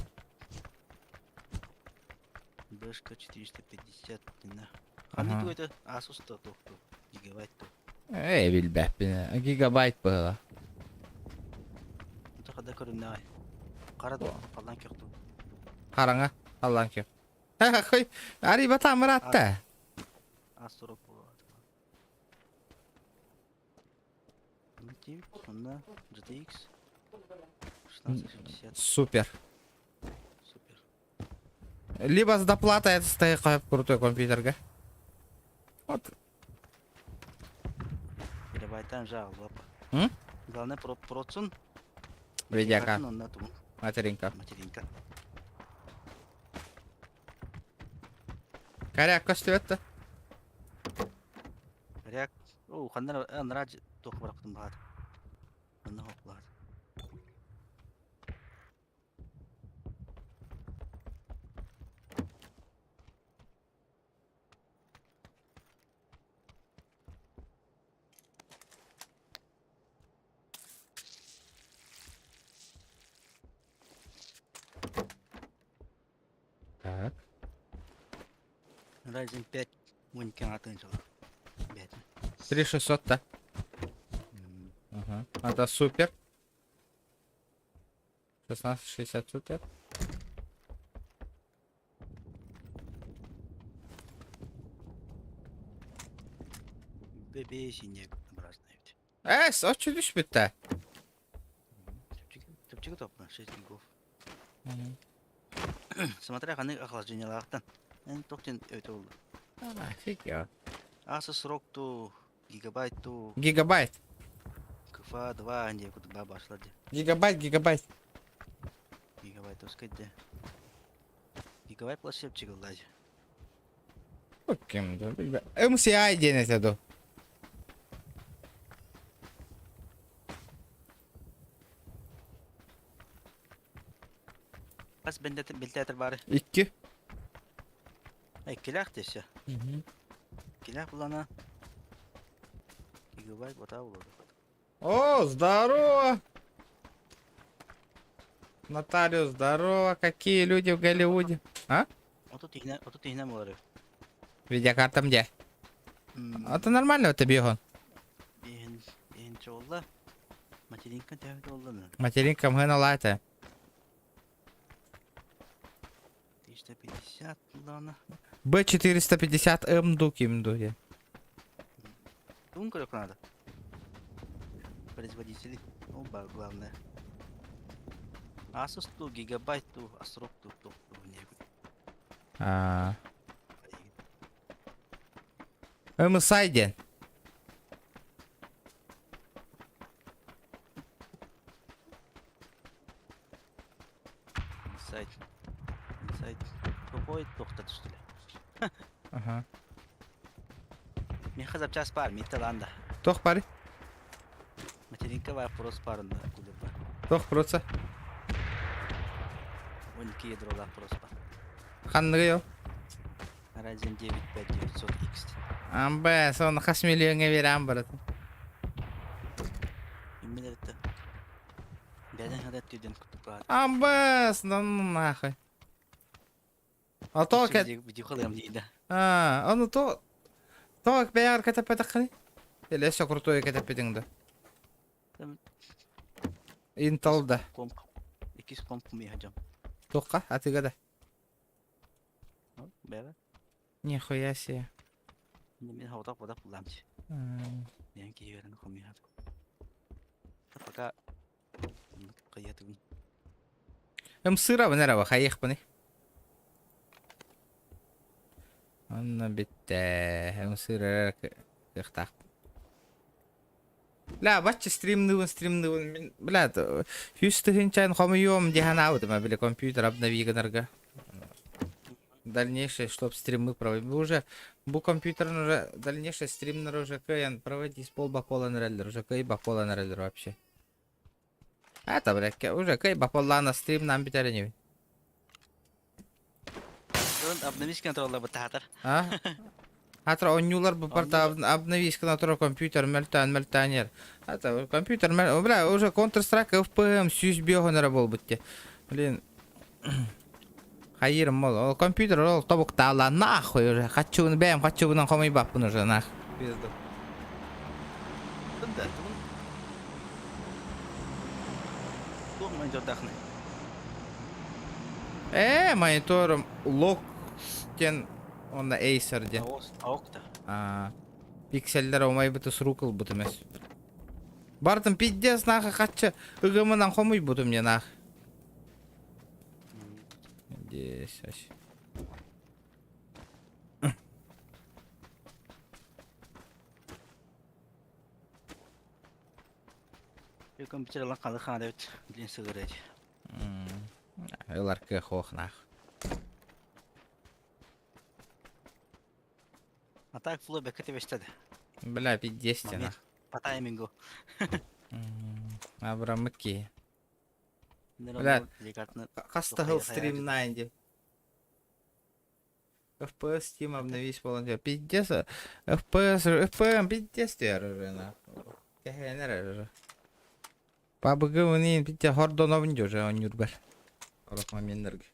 S5: Бэшка 450 да. Ага. Аны это Asus то то гигабайт то.
S1: Эй, билбэппин. Гигабайт было.
S5: Это хада көрүннэ. Кара да халан кехту.
S1: Хараҥа халлаан киэх. Хой, ари батам ыраатта.
S5: А40 буолуо. Онно GTX 1660.
S1: Супер.
S5: Супер.
S1: Либо с доплатой это стоит крутой компьютерга. Вот.
S5: Терабайтан жаалып.
S1: М?
S5: Главное про процун.
S1: Видеокарта.
S5: Онна тугун.
S1: Материнка.
S5: Материнка.
S1: Коряк көстүбэт да.
S5: Коряк. О, ханна анара туох барахтым баат. Онно хоплаат.
S1: Так.
S5: Ryzen 5 12 атын жыл. Бәт.
S1: 3600 да. Ага. Это супер. 1660 супер.
S5: Бебе сине образно ведь.
S1: Эс, очень түспүт
S5: Чөпчүгү топна 6 гигов. Смотря ханы охлаждениялаахтан. Эн тоқтен өтө болду.
S1: Нафиг я.
S5: Аса срок ту гигабайт ту
S1: Гигабайт.
S5: КФА 2 анде кут ба башлады.
S1: Гигабайт, гигабайт.
S5: Гигабайт ускайды. Гигабайт плашеп чыгылдады.
S1: Ким да? MCI диэн этэ ду.
S5: Бас бендет билтетер бары.
S1: Икки.
S5: Иккилээх десе. Иккилээх булана. Гигабайт бота болот.
S1: О, здорово! Нотариус, здорово! Какие люди в Голливуде? А?
S5: 30 иһинэн буолар.
S1: Видеокарта где? Это нормально, это бегон.
S5: Биһин биһин чолла. Материнка тәһүт болла.
S1: Материнка мгна лата.
S5: 350 булана.
S1: Б450М дуким дуге.
S5: Тун көрөк надо. Производители. Ну, ба, главное. Asus ту гигабайт ту ASRock ту ту не.
S1: А. MSI диэн.
S5: Сайт. Сайт. Тупой тоқта түстүле.
S1: Ага.
S5: Мен запчас бар, металланда.
S1: Туох баарый?
S5: Материнка бар, прос барында кулер бар.
S1: Туох проца?
S5: 12 ядролар прос бар.
S1: Ханныгый ол?
S5: Ryzen 9 5900X.
S1: Амба, соны хас миллионга берем брат.
S5: Именно это. Бәдән хәдәт түйден күтіп бар.
S1: Амба, ну нахуй. А то кет.
S5: Видео дейді.
S1: А, аны то то бәяр кәтәпәтәккәни. Или все крутое кәтәпәтең да.
S5: Там-
S1: Intel да.
S5: Комп. Икис комп ми хаджам.
S1: Тоққа, атыга да.
S5: Бәбә.
S1: Нихуя себе.
S5: Мин хавдак бодак буламчы. Мен киерен хоми хат. Пока кыятыгын.
S1: Ымсыра бынара хайых быны. Онно битте. Ымсыра кыхтах. Ла, бачча стримныбын, стримныбын. Бля, хүс тыһынчан хомуйуом диһан аудыма, били компьютер обнови гынарга. Дальнейшее, чтоб стримы проводить. Уже, бу компьютер уже, дальнейшее стримнер уже кыян проводить пол бакола нреллер, уже кый бакола нреллер вообще. Это, блядь, уже кый бакола на стрим нам битере.
S5: Обновись контроллар бытаатар.
S1: А? Хатыр оонньуулар бу барта обновись турар компьютер мөлтөөн мөлтөөн Ата компьютер мел бля уже Counter Strike FPM 105 эрэ буолбут те. Блин хайырым ол ол компьютер ол тобуктаала нахуй уже хаччыбын бэйэм хаччыбынан хомуйбаппын уже нах. Пизду.
S5: Да, Туох монитор-дахны?
S1: Э, мониторум лок диэн уонна Acer диэн.
S5: Аок да.
S1: Пикселлэр умайбыты сурук ылбытым эс. Бартым пиздец нахы хаччы ыгымынан хомуйбутум не нах. Здесь ась.
S5: Компьютер ылан халы хаада бит. Блин сыгырыт.
S1: Ылар кыах нах.
S5: А так фло бэкэ тебестеді.
S1: Бля, пиздец нах.
S5: По таймингу.
S1: Абрамыт ки. Бля. Хастахыл стрим найди. FPS Steam обновись полностью. Пиздец. FPS, FPM пиздец уже нах. Кэхэнэр уже. PUBG унин пиздец хордоновын уже он юрбер. Орох моментлерге.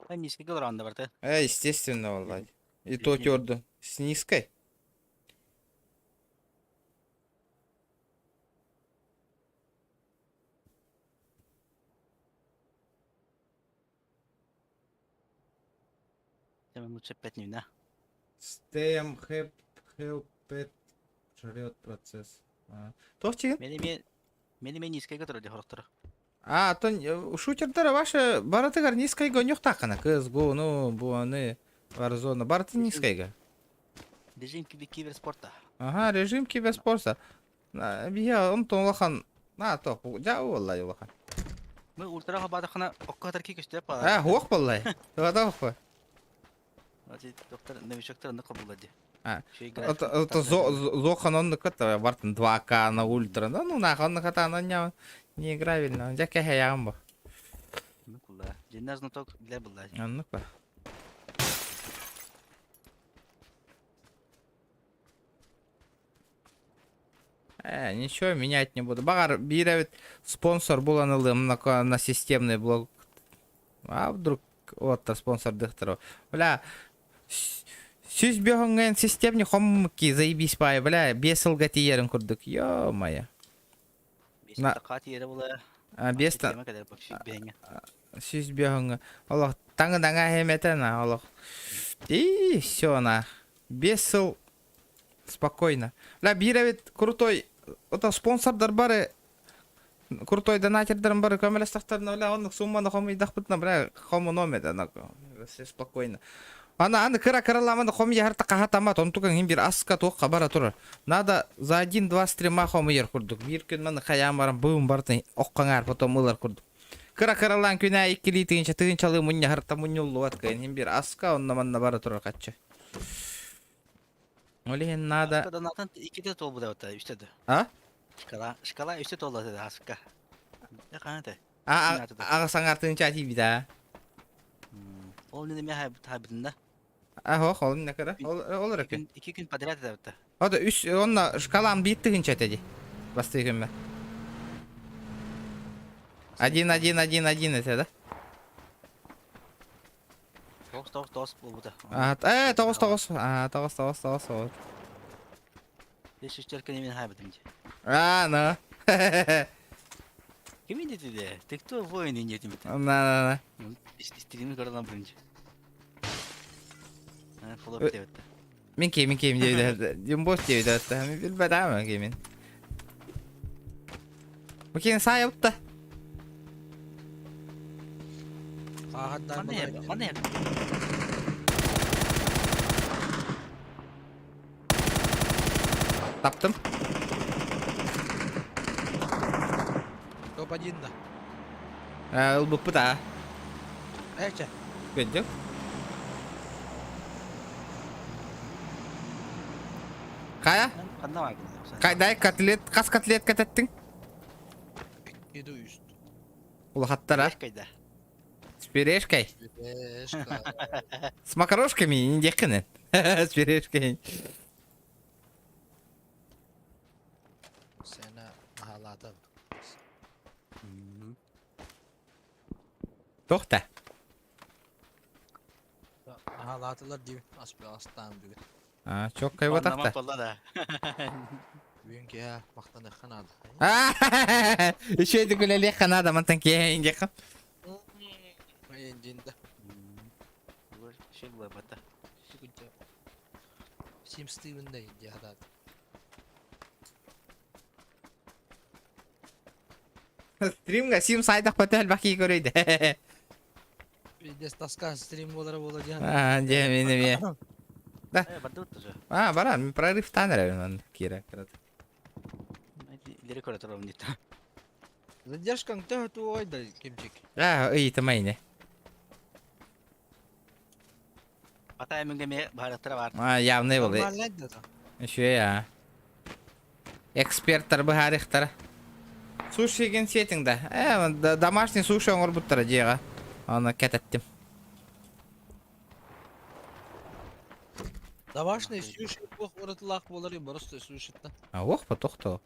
S5: А низкий раунда барта.
S1: Естественно, валлай. И то тёрду. С низкой.
S5: Лучше 5 не да.
S1: Steam help help жрет процесс. Туох чигин?
S5: Мени мен низкий который хорохтор.
S1: А, то шутердара ваша баратыгар низкайга нюхтакана. CSGO, ну, буаны, Warzone, бараты низкайга.
S5: Режим киберспорта.
S1: Ага, режим киберспорта. Бия, онтон улахан, на, то, жа оллай улахан.
S5: Мы ультраға бадақына оккатар ки көстеп
S1: А, хуох боллай. Туата хуох.
S5: Доктор, новичоктар ны кабулады.
S1: А, Это, это зохан он ката бартын 2К на ультра. Ну, нахуй, он ката, она не, не играбельно. Жа кэхэ яган бу.
S5: Ну кулла. Женназ знаток для была.
S1: Оннук ба. Ничего менять не буду. Багар биир спонсор булан ылым на, на системный блок. А вдруг вот спонсор дыхтару. Бля, сүз бөхөнгөн системный хомки заебись пай, бля, бес сылга тиерин курдук. Ё-моё.
S5: На була.
S1: А, бес та сүз бөхөнгө. Олох таңы даңа хемете на, олох. И все на. Бес сыл спокойно. Бля, биир крутой это спонсордар бары крутой донатердерин бары көмөлөстөхтөрүнө бля оннук сумманы хомуйдахпытына бля хомуном это все спокойно. Ана аны кыра кыраламаны хомуй харта кахатамат онтуган хим бир аска туохха бара турар. Надо за один-два стрима хомуйар курдук. Бир күн маны хаям баран быым бартын оккаңар потом ылар курдук. Кыра кыралаан күнэ иккилии тыгынча тыгынчалыы мунньа харта мунньуллубат кыйын хим бир аска онно манна бара турар каччы. Ол иһин надо...
S5: Донатан икките толбуда бата үстеді.
S1: А?
S5: Шкала, шкала үстө толлады аска. Я канаты.
S1: А, ага саңар тыгынча тиби да.
S5: Ол не ме хайбытын да.
S1: А, хох, ол не кыра. Ол ол эрэ
S5: 2 күн подряд это.
S1: Ода үс онна шкалам биир тыгынча теди. Басты күнмэ. Один, один, один, один это, да?
S5: Тоғыз, тоғыз, тоғыз болбута.
S1: А, тоғыз, тоғыз. А, тоғыз, тоғыз, тоғыз, вот.
S5: Беш үш төрт мен хайбытым.
S1: А, ну.
S5: Ким деди? Ты кто воин не этим?
S1: На, на,
S5: на. Стрими көрдөн биринчи. Флоп деп
S1: Мин ким, мин ким диэбит. Дюмбос диэбит. Мин билбэтам кимин. Бу кин саайыбытта.
S6: Хахаттан
S5: Маны
S1: Таптым.
S6: Топ-1 да.
S1: Ылбыппыт а.
S6: Эче.
S1: Көддүк. Кая? Кайдай котлет, кас котлет кататтың?
S6: Еду үст.
S1: Улахаттара.
S5: Кайда?
S1: С пюрешкой?
S6: Пюрешка.
S1: С макарошками не диэххин С пюрешкой.
S6: Сена наһаалаата.
S1: Туох да?
S6: Наһаалаатылар дии ас астаан бүгүн.
S1: А, чоккай
S5: Оннамат
S1: батахта.
S5: буолла да.
S6: Бүгүн киһи махтаныахха наада.
S1: Үчүгэйдик үлэлиэххэ наада, мантан киэһэ индиэххэ.
S6: Эйиндин да.
S5: Шел бата.
S6: Сим Стивен да инди хатаат.
S1: Стримга сим сайдах бата элбэх киһи көрөйдө.
S6: Биирдэс таска стрим буолара буола диэн.
S1: А, дьэ, мин эмиэ. Да.
S5: Э, бардыбыт тоже.
S1: А, баран, прорывтаан эрэ онон киирэ.
S5: Илери көрө турабын диэтэ.
S6: Задержкаң төһө туой да кимчик.
S1: А, ыйытыма ини.
S5: Атай миңге ме баараттара бар.
S1: А, явный был.
S6: Нормально да.
S1: Үчүгэй а. Эксперттар быһаарыахтара. Суши ген сиэтиҥ да. Э, домашний суши оҥорбуттара дьиэҕэ. Аны кэтэттим.
S6: Домашний суши туох уратылаах буолар просто сушиттан.
S1: А, ох, потохто.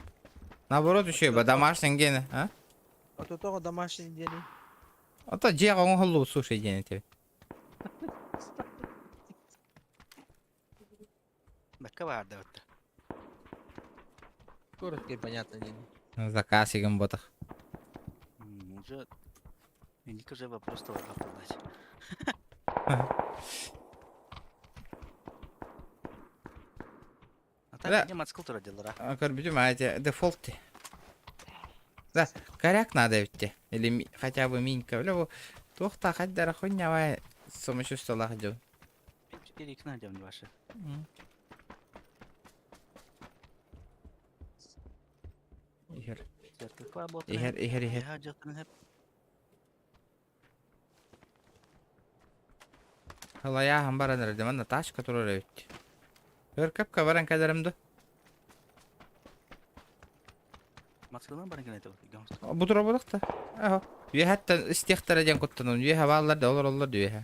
S1: Наоборот, үчүгэй, ба домашний гене, а?
S6: А то тоҕо домашний диэни.
S1: Ото дьиэҕэ оҥоһуллубут суши диэн этибит.
S5: Бэккэ баарда бытта.
S6: Коротко и понятно диэн.
S1: Заказ игин ботах.
S5: Уже Инник уже вопрос тоже оправдать. А так где мацкултура делара?
S1: Көрбүтүм а эти дефолт Да, коряк надо ведь. Или хотя бы минька. Бля, бу туох та хаддара хуйня самочувствиелаах дьон.
S5: 4 икс найдем ваши.
S1: Иһэр. Иһэр, иһэр, иһэр. Халайааһын баран эрэ, манна тачка турар эбит. Өр кэпкэ баран кэлэрим да.
S5: Москвадан баран кэлэн
S1: Бу тура буолуохта. Аһа. Үөһэттэн истиэхтэрэ диэн куттанабын. Үөһэ бааллар да олороллор да үөһэ.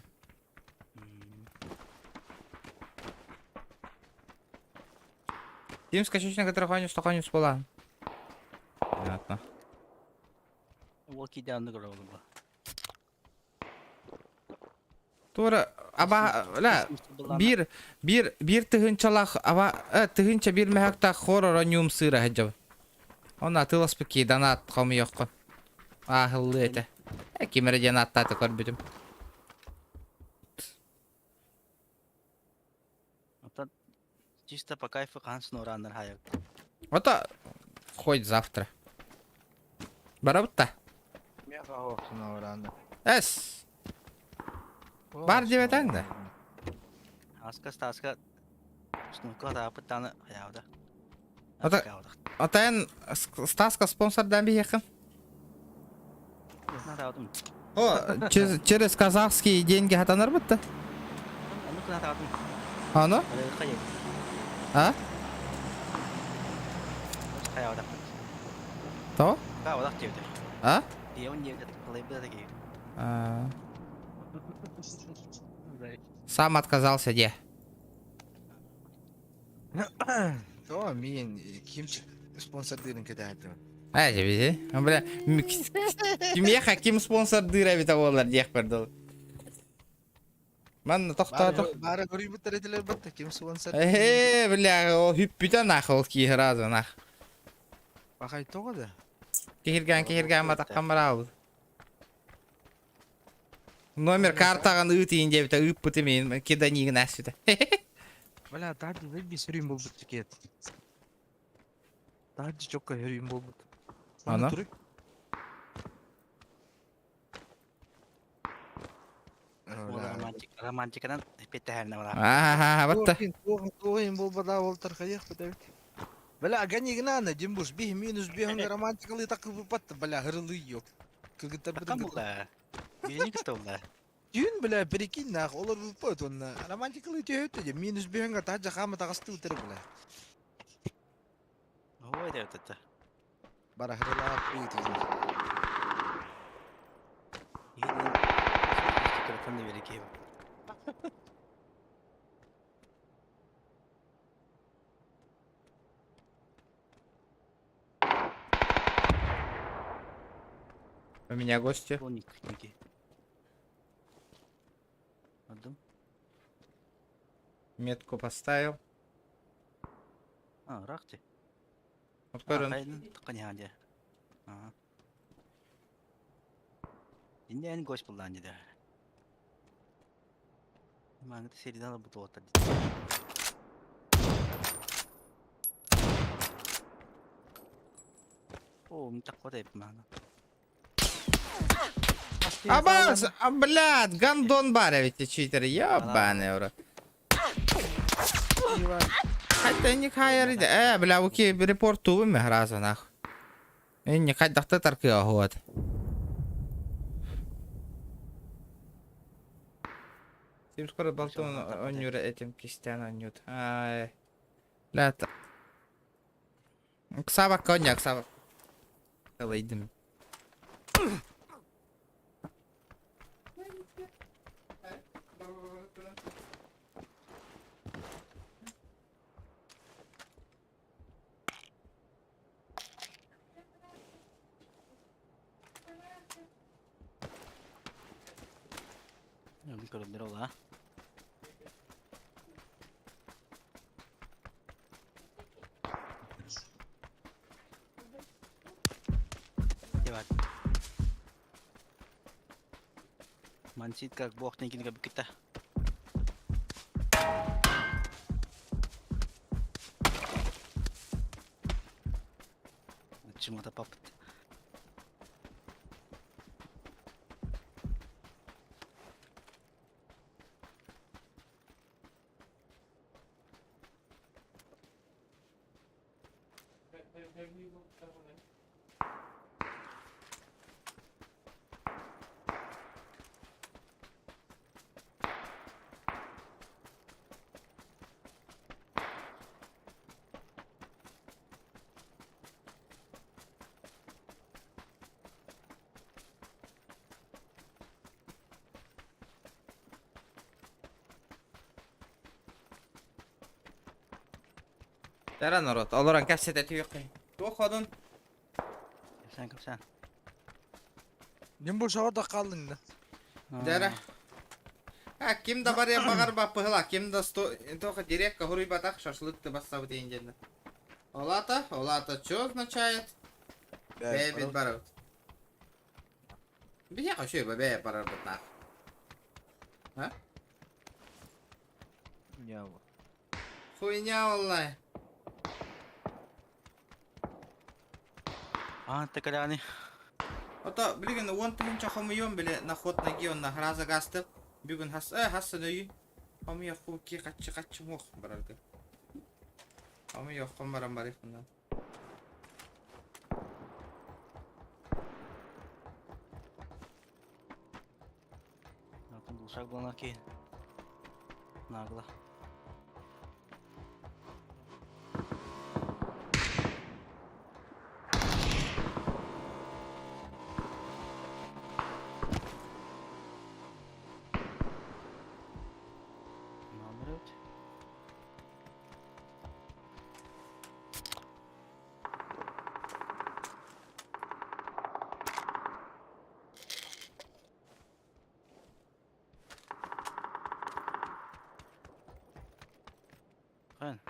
S1: Тим скачочно который хонюс хонюс буолан. Понятно.
S5: Ол киде анны көрө болуга.
S1: Тура аба ла биир биир биир тыһыынчалаах аба э, тыһыынча биир мөһөктөөх хор ороньуум сыыра сылдьабын. Онно атыыласпыт киһи донат хомуйуоххун. Ааһыллыы этэ. Э, ким эрэ диэн ааттаата көрбүтүм.
S5: Оттон чисто по кайфу хаан снорааннар хайа.
S1: Ото хоть завтра. Барабыт да.
S6: Миэхэ оһох сынаабараанда.
S1: Эс. Бар диэбэтэҥ да.
S5: Аска стаска снука таапыт тааны хаябыта.
S1: Ото Отайын Стаска спонсордаан биһиэххин. О, через, через казахские деньги хатанар бытта. Аны? А? То? А? А. Сам отказался, де.
S6: То мин кимчик спонсордыырын кэтэһэтим.
S1: Ээ, дьэ, бля, кимиэхэ ким спонсордыыр эбитэ буоллар диэхпэр дылы. Манна тохтоото.
S6: Баара көрүйбүттэр этилэр батта ким спонсор.
S1: Ээ, бля, ол хүппүтэ нах ол киһи разы нах.
S6: Бахай тоҕо да?
S1: Киһиргээн киһиргээн матаххан бараабыт. Номер картаҕын ыытыйын диэбитэ ыыппытым иһин киданиигин ааспыта.
S6: Бля, таһырдьа заебись сөрүүн буолбут чекет. Таһырдьа чокка сөрүүн буолбут.
S1: Ана?
S5: Романтик, романтиканан эппиэттэһэринэ бала.
S1: Аа, батта.
S6: Туох буолбата буолтар хайыахпыт эбит. Бля, гони гнана, Димбуш, бих минус бих романтикалы так выпадта, бля, хырылы ёк. Кыргыттар
S5: Кам булла? Биrini кытта булла.
S6: Түүн, бля, прикинь, нах, олор выпад, он романтикалы төһөттө де, минус бихинга таһырдьа хаама таҕысты утыр, бля.
S5: Ой, деп өтөттө.
S6: Бара хырылаап ыытыгын.
S5: Кыраттан да бери киһи.
S1: У меня гости.
S5: Слоник некий. Одум.
S1: Метку поставил.
S5: А, рахти.
S1: Вот көрөн.
S5: Тыккан Ага. Инде гость буллан диде. Маңгыты серидан алып бутуоттар. О, мтакко деп мана.
S1: Абас, а, блядь, гандон бар ведь читер, ебаный в рот. Хотя не хайр иде. Бля, уки репорт тубы раза нах. Не хайдахта таркы вот. Тим скоро болтун онюра этим кистян онют. Ай. Бля, та- Ксава коня, ксава. Давай идем.
S5: Көрөлдөр ол, а? Дебат. Мансит как бог тенкин как бикта. Чему-то папыт.
S1: Тара народ, олорон кәпсәтә түйөккә. Тух одун.
S5: Капсан, капсан.
S6: Ним bu şurada kaldın da.
S1: Дәрә. А, ким да бар я багар ба пыгла, ким да сто тоха директка хуруй батах шашлык ты басса дигән җирдә. Олата, олата что означает? Бэбит барут. Бия хочу бэбэ барар бутнах. А?
S6: Ya bu.
S1: Хуйня валлай.
S5: А, такаляны.
S1: Ото билген он тыгынча хомуйон биле на ход ноги он на граза гастып. Бүгүн хас хас нөйү. Хомуя хуки качы качы мох барарга. Хомуя хомарам барых мында.
S5: Атын душак буланаки. Нагло. Номер. Хан.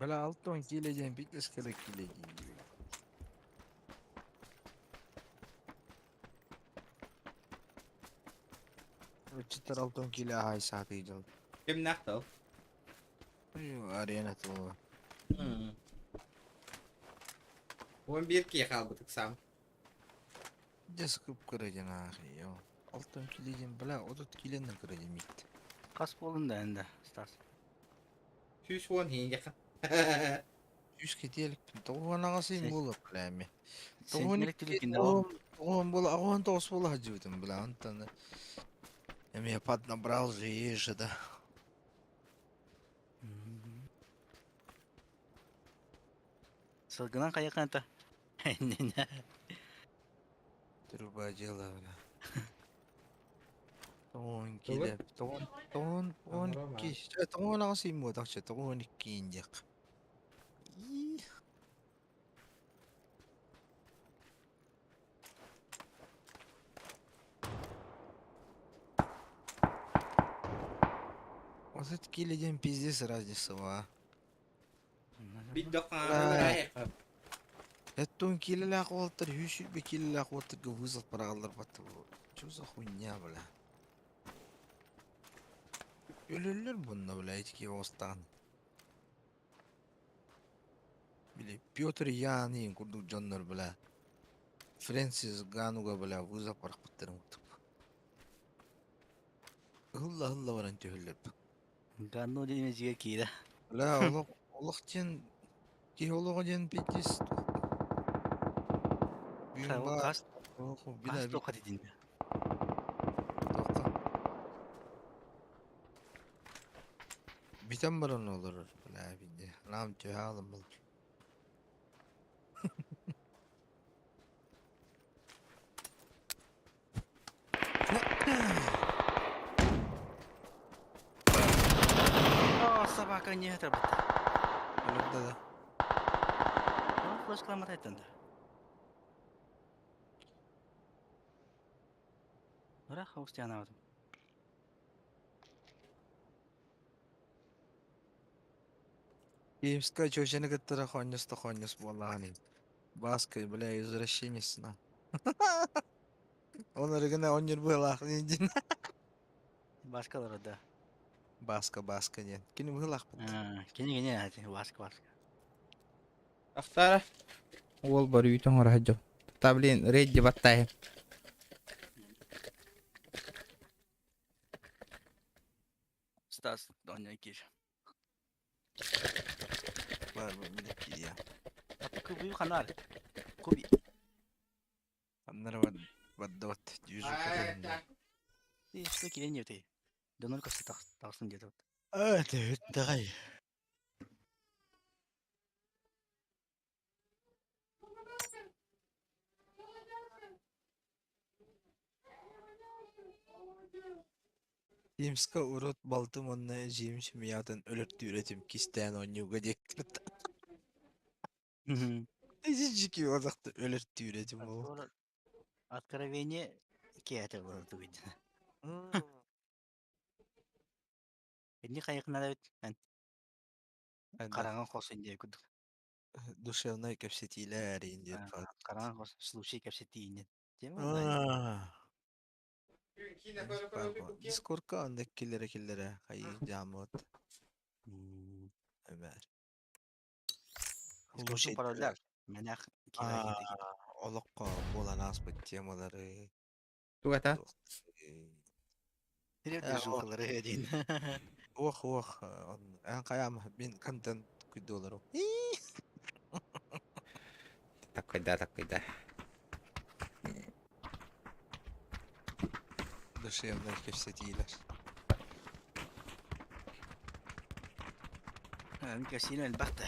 S6: Бля, алтон киилэ диэн биитис кыра киилэ дииллэр. Ыччаттар алтон киилэ аһай саатыы дьон.
S1: Кимнээх тыл?
S6: Арена тылы.
S1: 11 киһи хаалбыт ыксаам.
S6: Дьэ скып кыра диэн аахый. Алтон киилэ диэн, бля, 30 киилэнэн кыра диэн миит.
S5: Хас буолун да энда, Стас.
S1: 110 иһин
S6: Үс кэтиэликпин тоҕуон аҕасыйын буолуох бля эми. Тоҕуон
S5: Сентимелик
S6: икки
S5: түлүкүн да ол.
S6: тоҕуон буола аҕыан тоҕус буола сылдьыбытым бля онтон эмиэ поднабрал же есть же да.
S5: Сылгынан хайаканта.
S6: Труба дело бля. Тоҕуон киилэ тоҕуон тоҕуон тоҕуон икки тоҕуон аҕасыйын буотахча тоҕуон иккиин диэх. Ии. Вот это киилэ диэн пиздец разница а. Эттон киилэлээх уолаттар 120 киилэлээх уолаттарга вызов быраҕаллар баттар. Чё за хуйня, бля? Өлөллөр bunна, бля, эти оҕустаан. Били Петр Ян курдук дьоннор, бля. Фрэнсис Гануга, бля, вызов бырахпыттарын курдук. Ыһылла-ыһылла баран түһэллэр.
S5: Ганну диэн дьиэ киирэ.
S6: Бля, олох, олох диэн, киһи олоҕо диэн пиздец. Бүгүн баар,
S5: Хас
S6: олох
S5: хас
S6: билэ
S5: тоха дидин.
S6: тоқта. Бүтэн баран олорор, бля, бинде. Нам түһэ алым был.
S5: О, собака не это бата.
S6: Олорда да.
S5: Ол флешкаламат айттан да. Ыраах хаустианаабытым.
S6: Киевская чөчени кыттара хонньос да хонньос буоллаҕын Баска, бля, извращенец на. Он оригинал, он не был диэн.
S5: Баскалары да.
S6: Баска, Баска диэн. Кини быһылаахпыт.
S5: Кини кини ати Баска Баска.
S1: Ахтара. Уол бар үүтүн оҥоро сылдьабын. Та блин, рейди баттайым.
S5: Стас, Доня кир.
S6: Бар бу киирия.
S5: Куби ханар. Куби.
S6: Аннара бардыбат движуха.
S5: Что кирен ебтей. Донор косты тахсын деді.
S6: А, давай. Тимска урут балтым уонна эдьиийим семьятын өлөртүүр этим кистээн оонньууга диэктэр Ичики одахты өлөртүүр этим ол.
S5: Откровение киэте болор тугуйда. Энни хайыкнара бит. Хараҥа хос индия курдук.
S6: Душевнай кэпсэтиилэр индиэн
S5: Хараҥа хос случай кэпсэтиинен.
S6: Дискордка онно киллэрэ-киллэрэ хайыы дьааммыт Өмөр.
S5: Дискордун пароллар. Мэнэх
S6: Олоххо буолан ааспыт темалары
S1: Тугата?
S5: Движухалары диин.
S6: Уох уох эн хайаам мин контент күйдү
S1: Таккайда, таккайда.
S6: Душевнай кэпсэтиилэр.
S5: Кэсиин элбэх да.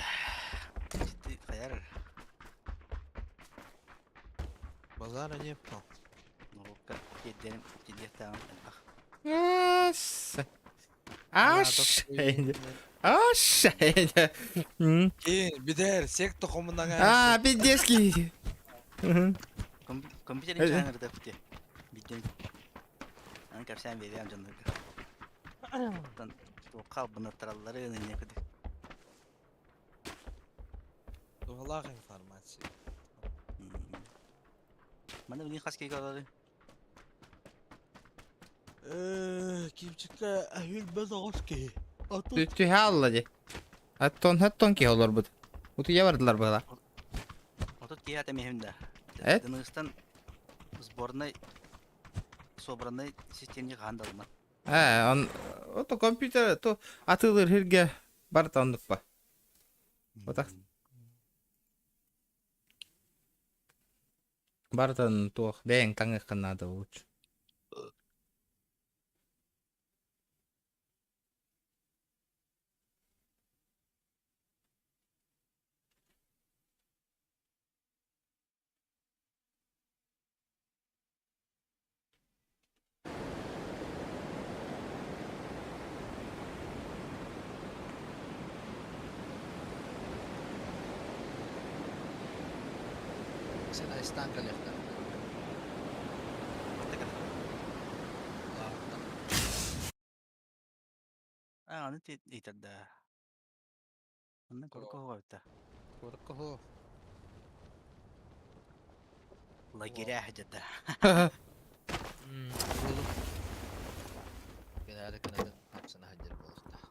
S5: Хайар.
S6: Базара не по.
S5: Норуокка тиэрдэрим тиэрдиэхтээҕим элбэх.
S1: Ас. Аш. Аш.
S6: Кин, битэр, секта хомунан
S1: А, пиздецкий.
S5: Компьютерин чаанырда бите. Биден. Аны кэпсээн биэриэм дьоннорго. Оттон туохха албыннаттараллары не кыды.
S6: Туһалаах информация.
S5: Манна билигин хас киһи олорор?
S6: Кимчиккэ үһүлбэт оҕус киһи.
S1: Түһэ алла дии. Оттон оттон киһи олорбут. Утуйа бардылар быһыла.
S5: 30 киһи атамиһим да.
S1: Эт?
S5: Дыныгыстан сборнай собранный системник хаан далма.
S1: Ээ, он ото компьютер то атыылыыр сиргэ барыта оннук ба. Отах барытын туох бэйэҥ таҥыаххын наада лучше.
S6: Сен айстаан кэлиэхтэр.
S5: Аа, аны ыйтар да. Онно курукка хоҕойта.
S6: Курукка хо.
S5: Лагеря хадьата.
S6: Буолук. Кэнээри кэнэтин хапсана сылдьар буолуохтаах.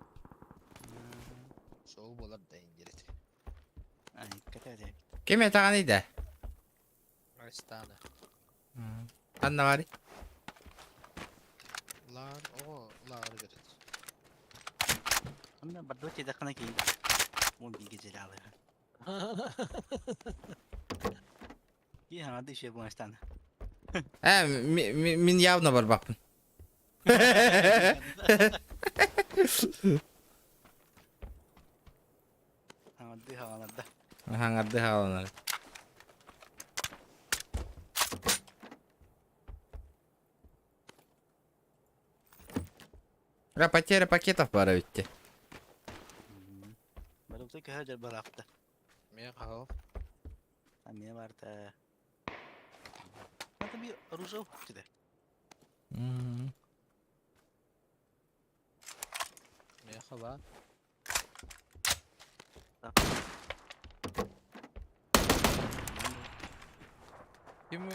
S6: Шоу буолар да индирит.
S5: Кэтэ
S1: Ким этаҕаный да?
S6: Айстаана.
S1: Ханна барый?
S6: Лаар оҕо лааҕыры көрөт.
S5: Онно бардо тиэдэххинэ киин. Уон бииргэ дьиэлээх Кии хаҥарды ишиэ буҥастаана.
S1: Ээ, мин явно барбаппын.
S5: Хаҥарды хаҥаларда.
S1: Хаҥарды хааланар. Ра потеря пакетов бара битти.
S5: Барыбыта көһө дьэр бараапта.
S6: Мен хаһал.
S5: Эмиэ барта. Это би оружие тиде.
S6: Мен хаба. Ким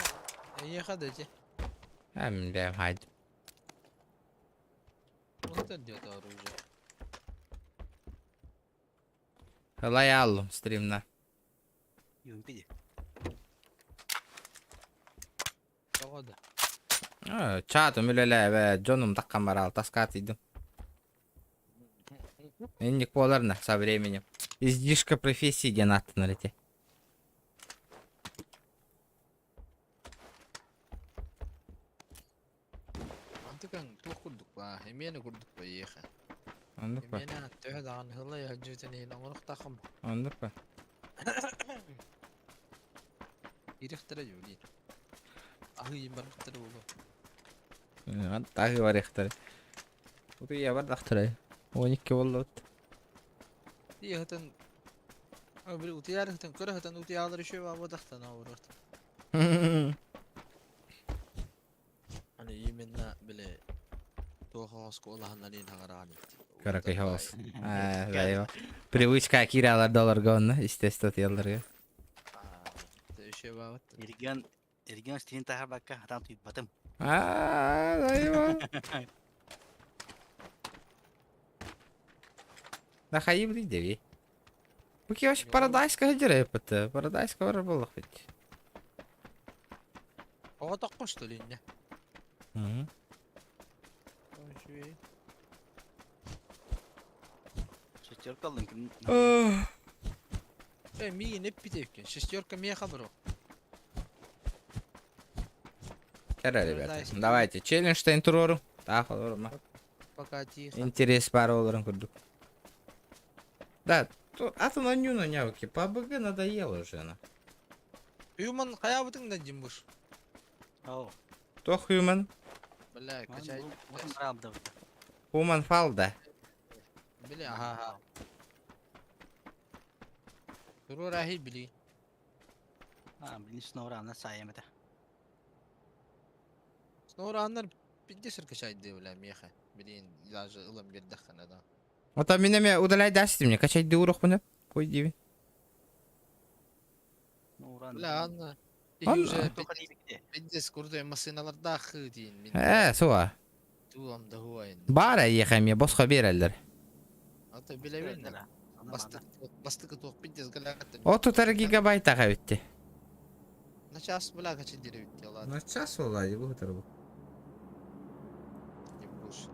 S6: эйиэхэ да ити?
S1: Эм бэм хайд.
S6: Онтон диэтэ оружие.
S1: Ылай аллым стримна.
S5: Юмпи
S6: Тоҕо да?
S1: Чаатым үлэлээбэ, дьонум таккан бараал таска тиийдим. Инник буоларна со временем. Издишка профессии диэн ааттанар ити.
S6: Антыкаҥ туох курдук баа, эмиэнэ курдук ба эйиэхэ.
S1: Оннук ба.
S6: Эмиэнэ төһө даҕаны ылай сылдьыбытын иһин оҥоруохтааххын
S1: Оннук ба.
S6: Киириэхтэрэ дьулиин. Аһыы барбыттара буолуо.
S1: Таһыы барыахтара. Утуйа бардахтара. 12 боллут.
S6: Ийэтин били утуйар ыһытын көрө ыһытын утуйаалар еще баабатахтан оҕуруот. Аны именно били туох оскуолаһыннарын хагараан
S1: Кыракый хаос. Привычка кииралар долларга онно естественно утуйалларга.
S6: Еще баабат.
S5: Регион регион стилин таһарбакка хатан туйбатым.
S1: Аа, Да хайы деви. Бу вообще Парадайска дьэрэ Парадайска бар буоллах бит.
S6: Оҕо тоххо что ли инне? Үчүгэй.
S5: Шестерка алын ким.
S6: Э, миигин эппит эбиккин. Шестерка миэхэ бро.
S1: Кэрэ, ребята. Давайте, челлендж турору. Так, олорма.
S6: Пока тихо.
S1: Интерес бар олорун курдук. Да, атын онньууну нявки. ПБГ надоело уже она.
S6: Human хайабытың да димбуш.
S5: Оо.
S1: Тох Human?
S6: Бля, качай.
S1: Human Fall да.
S6: Бля, ага. ага. Туруорахи били.
S5: А, блин, снова сайым это.
S6: Снова пиздец качай бля, меха. Блин, даже ылам бердахана да.
S1: Ота мин эме удаляй дастым мне, качай дурох мына. Кой диви.
S6: Бля, Анна.
S1: Он-
S6: Уже пиздец крутой массыыналардаах диин мин.
S1: Ээ, суа.
S6: Туам да хуайын.
S1: Баар эйиэхэ эмиэ босхо биэрэллэр.
S6: Ата билэбин да. Бастык бастыкы туох пиздец галакты.
S1: 30 гигабайтах эбитти.
S6: На час бля качы деревит ладно.
S1: На час олай бу бу.
S6: Не будешь.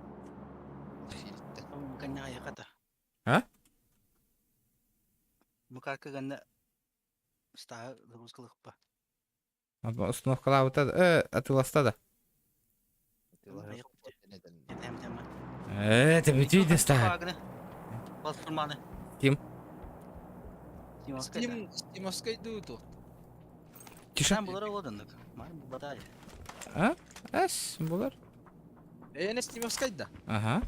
S6: Хилитте.
S1: А?
S5: Мукарка ганна ста загрузкалыхпа.
S1: Установкалаабыта э атыыласта да. Э, ты бүтүй ста.
S5: Платформаны.
S1: Ким?
S6: Стим, стимовской дууту.
S1: Тише.
S5: Там булар олодоннук. Мар бу
S1: А? Эс, булар.
S6: Эйене стимовской да.
S1: Ага.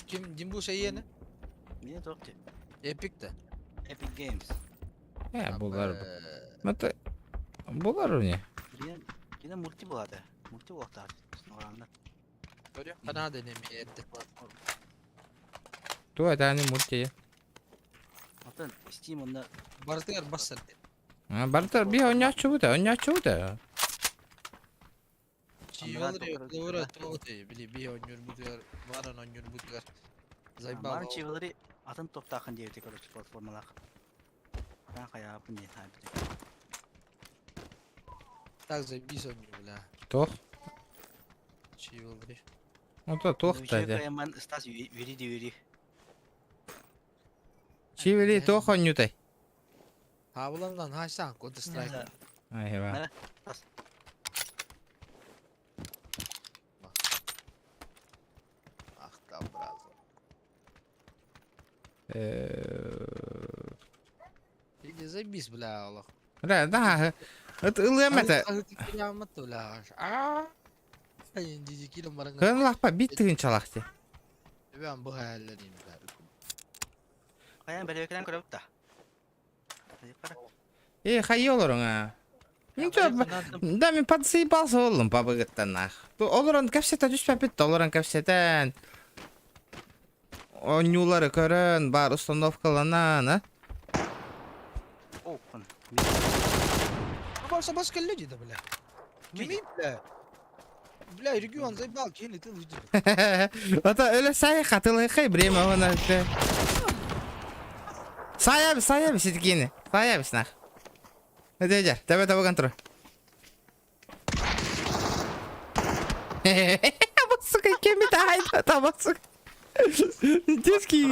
S6: Ким Димбуш эйене?
S5: Не токти.
S6: Эпик да.
S5: Epic Games.
S1: Э, булар. Мата булар уни.
S5: Кина мульти булады. Мульти булактар. Сноранда.
S6: Канада неме этте.
S1: Ту это не мульти.
S5: Атын Steam онда
S6: Бартыгар бассар.
S1: А, бартар би онячу бу онячу бу.
S6: Чиолри лора тоте били би онюр бутугар баран онюр бутугар. Зайбал.
S5: Мар чивлери атын топтахын диэти короче платформалар. Та каяпын не та били.
S6: Так заебись онюр бля.
S1: Тох.
S6: Чиолри.
S1: Ну то тох та де.
S5: Мен Стас вери де вери.
S1: Чивели тох онютай.
S6: Хавландан хайсан Counter Strike.
S1: Айва.
S6: Ах там браза.
S1: Э.
S6: Иди заебись бля Аллах.
S1: Да, да. Это ылэмэте.
S6: Бля. Аа. Диди килом баран.
S1: Кын лахпа бит тыгын чалахти.
S6: Ben bu hayalleriyim бля.
S5: Каян бәрекенен көрөп та.
S1: Э, хайолорун а. Ничего, да, мен подсыпался олым пабыгыттан нах. Олорон кәпсетен түспәп битте, олорон кәпсетен. Онюлары көрөн, бар установкаланан, а?
S5: Опын.
S6: Барса başka люди да бля. Kimi бля? Бля, регион заебал, кини ты выйди.
S1: Ата өлө сай катылы время она. Сая, сая ситкини. Сая бис нах. Эдежер, тебе табы контроль. Вот сука, кеми тай, та вот сука. Детский.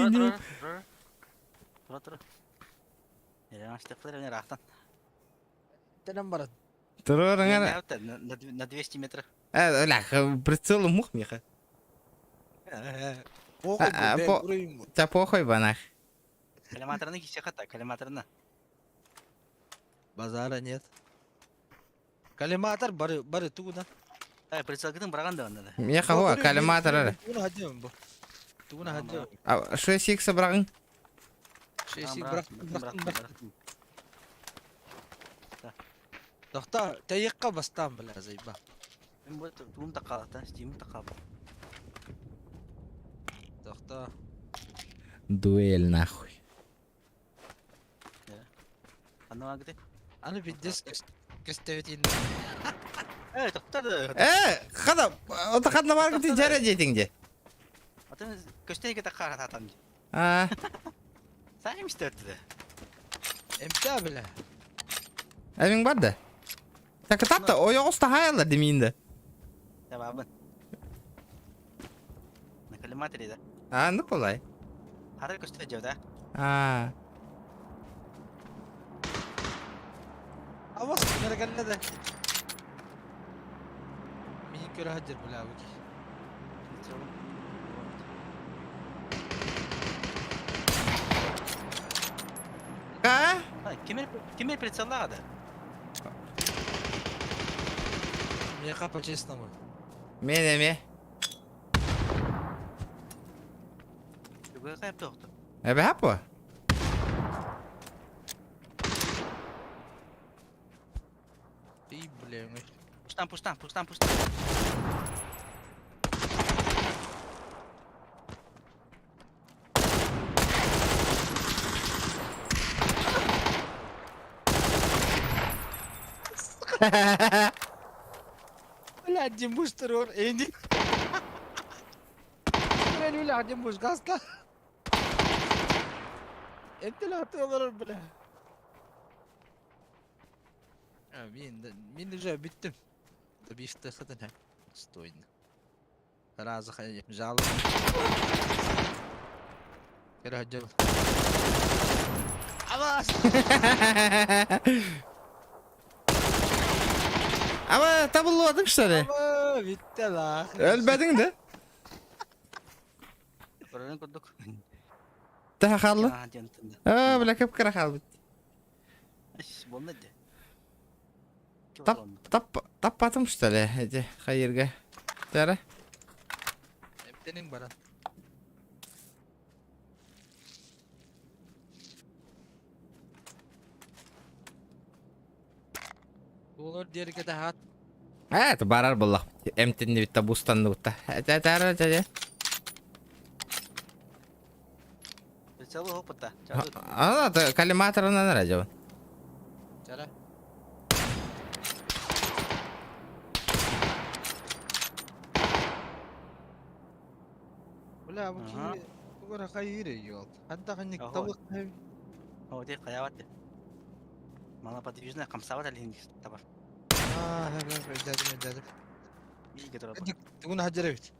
S5: Тура тура. Рахтан.
S6: Тенем барат.
S1: Турор
S5: На 200 метров.
S1: Э, лях, прицел мух миха.
S6: Похуй,
S1: А,
S6: бля,
S1: по-
S6: уровень.
S1: Та похуй банах.
S5: Коллиматорны кисе хата, коллиматорны.
S6: Базара нет. Коллиматор бары бары тугуна.
S5: Ай, прицел гытын барган да онда.
S1: Меха хуа, коллиматор ара.
S6: Тугуна хаджым бу. Тугуна хаджым.
S1: А 6x брагын.
S6: 6 брак брак брак. Тохта, тайыкка бастам бля заеба.
S5: Мен бу тугум такалата, стимум такал.
S6: Тохта.
S1: Дуэль нахуй.
S5: Аны агды.
S6: Аны пиздец кестебетин.
S5: Э, тохта да.
S1: Э, хада, ота хадна бар гыты жаре жетиңде.
S5: Атын көстеге такар атам.
S1: А,
S5: Сайым истерди.
S6: Эмта бля.
S1: эмиң бар да. Так тапта, ойогуста хаялар демейинде.
S5: Табабын. На коллиматоре да.
S1: А, ну полай.
S5: Хара көстө жау да.
S1: А,
S6: Авас мергалле да. Мин көрө хаджыр бля буки.
S1: ка?
S5: Кемер кемер прицеллады.
S6: Меха по-честному.
S1: Мен эме.
S5: Бүгө кайып токту.
S1: Эбе хапы.
S6: И бля, мы.
S5: Пустан, пустан, пустан, пустан.
S6: Бля, Димуш террор, Энди. Бля, Димуш, гаста. Эмтэлэхтэ олорор, бля. Мин, мин уже бүттүм. Бифте хытын Стойно. Раза жалоб. Кere Абас!
S1: Ама табыллыбатыҥ что ли?
S6: Аба, бүттэ лах.
S1: Өлбөтүҥ да?
S5: Көрөрүн курдук.
S1: Таха хаалла?
S5: Аа, диэн тында.
S1: Аа, бля, кып-кыра хаалбыт.
S5: Буолна дии.
S1: Тап, тап, таппатым что ли, эти хайырга. Тара.
S6: Эмтениң баран. Буолар диэри кэтэһэҕит.
S1: Ээ, это барар буоллах. Эмтэннибит бустанныбыт та. Тара, тара.
S5: Целый опыта.
S1: А, это коллиматорынан эрэ дьон.
S6: Чара. Бля, бу киһи тугу эрэ хайыыр өйү Хантахынньык табык
S5: О, те хайаабат де. Малоподвижная хамсаабат алиһин табар.
S6: Аа, өйдөөдүм, өйдөөдүм.
S5: Бииргэ турар.
S6: Тугун хаджар эбит.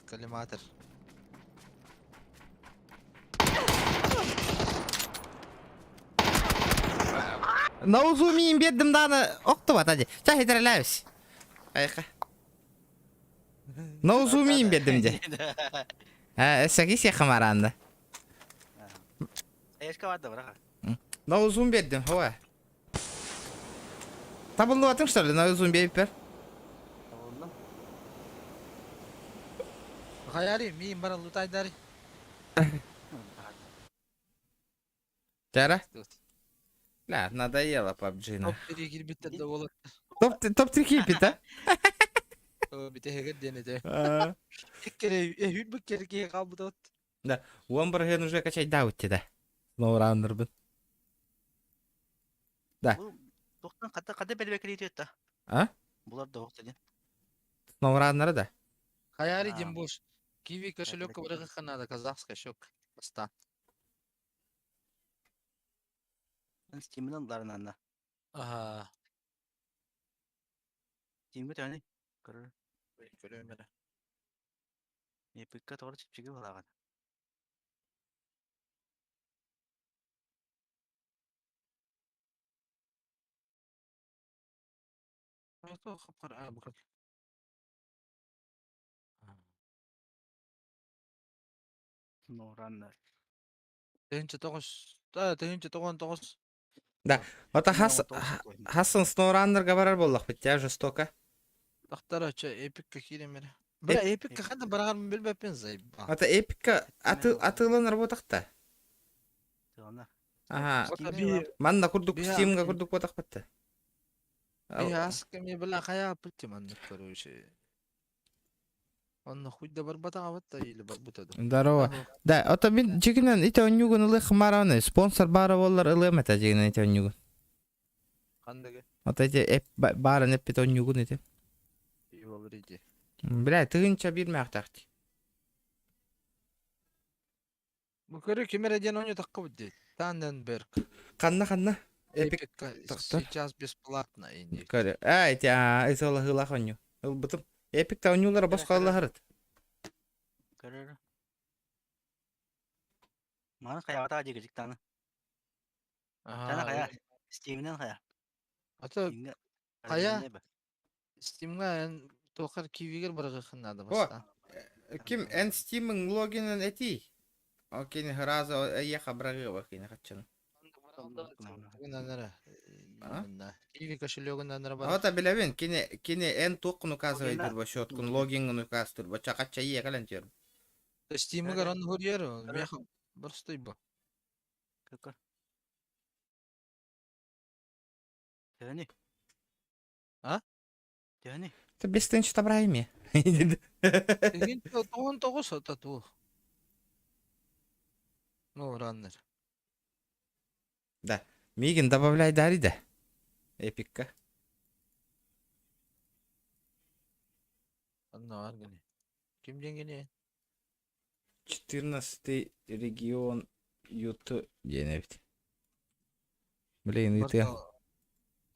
S6: Коллиматор.
S1: Наузумиин биэрдим даҕаны охтубата дии. Чэ, хитэрэлээбис. Айха. Наузумиин биэрдим дии. Э, сэки сиэххэ мараанда.
S5: Эшка бар да быраха.
S1: Наузум биэрдим, хова. Табыллыбатым что ли, наузум биэриппэр?
S5: Табыллым.
S6: Хайари, миин баран лутайдари.
S1: Тара? Бля, надоело PUBG.
S6: Топ-3 кирбиттер да болот.
S1: Топ топ-3 киирбит, а?
S6: Бүтэһигэр диэн этэ. Иккere, эһүүр бу киһи хаалбыт от.
S1: Да, уон бырыһыан уже качайдаабыт да. Ноурааннарбын. Да.
S5: Туохтан хата хата бэлбэкэлии түөттэ.
S1: А?
S5: Булар да диэн.
S1: Ноурааннары да.
S6: Хаяри Димбуш. Киви кошелек бырыгыхха надо, казахская щек. Баста.
S5: Стимынан ларынан.
S6: Ага.
S5: Стимге төни. Көрөр.
S6: Көрөм эрэ.
S5: Эпикка тоҕо чипчиги балаҕан. Нураннар.
S6: 1009 1099.
S1: Да. Ото хас хасан сноураннерга барар буоллахпыт тя жестоко.
S6: Тахтара чэ эпикка киирем эрэ. Бля эпикка ханна барарым билбэппин заебал.
S1: Ото эпикка аты атыыланар буотахта. Ага. Манна курдук Steamга курдук буотахпытта.
S6: Би аска ми бля хайааппыт маннык короче. Онно хуй да барбатаҕабыт да или барбыта да.
S1: Здорово. Да, ото мин дьигинэн ити онньугун ылыах марааны спонсор баара буоллар ылыам этэ дьигинэн ити онньугун.
S6: Ханныгы?
S1: Ото ити эп баарын эппит онньугун ити.
S6: Болар ити.
S1: Бля, тыгынча биир мээхтээхти.
S6: Бу көрү ким эрэ диэн оонньотоххо дии. Танненберг.
S1: Ханна ханна? Эпик
S6: Эпик сейчас бесплатно ини.
S1: Көрө. А, ити а, ысылаһыылаах онньу. Ылбытым. Эпик та онньуулара босхо ыллаһарыт.
S5: Көрөр. Маны хайаҕата дьигижик таны. Тана хайа. Стивнен хайа.
S6: Ата хайа Стимга эн туохар кивигер барыгыхын надо баста.
S1: Ким эн Стимың логинын этий? О кини сразу эйиэхэ быраҕыаба кини хаччыны.
S6: Киви кошелегын анара бар.
S1: Ата билэбин кини кини эн туохкун указывайдыр бо счеткун логингын указтыр бо чакачча ийэ кэлэн түөр.
S6: Стимыгар он хурьер, меха простой бо.
S5: Көкөр. Төһөнүй?
S6: А?
S5: Төһөнүй?
S1: Ты бестенче табрайме.
S6: Тоҕон тоҕус ата туу. Ну, раннер.
S1: Да. Мигин добавляй дари да. Эпикка.
S6: Оннооҕор гини. Ким диэн гини?
S1: 14 регион ют диэн эбит. Блин, ыытыа.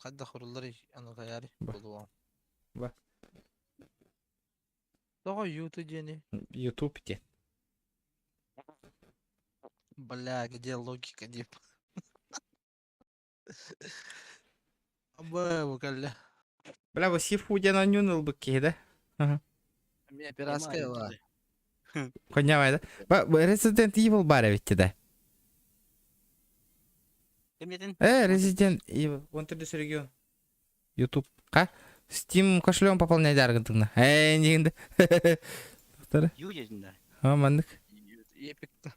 S6: Хайдах уруллар аны хайаары
S1: Ба.
S6: булуом.
S1: Ба.
S6: Тоҕо Юту диэни?
S1: Ютуб диэн.
S6: Бля, где логика дип. Бу кэллэ.
S1: Бля, бу Сифу диэн онньуун ылбыт киһи да.
S6: Эмиэ пиратская ла.
S1: Коннявай да. Ба, Resident Evil бар эбит да.
S5: Ким диэтин?
S1: Э, Resident Evil. Он төрдүс регион. YouTube. Ха? Steam кошелегын пополняй даргытыгна. Э, нигинде. Тохтары.
S5: Ю диэтин да.
S1: А, маннык.
S6: Эпикта.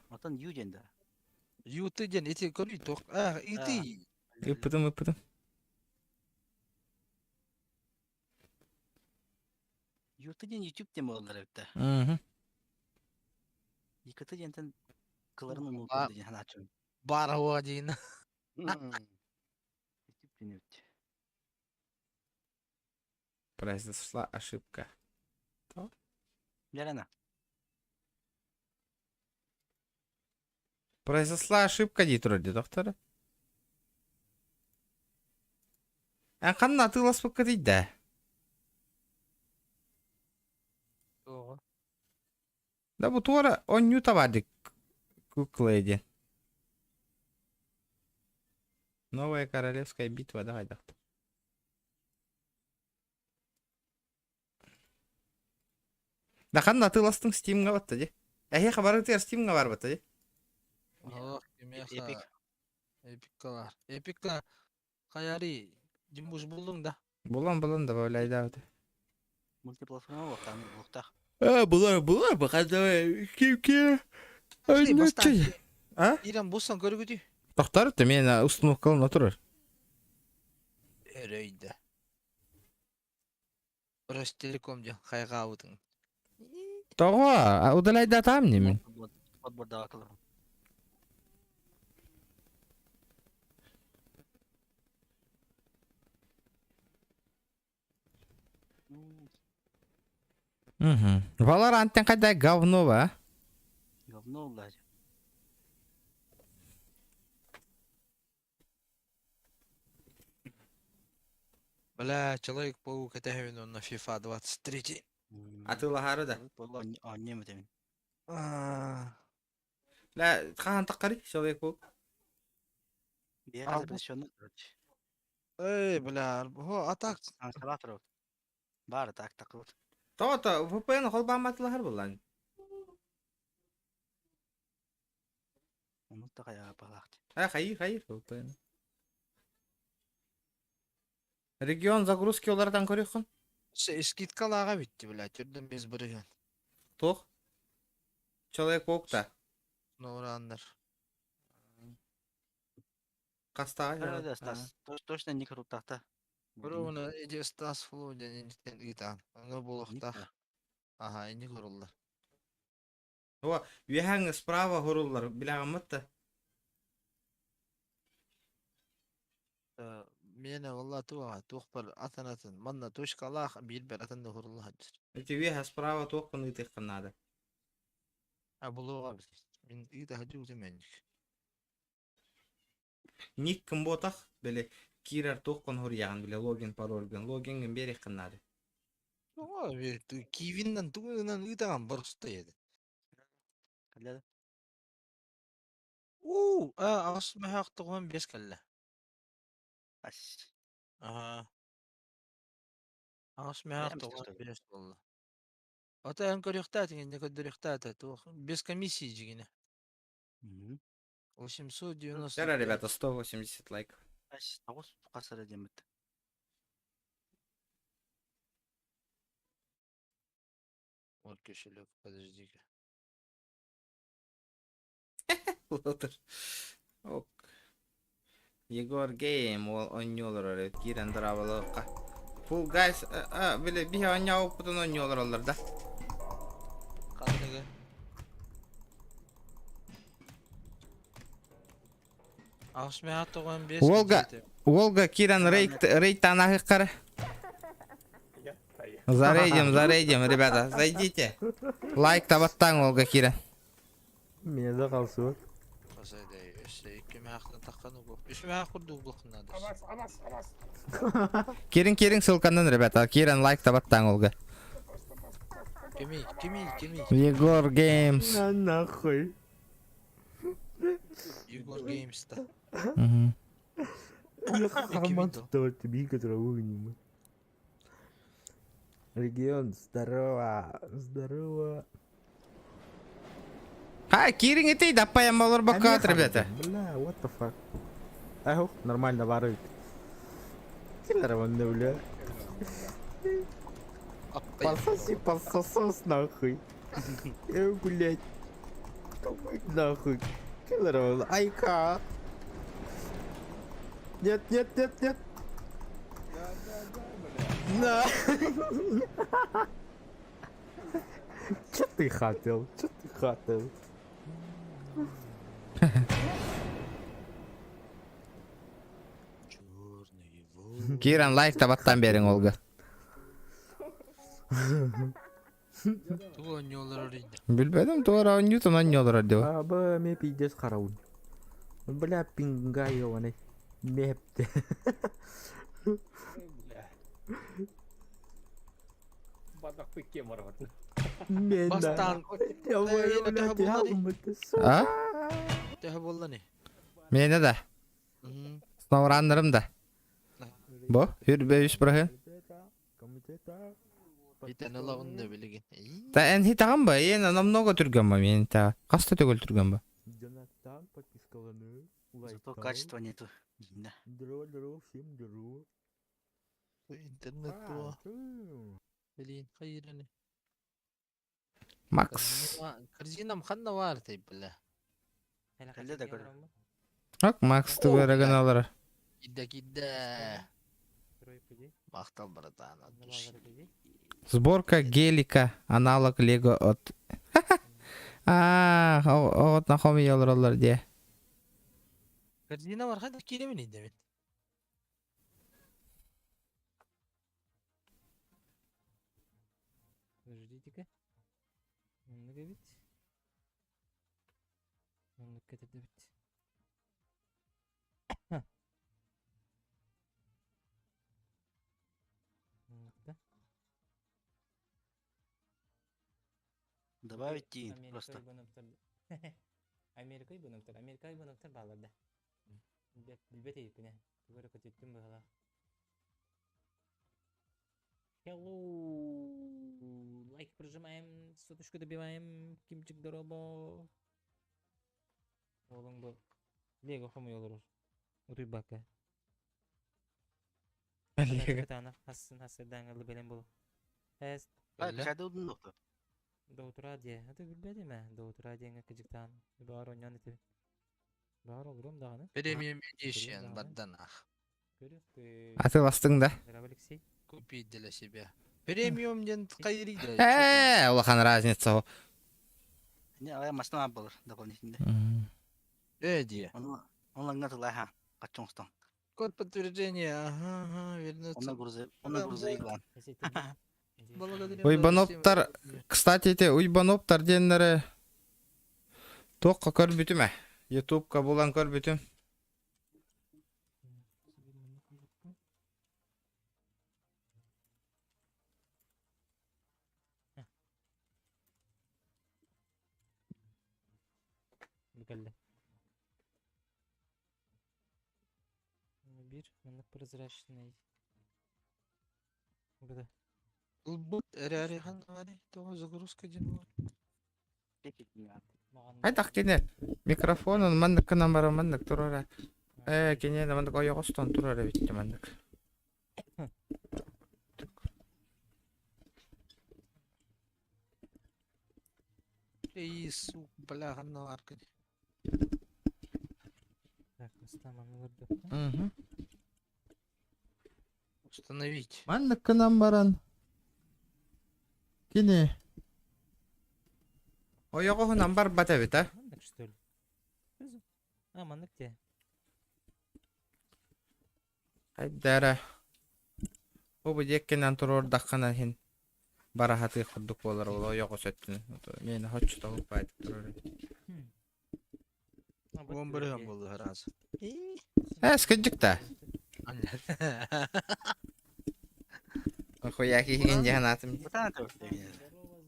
S5: Отон Ю диэн да.
S6: Юты диэн ити көрүй туох. А, ити.
S1: Ыппытым, ыппытым.
S5: Юты диэн YouTube диэн буолаллар эбит да.
S1: Мгм.
S5: ИКТ диэнтэн кыларын умултар диэн санааччым.
S6: Баар диин.
S5: YouTube диэн эбит.
S1: Произошла ошибка.
S5: Лерена.
S1: Произошла ошибка дии турар дии доктор. Эн ханна атыыласпыкка тиийдэ?
S6: Тоҕо?
S1: Да бу туора онньуу табаардык куклы диэн. Новая королевская битва да хайдах. Да ханна атыыластың Steam'га батта дии. Эһиэхэ барытыгар Steam'га бар батта дии.
S6: Олох кимиэхэ
S5: Эпик.
S6: Эпиккалар. Эпикка хайари димуш буллуҥ да?
S1: Булан булан добавляйдаабыт.
S5: Мультиплатформа буолтаан буолуохтаах.
S1: Э, булар булар бахадавай ким ким.
S6: Бастаан
S1: А?
S6: Иран булсан көрүгүтүй.
S1: Тохтар ты мен установкалын отурар.
S6: Өрөйдө. Ростелеком диэн хайҕаабытыҥ.
S1: Тоҕо? Удаляйдатаам немин.
S5: Отбордаакылар.
S1: Угу. Valorant хайда говно ба?
S5: Говно улар.
S6: Бля, Человек-паук это он на FIFA 23.
S1: Атылаһары да.
S5: Аннем этемин.
S1: Ла хаһан таххарый Человек-паук?
S5: Биэхэ запрещенный, короче.
S6: Эй, бля, хо, а так
S5: Санкалатор. Баар так такыбыт.
S1: Тоҕото VPN холбаамматылаһар буллан.
S5: Оннук да хайа баалаах.
S1: А, хайыр, хайыр VPN. Регион загрузки олардан көрүөххүн.
S6: Скидкалааҕа бүттү, бля, түрдэн без бырыһыан.
S1: Туох? Человек-паук та.
S6: Ноораннар.
S1: Хастаҕа.
S5: Да, Стас. Точно не круттахта.
S6: Ровно эти Стас Флоу диэн инниттэн ыытаан. Ону буолуохтаах. Аха, инник уруллар.
S1: Үөһээҥҥэ справа хуруллар билэҕиммит да.
S6: Миэнэ валла туоҕа туох бар атын атын манна точкалаах биир атын да хурулла сылдьар.
S1: Ити үөһэ справа туоххун ыытыаххын наада.
S6: А булуоҕа мин ыыта сылдьыбытым мэнник.
S1: Ник ким буотах били киирэр туоххун хуруйаҕын били логин парольгын логиҥҥын биэриэххин наада.
S6: Кивиннан тугунан ыытаҕын боростой еді.
S5: Кэллэ.
S6: Уу, аҕыс мөһөөх 95 кэллэ.
S5: Ас.
S6: Аха. Аҕыс мөһөөх
S5: Бэйэм
S6: 95 буолла. Ото эн көрүөхтээтиҥ инньэ көрдөрүөхтээтэ туох без комиссии дьигинэ. 895.
S1: Вчера, ребята, 180 лайков.
S5: Ас, тоҕус хас эрэ диэммит.
S6: Вот кошелек, подожди-ка.
S1: Лотер. Ок. Егор Гейм ол онньуолар киирэн дорооболоохха. Фул гайс, били биһи онньооппутун онньуолар да.
S6: Ханныгы? Аҕыс мөһөөх 95
S1: Волга. Волга киирэн рейд рейд танаһыххара.
S7: Я, я.
S1: Зарейдим, зарейдим, ребята, зайдите. Лайк табаттаң Олга киирэн.
S7: Миэхэ халсыбат.
S1: Киирин киирин ссылканан, ребята. Киирэн лайк табаттаң Олга.
S6: Кими, кими, кими?
S1: Егор Геймс.
S7: На нахуй.
S6: Егор Геймс-та.
S1: Мгм.
S7: Хаман Регион, здорово, здорово.
S1: Ха, киирин ити даппайан болор боккаат, ребята.
S7: Бля, what the fuck. Аху, нормально барыт. Киллер вон, бля. Пососи, пососос, нахуй. Э, блядь. Нахуй. Киллер вон, айка. Нет, нет, нет, нет. На. Че ты хотел? Че ты хотел?
S1: Киирэн лайк табаттан бериң Олга.
S6: Тугу оонньуулар оройда.
S1: Билбэтим, туора оонньуутун оонньуулар диба.
S7: А, б, ме пиздец хараун. Бля, пинга ёбаный. Мепте. Мен
S6: Бастаан
S1: А?
S6: Төһө буолла не?
S1: Миэнэ да. Сноураннарым да. Бу, хүрбэ үс бырыһын.
S6: Итэн ылаҕын да билигин.
S1: Та эн хитаҕын ба, эн намного түргэн ба, мен та. Хаста төгөл түргэн ба.
S7: Донаттан подпискаланы.
S5: Зато качества нету. Да.
S7: Здорово, здорово, всем здорово.
S6: Интернет буо. Билин хайыраны.
S1: Макс.
S6: Корзинам ханна бар ты, бля.
S5: Кэллэ да көрөр.
S1: Ок, Макс тугара алар.
S6: Кидде кидде. Махтал братан от души.
S1: Сборка гелика, аналог Лего от... А, от нахом ялралар де.
S6: Корзина бар ханна киремин индемин.
S8: Подождите-ка. Оннук эбит. Оннук кэтэрдэбит. Оннук да.
S5: Добавить тин просто.
S8: Америка ибаныптар, Америка ибаныптар баалар да. Билбэт эбиппин ээ. Тугу эрэ көтүттүм быһалаах. Hello! Лайк прожимаем, соточку добиваем, Кимчик дорообо. Уолуҥ бу Лего хомуйа олорор. Утуйбакка.
S1: Лего.
S8: Кытаанах хассын хассырдааҥҥа бэлэм буол. Эс
S5: Качады удун доктор.
S8: до утра диэ. Аты билбэтим ээ. До утра диэҥҥэ кыдьыктаан. Баҕар оонньоон этибин. Баҕар олоруом даҕаны.
S6: Премиум
S8: Көрүөх
S6: Edition
S8: даҕаны.
S6: бардан ах.
S8: Көрүөх
S1: Атыластыҥ да.
S8: Здорово, Алексей.
S6: Купить для себя. Премиум диэн хайырыйда.
S1: Ээ, улахан разница.
S5: Не, ая машина болор дополнительно.
S6: Э, дии.
S5: Он он лаңна тылаха. Качоңстон.
S6: Код подтверждения. Ага, ага, вернуться.
S5: Онна грузы, онна грузы иглан.
S6: Благодарим за
S1: Уйбаноптар, кстати, эти уйбаноптар диэннэри туохха көрбүтүм ээ. Ютубка булан көрбүтүм.
S8: Бу кэллэ. Биир маннык прозрачный. Бу
S6: Ылбыт эрээри ханна тоҕо загрузка диэн буолар.
S1: Хайдах кини микрофонун маннык гынан баран маннык турара. Ээ, кини маннык ойоҕостон турар эбит маннык.
S6: Эй, сук, бля, ханна баар
S8: Так, бастаан олордоххо.
S1: Мгм.
S6: Установить.
S1: Маннык гынан баран кини ойоҕоһунан барбат эбит а.
S8: Маннык что ли? А, маннык те.
S1: Хайдара. Бу бу диэккинэн туруордаххына иһин. Бараһатыы курдук буолар ол ойоҕос өттүн. Миэнэ хоччу тоһук баайдык турар.
S6: Уон бырыһан буолла араас.
S1: Э, скыдьык да. Хуя киһигин дьаһан атым.
S8: Здорово,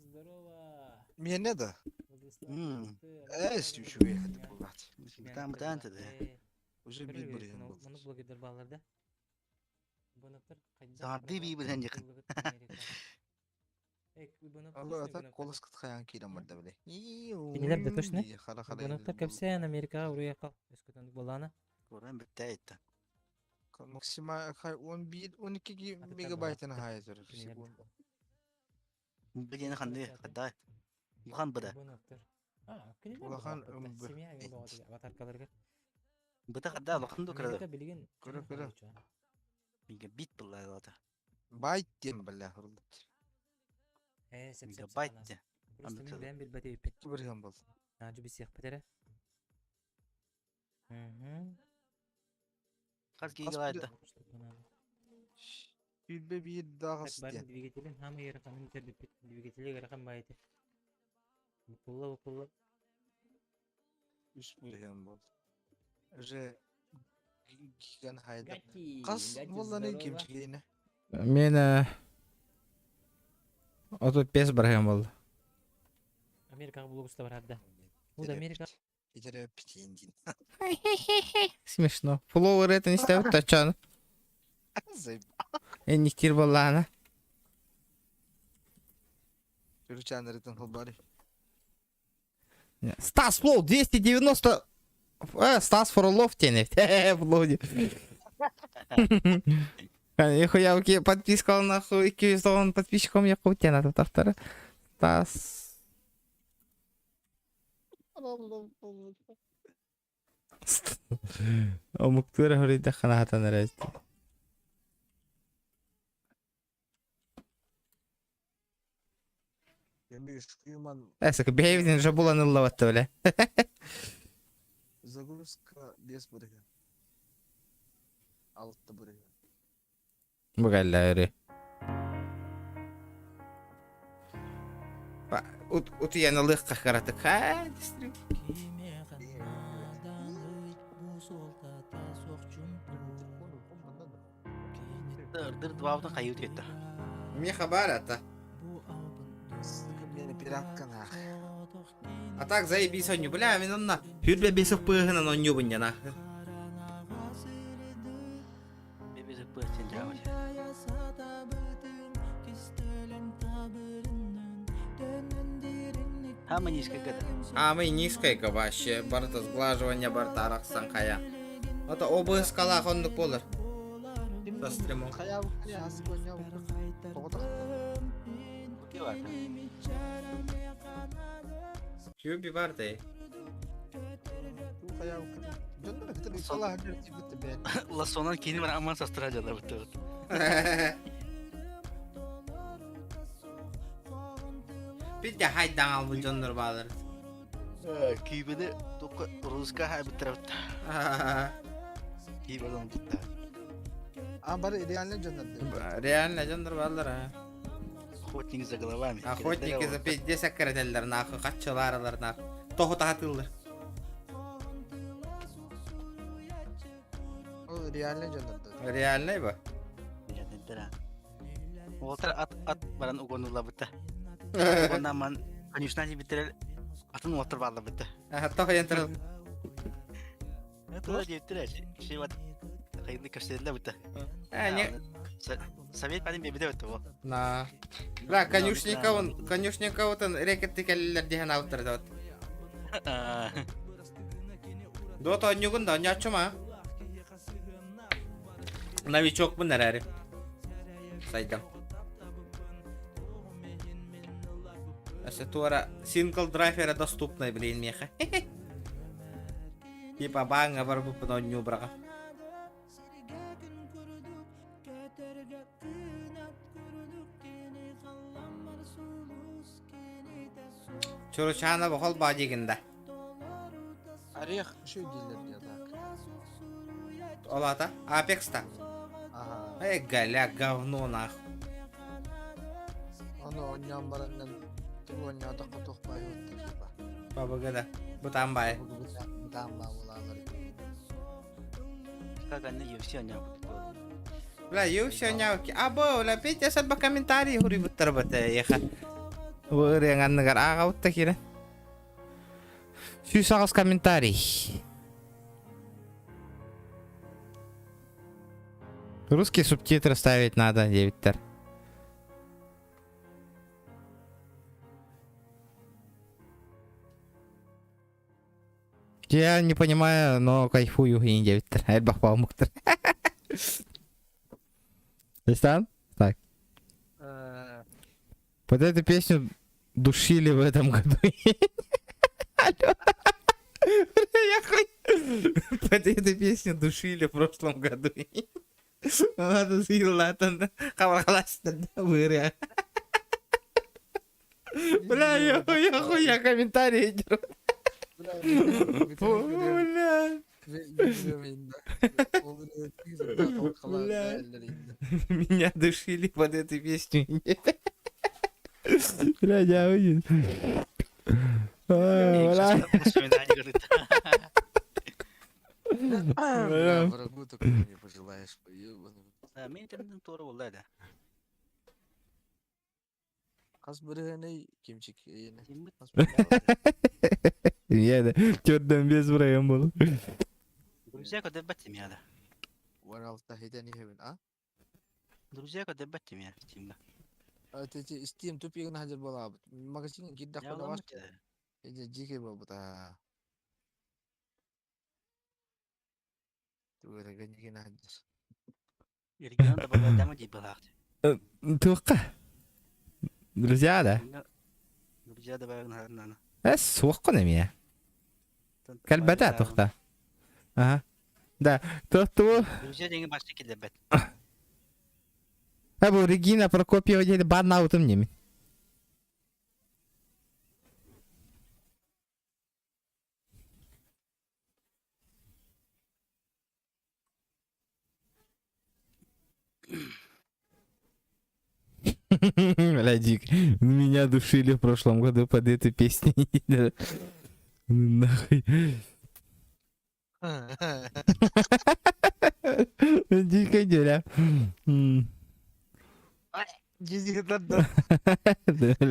S8: здорово.
S4: Миэнэ да?
S5: М.
S4: Ээ, үчүгэй хатып буолаат.
S5: Бытаан бытаан тады.
S4: Уже биир бырыһан буолла.
S8: Муну блогердар бааллар да? Быныктар хайдах
S5: Саҥардыы бии быһан дьикин.
S4: Алла ата колос кытхайан киирэн барда били.
S8: Кинилэр да точно.
S4: Хара-хара.
S8: Быныктар кэпсээн Америкаҕа уруйахха өскөтөн буолаана.
S5: Көрөн бүтэ айтта.
S4: Максима 11 12 мегабайтын хайа турар секунда.
S5: Билиэн ханны хаддай. Улахан быда.
S8: Быныктар. А, кинилэр
S4: Улахан
S8: баҕар
S4: ымбы.
S8: семья эҥин бөҕөтүгэр аватаркаларыгар.
S5: Быта хадда улахан ду кырады.
S8: Америка билигин
S4: Көрө көрө.
S5: Мегабит булла ата.
S4: Байт диэн бэлэ хуруллут.
S8: Ээ, сеп сеп
S5: Мегабайт де.
S8: Просто
S5: Анда
S8: мин
S5: тылы.
S8: бэйэм билбэт эбиппин.
S4: Бырыһан бол.
S8: Наадьы билсиэхпит эрэ. Мгм.
S5: Хас гигабайт да.
S4: Сүүрбэ биир
S8: Так,
S4: даҕас
S8: барын
S4: диэн.
S8: двигателин хаамай ыараханын тэрбиппит. Двигателе ыарахан баайыты. Букулла букулла.
S4: Үс бырыһан бол. Уже гиган хайда.
S8: Гати,
S4: Хас
S8: Гати,
S4: буолланы
S8: здорово.
S4: кимчилиинэ.
S1: Мен 35 бырыһан буолла.
S8: Америкаҕа блогуста барарда. Бу да Америка
S4: Итереппит диин.
S1: Смешно. Флоу ырыатын истэбит тачан.
S4: Зайб.
S1: Энниктир буоллаана.
S4: Түрүчаанырытын холбары.
S1: Стас Флоу 290... Э, Стас Фролов тенет. Флоу. Нихуя, окей, подписка нахуй, 200 подписчиком я хуй надо автора. Стас... Омуктура говорит, ханахатан эрэ.
S4: Юман
S1: Эсэк бэйбитин же булан ыллабатта бile.
S4: загрузка без бырыһан. Алта бырыһан.
S1: Бу кэллэри. Утуйан ылыахха кыратык. Ха, дистрим.
S5: Ырдыр двабытын хайыы кетті.
S1: Меха бар ата.
S4: Мені пиратка нах.
S1: А так заебись онню. Бля, мен онна хүрбе бесік пыһынан онню бунья нах.
S5: Бебезек пыхтен жабы. Хама низко гада.
S1: А мы низкая вообще. Барта сглаживание, барта арахсан хая. Это ОБС кала хондук болар. Со стримом.
S4: Хая хая ас коня. Тоғытақ.
S5: Окей бар.
S1: Кюби бар дей.
S4: Хая. Дьоннор кытыр салах тибит бен.
S5: Ласонан кейин бар аман састыра жада бітті.
S1: Бид хайдан албы дьоннор баалар.
S5: Күйбені тоқы руска хай бітті. Кейберден бітті.
S4: А бар реально дьоннор.
S1: Реально дьоннор баалар а.
S5: Охотник за головами.
S1: Охотники за пиздец аккаретеллер нахуй, хаччыларалар нахуй. Тоху тахатыллар.
S4: Ол реально дьоннор.
S1: Реально ба?
S5: Олтар ат ат баран угонула бітті. Онан ман конюшна бітті. Атын отыр балы бітті.
S1: Тоху янтырыл.
S5: Тура дептір Шей бат. Қайынды көштерілі бітті.
S1: Э, не.
S5: Совет пәден бебіде бітті ол.
S1: На. Бля, конюшниковын, конюшниковытын рекетти келлер диһен алыптыр вот. Дота оннюгун да оннячума. Новичок бун эрэри. Сайдам. Әсә туара сингл драйвера доступный, блин, меха. Типа баңа бар бу онню брага. Чуручана бохол бадигинда.
S4: Орех еще дилер я так.
S1: Олата, Апекста.
S4: Ага.
S1: Эй, галя, говно нахуй.
S4: Ону оонньоон бараннан тугу оонньоотоххо туох баай уоттар
S1: Бабыга да. Бытаан баай.
S4: Бытаан баа буолаалар.
S5: Как они UFC оонньообут.
S1: Бля, UFC оонньообут. Або, бля, Петя сарба комментарий хуруйбуттар бата еха. Бу ырыаҥ анныгар ааҕабыт да киирэн. 108 комментарий. Русские субтитры ставить надо, диэбиттэр. Я не понимаю, но кайфую и диэбиттэр. Элбэх баумуктар. Истан? Так. Вот эту песню душили в этом году. Алло. Я хуй. Под эту песню душили в прошлом году. Надо сыйлатан. Хабархаластан. Выря. Бля, я хуй, я хуй, я комментарии держу. Бля. Бля. Меня душили под эту песню. Бля, я уйду. Бля.
S4: Бля, врагу такого не пожелаешь.
S5: Да, мен интернеттен туора буолла да.
S4: Хас бырыһыный кимчик иэнэ.
S1: Я төрдөн без бырайым бол.
S5: Друзья көрдөрбөт семьяда.
S4: Уоралта хитэн иһэбин, а?
S5: Друзья көрдөрбөт семья Steam'да.
S4: Ити Steam тупигын хадыр буолаабыт. Магазин киирдэхпинэ бар. Ити дьиикэй буолбута. Тугу дьиикин хадыр.
S5: Регион добавляма дии былаахты.
S1: Туохха? Друзья, да?
S5: Друзья добавляна.
S1: Эс, суоххун эмиэ. Кэлбэтэ тухта. Ага. Да, то
S5: Друзья деньги башта киллэрбэт.
S1: А бу Регина Прокопьева диэн бааннаабытым ньимин. Бля, Дик, меня душили в прошлом году под эту песню. Нахуй. Дико дюля. Бля. Бля.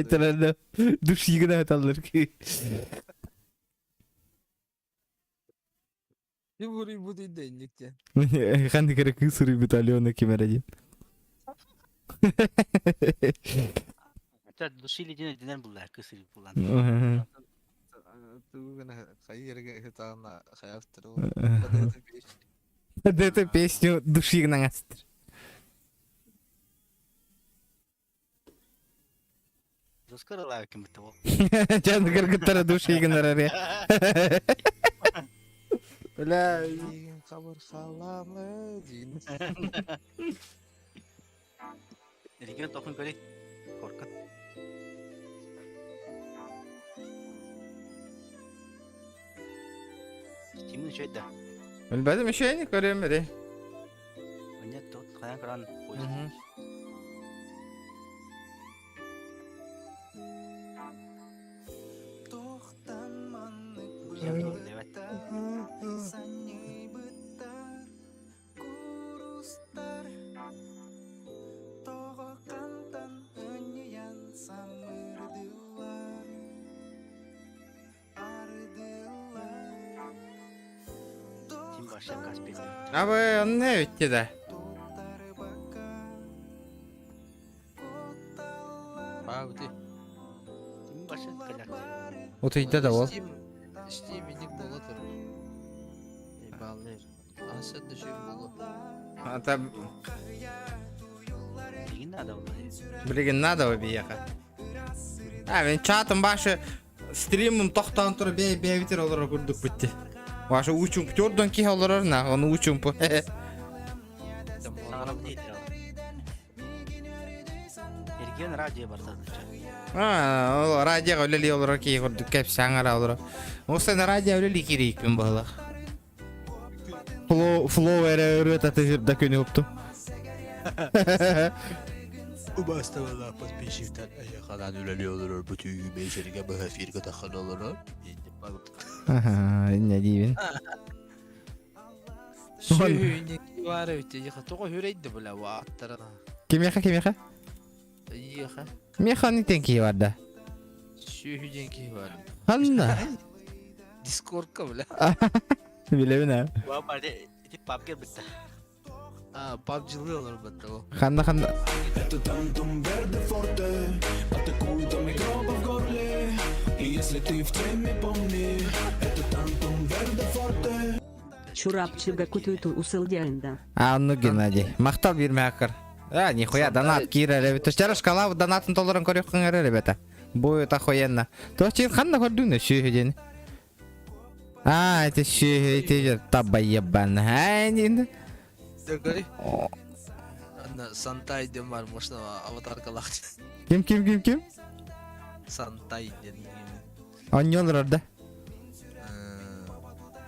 S1: Бля. Душигына аталлар.
S4: Бури денникте.
S1: Ханнык эрэ кыыс суруйбут Алена ким эрэ диэн.
S5: Это душили дин динен булла кыс буллан.
S4: Тугуна хайырга хытаана хаyaftыр.
S1: Да эту песню душигынан астыр.
S5: Доскаралаа ким битте ол.
S1: Жан кыргыттара душигынан аре. Бля.
S4: Хабар халамы дейін.
S5: Регион тохун көрей. Коркут. Steam'in şey да.
S1: Билбэтим еще не көрөм эре.
S5: Нет, тут хайан кран. Ким башта Каспий.
S1: Абы онно эбитти да.
S4: Баабыты.
S5: Ким башта калят.
S1: Утуйда да ол.
S4: Steam Steam иник бола турар. Баллер. Аса да болу.
S1: Ата
S5: Билигин надо было.
S1: билигин надо биэхэ. А мен чатым башы стримым тохтоон тура бээ бээбитер олорор курдук битти. Ваша учум төрдөн киһи олорор на ону учумпу.
S5: Саҥарам дейді. Эрген радио бар
S1: А, ол радио үлэлии олорор киһи курдук кэпсээҥ олорор. Ол радио үлэлии кириикпин баһылах. Флоу флоу эрэ ырыа татыһырда күнү уптум.
S6: Убаастабалаах подписчиктар эһиэхэ үлэлии олорор бу түүҥҥү биэчэргэ быһа эфиргэ таххан олорор.
S1: Аха, инньэ диибин.
S6: Сүһүнньэки баар эбит эйиэхэ тоҕо үрэйдэ бля вааттара.
S1: Кимиэхэ кимиэхэ?
S6: Эйиэхэ.
S1: Миэхэ оннук диэн киһи бар да.
S6: Сүөһү диэн киһи бар.
S1: Ханна?
S6: Дискордка бля.
S1: Билэбин аа.
S5: Ити пабга бытта.
S6: А, PUBG-лыы олорбут ол.
S1: Ханна ханна?
S3: Это тантум верде форте Атакуют до микробов в горле И если ты в теме, помни Это тантум верде форте
S2: Чурапчыга кутуйту усылдьаында.
S1: А, ну Геннадий. Махтал биирмээккэр. А, нихуя, донат киирэр эбит. Төстөр шкала донатын толорон көрүөххүн эрэр эбэтэ. Будет охуенно. Туох ханна көрдүҥ сүөһү диэн? А, это сүөһү, ити таба ебан. Ай,
S6: Дөгөй. Анна Сантай диэн бар, можно аватаркалаах.
S1: Ким ким ким ким?
S6: Сантай диэн.
S1: Онньо олорор да?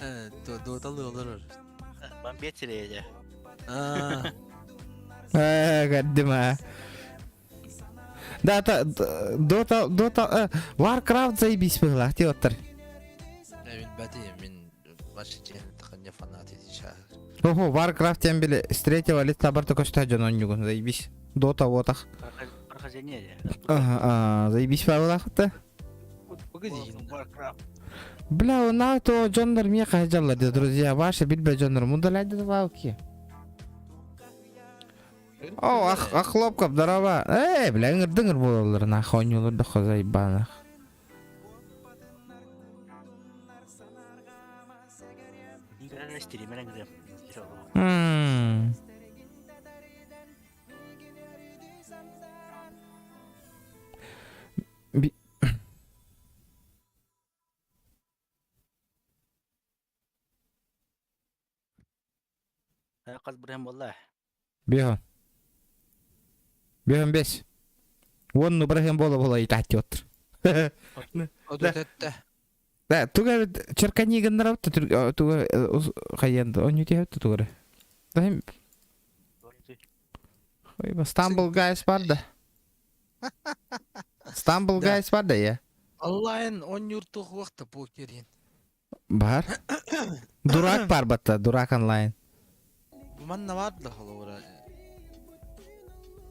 S6: Э, Доталы олорор.
S5: Бамбет сирэйэ.
S6: Аа.
S1: Э, көрдүм а. Да, та, Дота, Дота, Warcraft заебись быһылаах дии оттар.
S6: Мин бати, мин вообще не фанат эти
S1: Ого, Warcraft тем били с третьего лица барта көстө дьон онньугун, заебись. Дота отах.
S5: Прохождение.
S1: Ага, а, заебись бабылаахта.
S6: Погоди.
S5: Warcraft.
S1: Бля, у нас то дьоннор мне хаджалла, друзья, ваши билбе дьоннор, мудаляйды лавки. О, ах, охлопков, здорово. Эй, бля, ыңыр-дыңыр буолаллар, нахуй онньуулар да хозайбанах.
S5: Стример ыңырым.
S1: Ммм. Би...
S5: Хас бырыһым буолла?
S1: Биһон. Биһон бес. Уонну бырыһым буола буола итааттиоттар.
S6: Одутетте.
S1: Да, туга черкани гыннарабыт туга хайан онню тиһэбит тугары. Да Ой, Стамбул Гайс бар да. Стамбул Гайс бар да я.
S6: Онлайн онньуур туох уохта покерин.
S1: Бар. Дурак бар батта, дурак онлайн.
S6: Манна бар да холобура.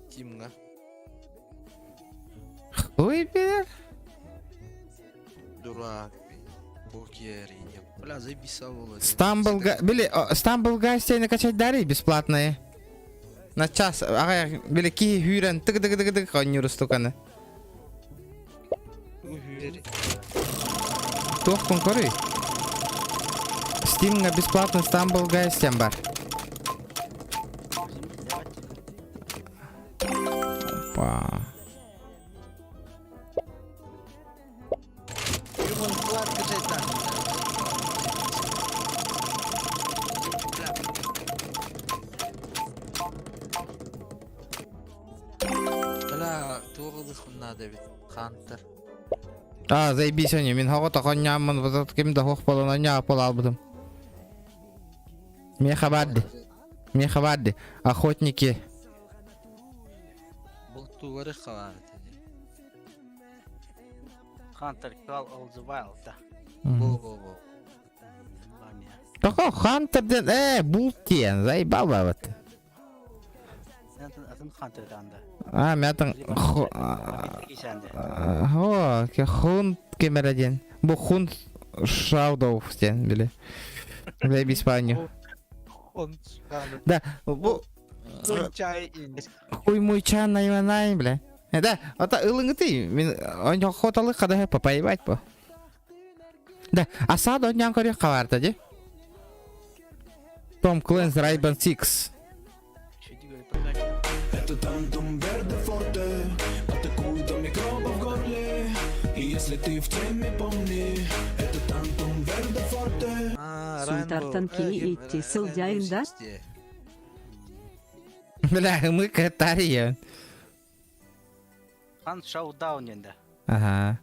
S6: Тимга.
S1: Ой, бер.
S6: Дурак. Покер. Бля, заебись было.
S1: Стамбул Гайс, били, Стамбул Гайс тебе качать дари бесплатные. На час, ага, били ки хүрен тык тык тык тык онньуур стуканы. Туох конкорый? Steam'га бесплатно Stumble Guys диэн бар. Опа.
S6: Бля, туох ылыхпын наада эбит. Хантер.
S1: А, заебись они, мин хоҕо тохонньооммун, вот ким да хуох болон онньоо буолаалбытым. Миэхэ баар Миэхэ баар Охотники.
S6: Бултуулары халаат.
S5: Hunter Call of the Wild, да.
S6: Бу бу бу.
S1: Токо Хантер диэн, э, булт диэн, заебал бабыт.
S5: Атын Хантер даанда.
S1: А, мятын О, хун кемера диэн. Бу хун Шаудов диэн били. Заебись паню. Да, бу хуй муйчан найманай, бля. Да, ата ылыңыты, мин он хоталы када попаебать по. Да, асад он көрө кабарта ди. Том Клэнс Райбан 6.
S3: Это тантум верде форте Атакуют до микробов в горле И если ты в теме, помни Это тантум верде форте
S2: Сунтартан кини итти сылдьайын да?
S1: Бля, мы катария.
S5: Hunt Showdown енді.
S1: Ага.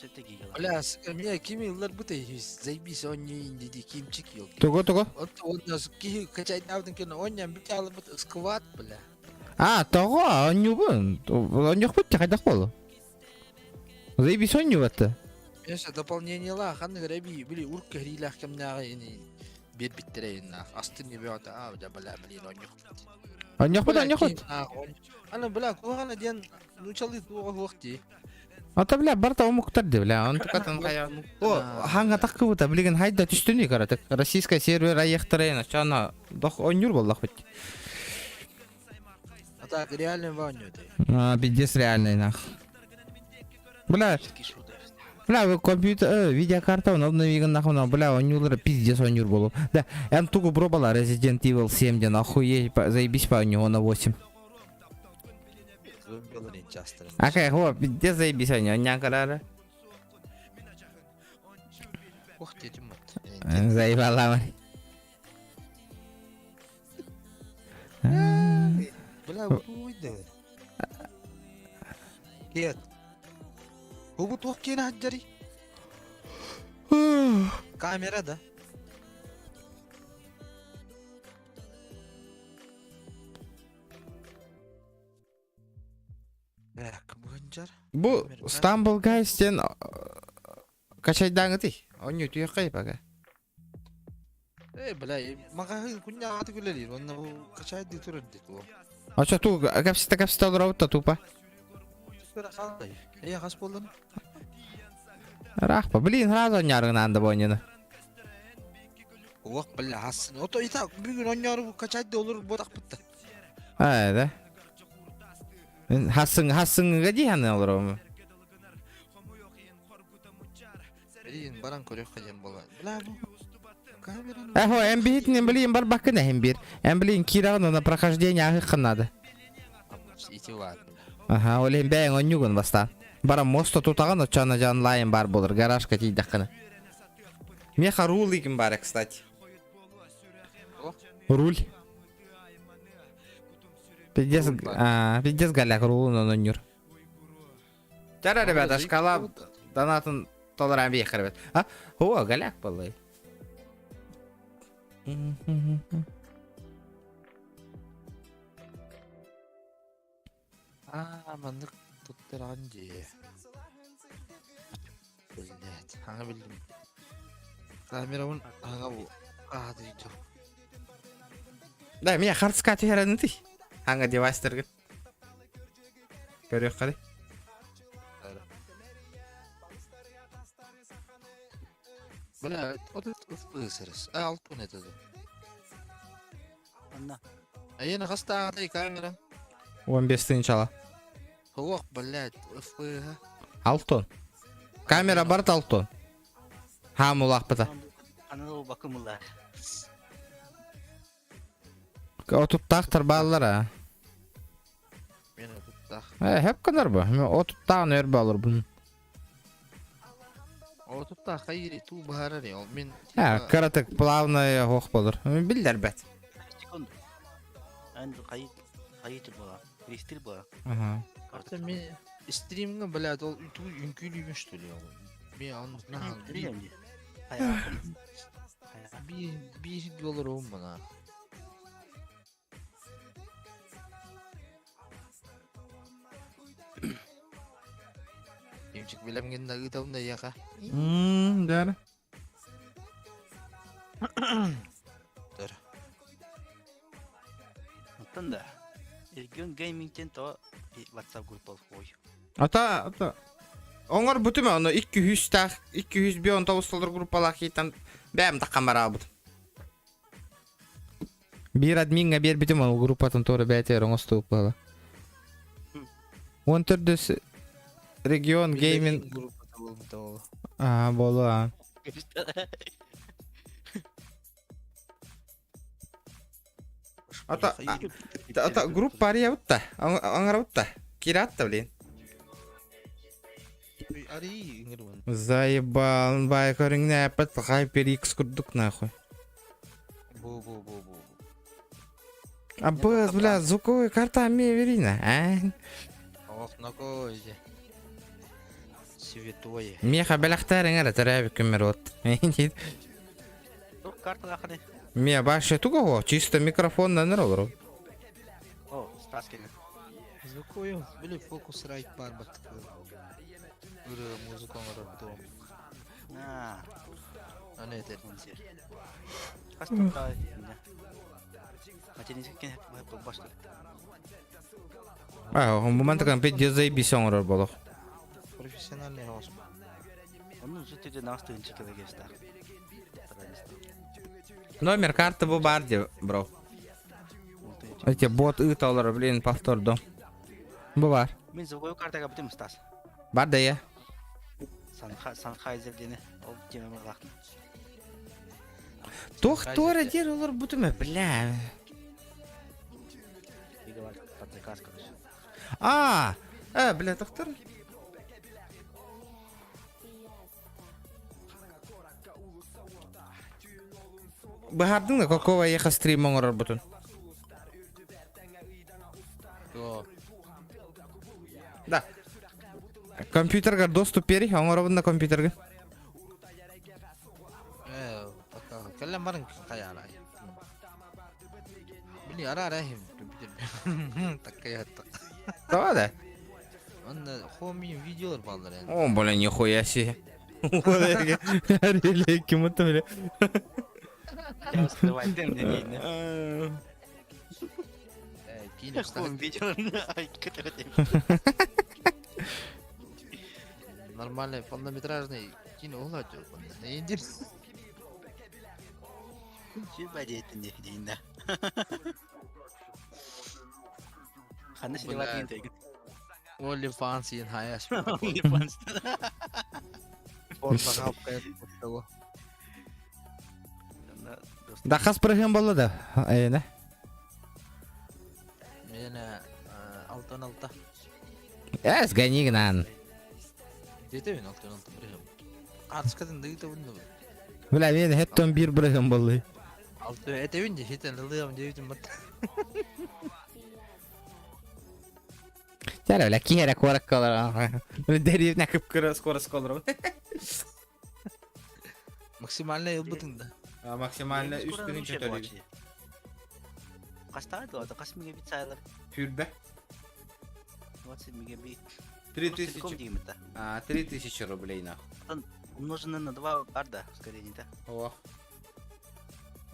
S5: 37 гига.
S6: Бля, меня кими ылларбыт заебись, он не инди кимчик елки.
S1: Тугу тугу?
S6: Он он киһи качайдаабытын кэннэ онньан бүтэ алыбыт сквад, бля.
S1: А, тоҕо оонньуубун. Оонньуохпут хайдах буолу? Заебись оонньуубатта.
S6: Өссө дополнениелаах ханнык эрэ эбии били урк кэһиилээх кэмнээҕи ини биэрбиттэрэ иннаах астын ебёта а бля бля блин оонньуохпут.
S1: Оонньуохпут оонньуохпут.
S6: Аны бля куһаҕана диэн нуучалыы туоҕа суох дии.
S1: Ата бля барта омуктар ди бля он тукатын хайа. О, ханга таккыбыта билигин хайда түстүнүй каратык. Российская сервер айыхтарайын ачана дох оонньуур буоллахпыт.
S6: А так реальный ваню ты.
S1: А, пиздец реальный нах. Бля, бля, компьютер, э, видеокарта, он обновиган нахуй, но, бля, оонньуулара пиздец оонньуур болу. Да, эн тугу пробовала Resident Evil 7 ден, охуеть, заебись по него на 8. Акай, хо, пиздец заебись они, оня карара.
S6: Ох, дедим вот.
S1: Заебала.
S6: Бля, уйды. Кет. Бу туох киэнэ хаджари? Камера да.
S1: Бу Stumble Guys диэн качайдааҥытый? Онньу түһүөххэй пока.
S6: Э, бля, маҕаһыын күннээҕи үлэлиир, уонна бу качайдыы турар дии туо.
S1: Очо ту кэпсэтэ кэпсэтэ олоробут да тупо.
S6: Э, хас буоллун?
S1: Рахпа, блин, сразу онньаарыгынаан да бу
S6: Уох, бля, хасын. Ото ита бүгүн онньоору качайдыы олор буотахпытта.
S1: Аа, да. Хассың, хассыңыга дии ханы олоробун.
S6: Блин, баран көрүөххэ диэн буолла. Бля, бу камераны...
S1: Эхо, эн биһитинен блин барбаккын эһин бир. Эн блин кираҕын на прохождение аһыххын надо.
S6: Ити бар.
S1: Аха, ол иһин бэйэҥ онньугун бастаан. Баран моста тутаҕын, оччоно дьон онлайн бар болар, гаражка тиийдэххинэ. Меха руль игин бар, кстати. Руль. Пиздец, а, пиздец голяк рулун онньур. Чара, ребята, шкала донатын толоран биэхэр ребят. А, о, голяк был.
S6: Аа, маннык туттараҕын дии. Блять, аҥа биллим. Камерабын аҥа бу аатыйдым.
S1: Да, меня хардска түһэрэн ты. Аҥа девайстаргын. Көрүөххэ дии.
S6: Бля, вот ысырыс. А, алтын это.
S5: Анна.
S6: Айына хастаатай камера.
S1: 15 тысячала.
S6: Ох, блядь, ФПГ.
S1: Алтон. Камера барт алтон. Ха мулахпыта.
S5: Анал бакымылар.
S1: Отуттаахтар бааллар а.
S6: Мен отуттаах.
S1: Э, хеп гынар бу. Мен отуттаан өр балыр бун.
S6: Отуттаах хайыр туу баһарар ол мен
S1: Э, кыратык плавный хох болur. Биллер бет.
S5: Секунд. Эн кайы кайы була. Рестир була.
S1: Ага.
S6: Ата мен стримҥэ блядь ол туу үҥкүүлүүбүн что ли ол. Мен аны наһаа
S5: Билем ди.
S6: биир биир доллар ууммана. Имчик билэмҥин ыытабын да яха.
S1: Мм, да.
S6: Dur.
S5: Оттон да. Регион геймингтен то WhatsApp группа ой.
S1: Ата, ата. Оңор бүтүмэ, оны 200 тах, 200 доллар группалаах хитан бэм таккан бараабыт. Биир админга биэр бүтүм ол группатын туора бээтигэр оҥостубут буола. Он төрдүс регион гейминг
S6: группата буолбута ол.
S1: а буолуо. Ата ата группа арыйабыт да, оҥоробут да. Киират да блин.
S6: Арый ыҥырбын.
S1: Заебал, бай көрүҥнэ эппэт HyperX курдук нахуй.
S6: Бу бу бу бу.
S1: А б, бля, звуковая карта мне верина, а?
S6: Ох, нокой. Святое.
S1: Миэхэ бэлэхтээриҥ эрэ төрөөбүт күммэр вот.
S5: Туох карталаахыный?
S1: Мия вообще туга о, чисто микрофоннан олору.
S5: О, Стас кэллэ.
S6: Звуковой, били фокус райт баар баттык. Ырыа музыка оҥорор дом.
S5: Аа,
S6: Аны этэр.
S5: Хас тохтой. Материнский кен баш.
S1: А, бу мантакан пиздец заебись оҥорор болох.
S6: Профессиональный голос.
S5: Онну жүтүдө наас тыынчы килогестах.
S1: Номер карты бу бар де, бро. Эти бот ыыта олорор, блин, повторду. Бу бар.
S5: Мен звуковой картага бүтүм Стас.
S1: Бар да я.
S5: Санхайзер диэни ол тема барлаахтын.
S1: Туох туора диэр олор бутуме, бля.
S5: Под заказ, короче.
S1: А, бля, доктор. Быһаардыҥ да какого ехо стрим оҥорор бутун? Да. Компьютерга доступ бери, оҥоробун да компьютерга.
S6: Э, пока кэлэн баран хайаалай. Били араарахим компьютер. Такая так.
S1: Давай да.
S6: Онно хоми видеолар бааллар эн.
S1: О, бля, нихуя себе. Кем это, бля?
S5: Я успеваю, мне не
S6: Э, киин
S5: Хоум видео. Ай,
S6: Нормальный полнометражный кино уладил. Индир.
S5: Чүбәдиэтин диинна. Ханна силеват диэн тегин.
S6: Only fans in high
S5: Only fans.
S1: Да хас прыгын болла да. Эйне.
S6: Мене алтан алта.
S1: Эс ганигнан.
S6: Дете мен алтан алта бирем. Артскатын дыйта бунду.
S1: Бля, мен хеттон бир прыгын боллы.
S6: Алты этебин же хитен ылыам дебитим бат.
S1: Тәрі, бля, киһәрә куарак калар. Дәревнә кып-кыры скорость калыр.
S6: Максимальный ылбытың да.
S1: Максимально 3 күнүн чөтөлүг.
S5: Кастаа да, кас мегабит сайлар.
S1: Хүрбе.
S5: 20 мегабит.
S1: 3000. А, 3000 рублей нахуй.
S5: Умноженное на 2 арда, ускорение, да?
S1: О.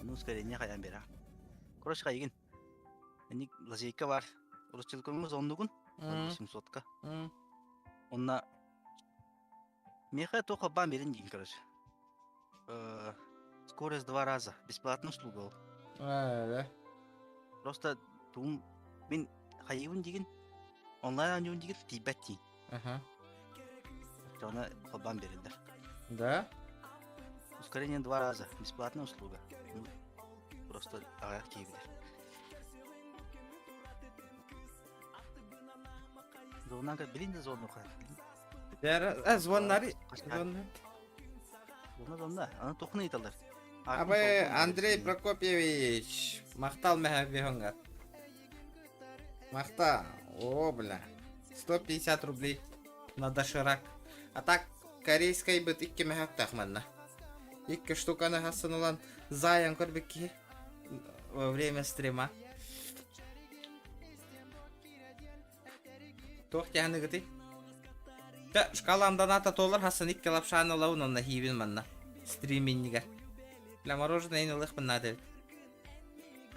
S5: Ну, ускорение хаян бера. Короче, хайгин. Ани лазейка бар. Ростелекомымыз оннугун. 800-ка. Онна Меха только бам берин дейін, короче. Скорость два раза. Бесплатная услуга ол.
S1: Да.
S5: Просто тум мен хайыбын деген онлайн анюн деген тибет дейін.
S1: Ага.
S5: Жана холбан берилди.
S1: Да?
S5: Ускорение два раза. Бесплатная услуга. Ну, просто аяк тийбилер. Зоннан билин да зонну кара.
S1: Бәрі, звоннары.
S5: Зонна зонна. Аны тохны италар.
S1: Абы Андрей Прокопьевич, мактал мехабихонгар. Махта, о, бля. 150 рублей на доширак. А так, корейской быт икки мехак тахманна. Икки штуканы хасынулан заян көрбекки во время стрима. Туох тяхны гыты? Та шкалам доната толар хасын икки лапшаны лаун онна хибин манна. Стриминнигер. Бля, мороженое ин ылых надо.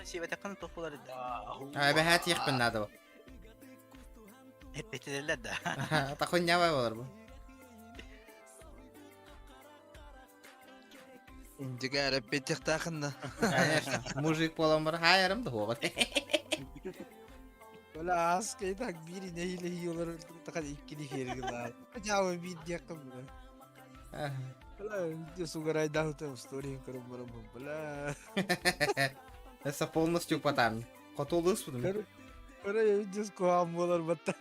S5: Сибетеккан тохулар.
S1: А, бәһәт яхпын надо.
S5: Эпетелер да.
S1: Тахун нябай болар бу.
S6: Индигә репетих тахында.
S1: Конечно, мужик болан бар, хайырым да хугат.
S6: Бля, аскай так бири нехиле йолар такан иккини хергилар. Жабы бир декым бля. Бля, видео сугарай да там стори көрөм барам бля.
S1: Это полностью потам. Котулы судым.
S6: Көрө видео скуам болар батта.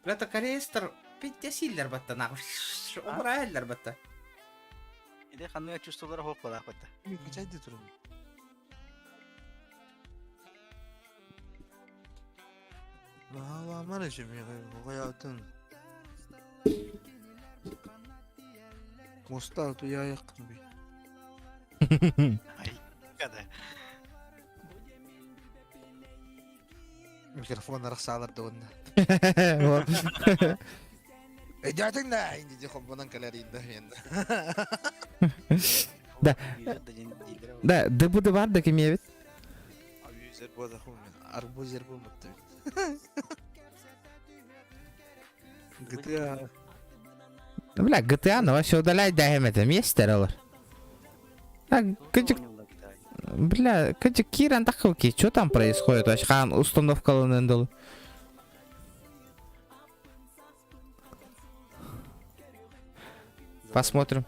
S1: Бля, то корейстер питтесиллер батта нахуй. Обрайлер батта.
S5: Иде ханны чувстволар хоп болар батта.
S6: Мен качайды турум. Наһаалаамар эчи миэхэ оҕойаатын. Муста утуйаайаххын бий.
S5: Ай, када.
S6: Микрофон арахсаалар да уонна. Өйдөөтүҥ да инди холбонон кэлэр инда
S1: Да. Да, ДБД бар да ким эбит?
S6: Абьюзер буолахым мен. Арбузер буолмутта. GTA.
S1: Бля, GTA ну вообще удаляй да это место олар. А, кыжык, бля, кыжык киран тахылки, что там происходит вообще? Хан установкаланын дол. Посмотрим.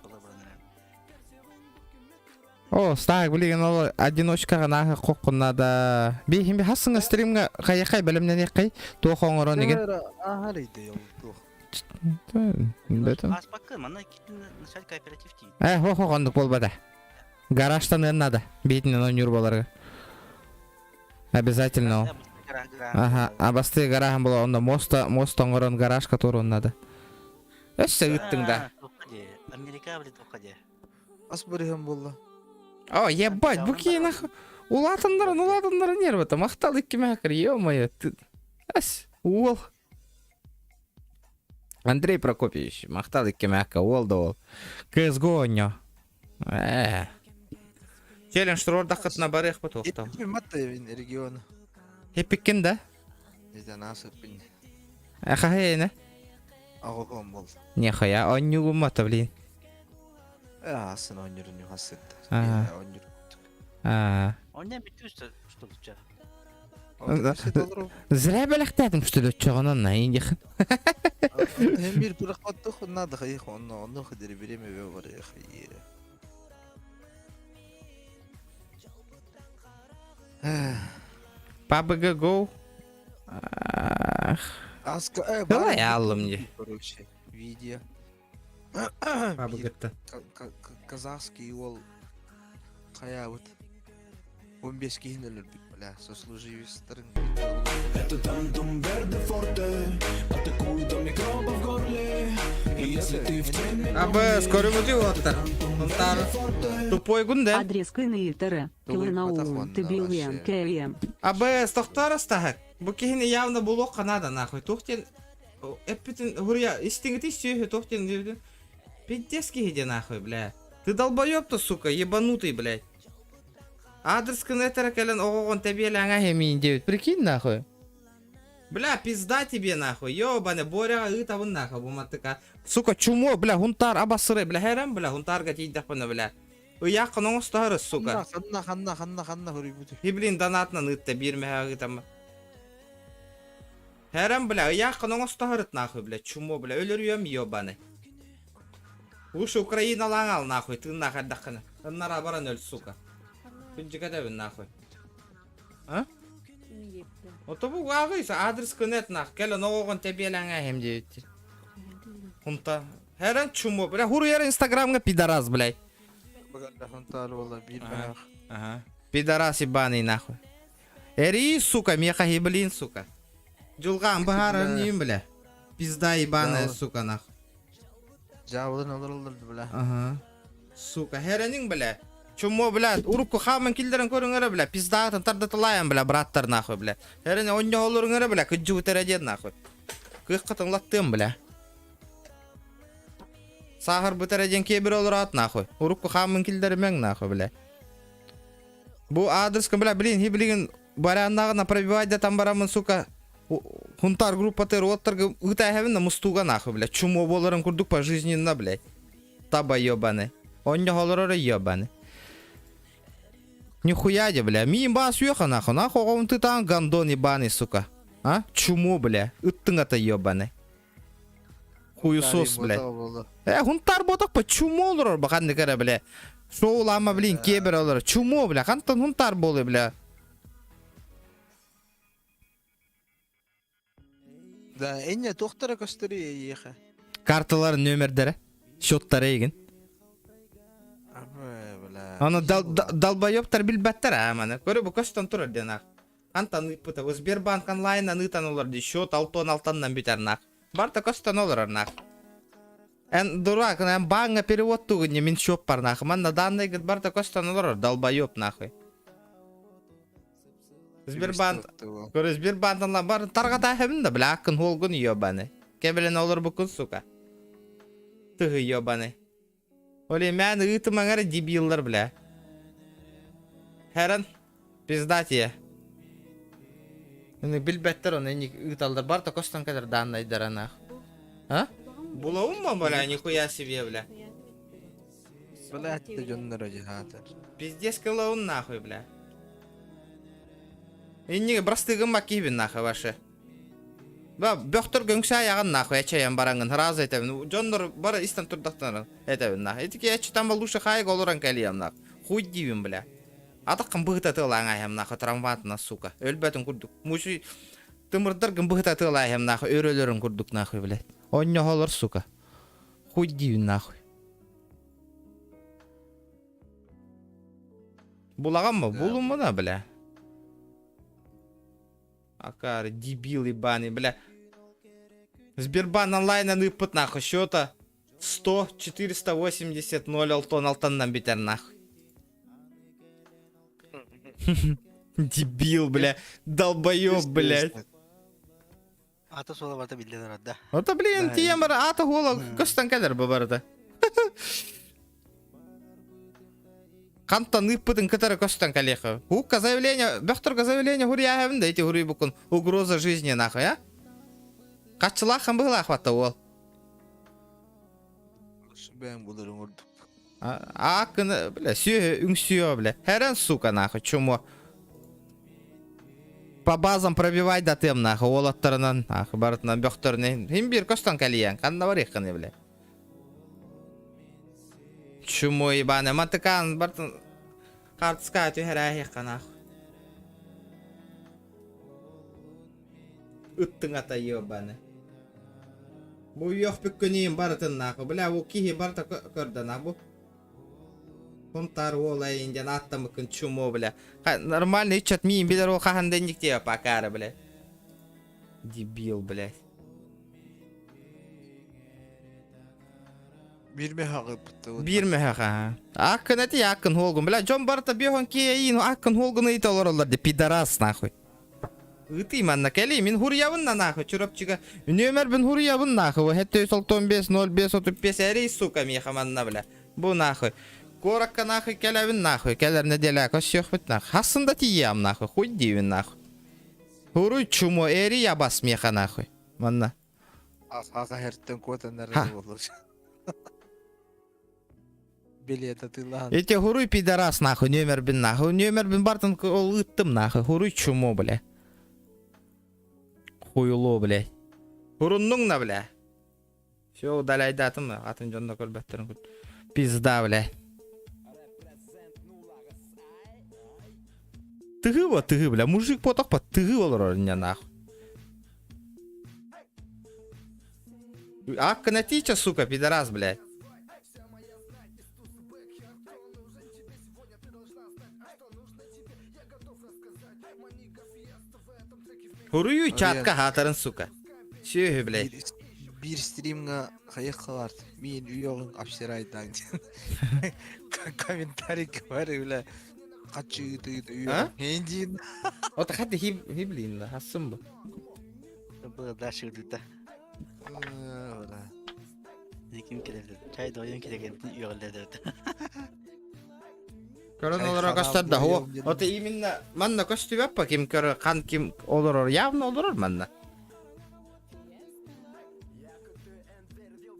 S1: О, стак, блин, ол одиночкаҕа нааһы хоххун надо. Биһим хассыҥа стримҥа хайахай бэлэмнэниэххэй туох оҥорон игин.
S6: Аһар иде ол туох.
S1: Бөтөн.
S5: Аспакка, манна началь кооператив тиий.
S1: Э, хо хо оннук буолбата. Гаражтаныан надо. Биитинэн ойнуур буоларга. Обязательно ол. Ага, абасты гаражын була онно моста мост оҥорон гаражка туруон надо. Өссө ыыттыҥ да.
S5: Америка блин тоққа де.
S6: Ас бырыһым буолла.
S1: О, ебать, бу киһи нахуй улаатыннаран улаатыннаран нервата махтал иккимэхэр, ё-моё, ты ас уол. Андрей Прокопьевич, махтал иккимэхка, уол да уол. CSGO оонньоо. Ээ. Челлендж туруордаххытына барыахпыт уохтал.
S6: Матта регион.
S1: Эпиккин да?
S6: Насыппин.
S1: Ахаһыйна.
S6: Аҕоҕом бол.
S1: Нехая оонньуугуммата, блин.
S6: Аасын оонньуурун хассытта.
S1: Аа.
S6: Оонньуур.
S1: Аа.
S5: Онньон бүттүү что ли
S1: Зря бэлэхтээтим что ли оччоҕунан индих.
S6: Hem bir bırakmadık надо их онно онно хидери биреме бе бар
S1: PUBG Go.
S6: Аска
S1: Давай аллым не.
S6: Короче, видео.
S1: PUBG-та.
S6: Казахский ол хайа вот 15 киһини өлөрбүт бля сослуживецтарын
S3: Это тантум верде форте Атакуют до микробов в горле И если ты в теме
S1: Абы, скоро будет оттар. Онтар. Тупой гунде.
S2: Адрес кыны Килынаун, Тбилен, КМ.
S1: Абы, тохтор астахак. Бу киһини явно булуохха надо нахуй. Туох диэн эппитин хуруйа истиҥити сүөһү туох диэн диэбитин. Пиздец киһи диэн нахуй, бля. Ты долбоеб-то, сука, ебанутый, блядь. Адрескын этэрэ кэлэн оҕоҕун тэбиэлээҥэ хэмиин диэбит. Прикинь, нахуй. Бля, пизда тебе, нахуй. Ёбаный, Боряҕа ыытабын, нахуй, бу маттыка. Сука, чумо, бля, хунтаар абасыры, бля, хэрэн, бля, хунтаарга тиийдэхпинэ, бля. Ыйааххын оҥостоһорус, сука.
S6: Ханна, ханна, ханна, ханна хоруйбут.
S1: И, блин, донатынан ыытта, биир мэһэ ыытамма. Хэрэн, бля, ыйааххын оҥостоһорут, нахуй, бля, чумо, бля, өлөрүөм, ёбаный. Лучше Украиналаан ал, нахуй, тыыннаах эрдэххинэ. Ыннара баран өл, сука. Күндьүкэтэбин, нахуй. А? Ото бу ааҕыйса адрес кынет нах кэлэн оҕоҕун тэбиэлээҥ эһэм диэбиттир. Хунта. Хэрэн чумо, бля, хуруйар инстаграмҥа пидорас, блядь.
S6: Хунтаар буолла биир баах.
S1: Ага. Пидорас ебаный нахуй. Эрий, сука, меха блин, сука. Дьулҕаан быһаарар ньиим, бля. Пизда ебаная, сука, нахуй.
S6: Дьаабылын олороллор бля.
S1: Ага. Сука, хэрэниҥ, бля. Чумо, бля, урукку хааман киллэрэн көрүҥ эрэ, бля. Пиздаатын тардаталаайан, бля, браттар, нахуй, бля. Хэрэни онньоһолоруҥ эрэ, бля, кыдьыбыт эрэ диэн, нахуй. Кыаххытын латтыам, бля. Сааһырбыт эрэ диэн киэбирэ олороот, нахуй. Урукку хааман киллэримэҥ, нахуй, бля. Бу аадырыска, бля, блин, хи билигин барааннааҕына пробивать да там бараммын, сука, хунтаар группатыгар уоттарга ыытааһабын да мустууга нахуй, бля, чумо буоларын курдук пожизненно, блядь. Таба ебаный. Онньоһолорор ебаный. Нихуя де, бля. Миин баас үөха нахуй. Нахуй оҕом тытаан гандон ебаный, сука. А? Чумо, бля. Ыттыҥ ата ебаный. Хуесос, блядь. Э, хунтаар боток по чумо олорор ба ханнык эрэ, бля. Шоулаама, блин, киэбэр олорор. Чумо, бля. Хантан хунтаар буолуй, бля.
S6: Да, энне туохтара көстөр эйиэхэ.
S1: Карталар нөмердэрэ, счеттара игин.
S6: Абы, бля.
S1: Аны долбоебтар билбэттэр аа маны. Көрө бу көстөн турар диэн ах. Хантан ыыппыта? Бу Сбербанк онлайнан ыытан олор дии. Счет алтон алтаннан бүтэр нах. Барта көстөн олорор нах. Эн дурак, эн бааҥҥа перевод тугун мин счеппар нахуй. Манна данныйгыт барта көстөн олорор, долбоеб нахуй. Сбербанк, көрө Сбербантан бар тарҕата хэбин да, бля, аккын хуолгун ёбаны. Кэбилен олорбуккун, сука. Тыһы ёбаны. Оли мээн ыытымаҥар дебиллар, бля. Хэрэн, пизда тие. Ини билбэттэр оны ини ыыталлар барта костон кэлэр дааннайдара нах. А? Булабын ма, бля, нихуя себе, бля.
S6: Блядь, ты дьонноро дьаһаатар.
S1: Пиздец клоун нахуй, бля. Инниге простыгым маккибин нахуй ваши. Ба бөхтөр көҥсө айаҕын нахуй эчэйэн бараҥын сразу этэбин. Дьоннор бары истэн турдахтарына этэбин нахуй. Итики эчи там лучше хайга олорон кэлиэм нахуй. Хуй диибин бля. Атаххын быһыта тыалаан айһам нахуй трамватына сука. Өлбөтүн курдук. Мучуй тымырдаргын быһыта тыалаайһам нахуй өрөлөрүн курдук нахуй блядь. Онньоһолор сука. Хуй диибин нахуй. Булаҕан ба? Булуммуна бля. Акары, дебил ебаный, бля. Сбербанк онлайнан ыыппыт нахуй счета 100 480 0 алтон алтаннан бүтэр нахуй. Дебил, бля. Долбоеб, блядь.
S5: Ата суола барыта биллэн турар да.
S1: Ото, блин, тиийэн бар ата хуола көстөн кэлэр бу барыта. Хантан ыыппытын кытары көстөн кэлиэхэ. Хукка заявление, бөхтөргө заявление хуруйааһабын да ити хуруйбуккун угроза жизни нахуй, а? Хаччылааххан быһылаах батта уол.
S6: Бэйэҥ буларыҥ ордук.
S1: Ааккыны, бля, сүөһү үҥсүө, бля. Хэрэн, сука, нахуй, чумо. По базам пробивай да тыам, нахуй, уолаттарынан, нахуй, барытынан бөхтөрүнэн. Хим бир көстөн кэлиэн, ханна барыаххыный, бля. Чумо ебаный, мантыкаан бартын хартыска түһэрээһиэххэ, нахуй. Ыттыҥата ебаный. Бу үөхпүккүнүүн барытын нахуй. Бля, бу киһи барыта көрдө нахуй. Бу Хунтар уола индиан ааттамыккын чумо, бля. Нормально иччат миин билэр ол хаһан да инник диэбэ пакара, бля. Дебил, блядь.
S6: Биир мөһөҕү ыппыттыбыт.
S1: Биир мөһөх аха. Ааккын эти ааккын хуолгун. Бля, дьон барыта биохон киэйин ааккын хуолгун ыйыта олороллор ди пидорас нахуй. Ыытый манна кэлий, мин хуруйабын на нахуй, Чурапчыга. Нүөмэрбин хуруйабын нахуй, 795 05 35 эрий, сука, миэхэ манна, бля. Бу нахуй. Куоракка нахуй кэлэбин нахуй, кэлэр неделя көссүөхпүт нахуй. Хасын да тиийиэм нахуй, хуй диибин нахуй. Хуруй чумо, эрий абас миэхэ нахуй. Манна.
S6: Аха хертен куотаннар боллар. Билет атыылаһан.
S1: Эти хуруй пидорас нахуй, нүөмэрбин нахуй. Нүөмэрбин бартын ол ыыттым нахуй. Хуруй чумо, бля. Хуйло, бля. Хуруннуҥ на, бля. Все, удаляйдатым, атын дьонно көрбөттөрүн күт. Пизда, бля. Тыгы ба, тыгы, бля. Мужик поток па, тыгы олорор не нахуй. Аккынатича, сука, пидорас, блядь. Хуруйу чатка хаатарын, сука. Сүөһү, блядь.
S6: Биир стримҥа хайах халарт миин үйөҕүн обсирайдаан диэн комментарий бар бля хаччы ыыты ыыты
S1: А?
S6: үйөҕүн диин
S1: Вот хат хи хи блин, хассым бу.
S5: Быда шырдыта. Ким кэлэр? Чай дойон кэлэр үөҕэллэр.
S1: Көрөн олоро көстөр да хо. Вот именно манна көстүбэппа ким көрөр, хан ким олорор, явно олорор манна.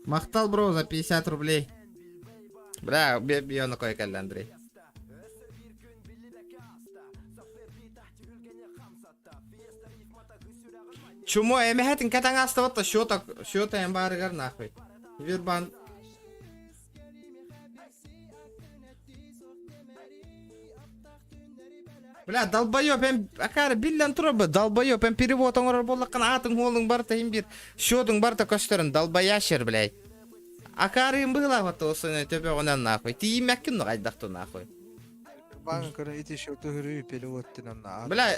S1: Махтал бро за 50 рублей. Бля, биона кой кэллэ Андрей. Чумо эмэһэтин кэтэн астыбат счета счета эм баарыгар нахуй. Сбербанк Бля, долбоёб, эм акары биллэн турар бу, долбоёб, эм перевод оҥорор буоллаххына аатыҥ хуолуҥ барыта иһин биир, счетуҥ барыта көстөрүн, долбоящер, блядь. Акарыым быһылаах осуна төбөҕүнэн нахуй, тиийиммэккин ну хайдах ту нахуй.
S6: Баан көрөн ити счету хөрүү перевод тинан
S1: Бля,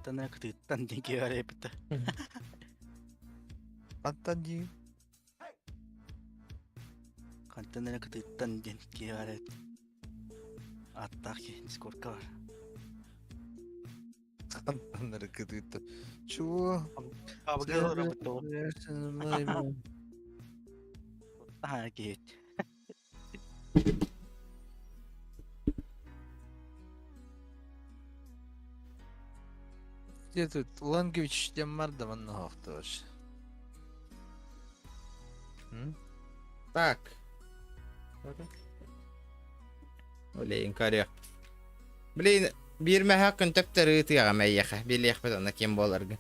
S5: Хантан эрэ кытыыттан диэн киһи эппитэ.
S4: Хантан дии?
S5: Хантан эрэ кытыыттан диэн киһи Аттаах киһи дискордка бар.
S4: Хантан эрэ кытыыттан. Чего?
S5: Абыгы олорбут Аха киһи.
S4: Где тут Language диэн бар да манна хоохтоош.
S1: Так. Блин, каре. Блин, биир мэһэ күн төптөрү ыытыаҕа мэйиэхэ. Билиэхпит онно ким буоларгын.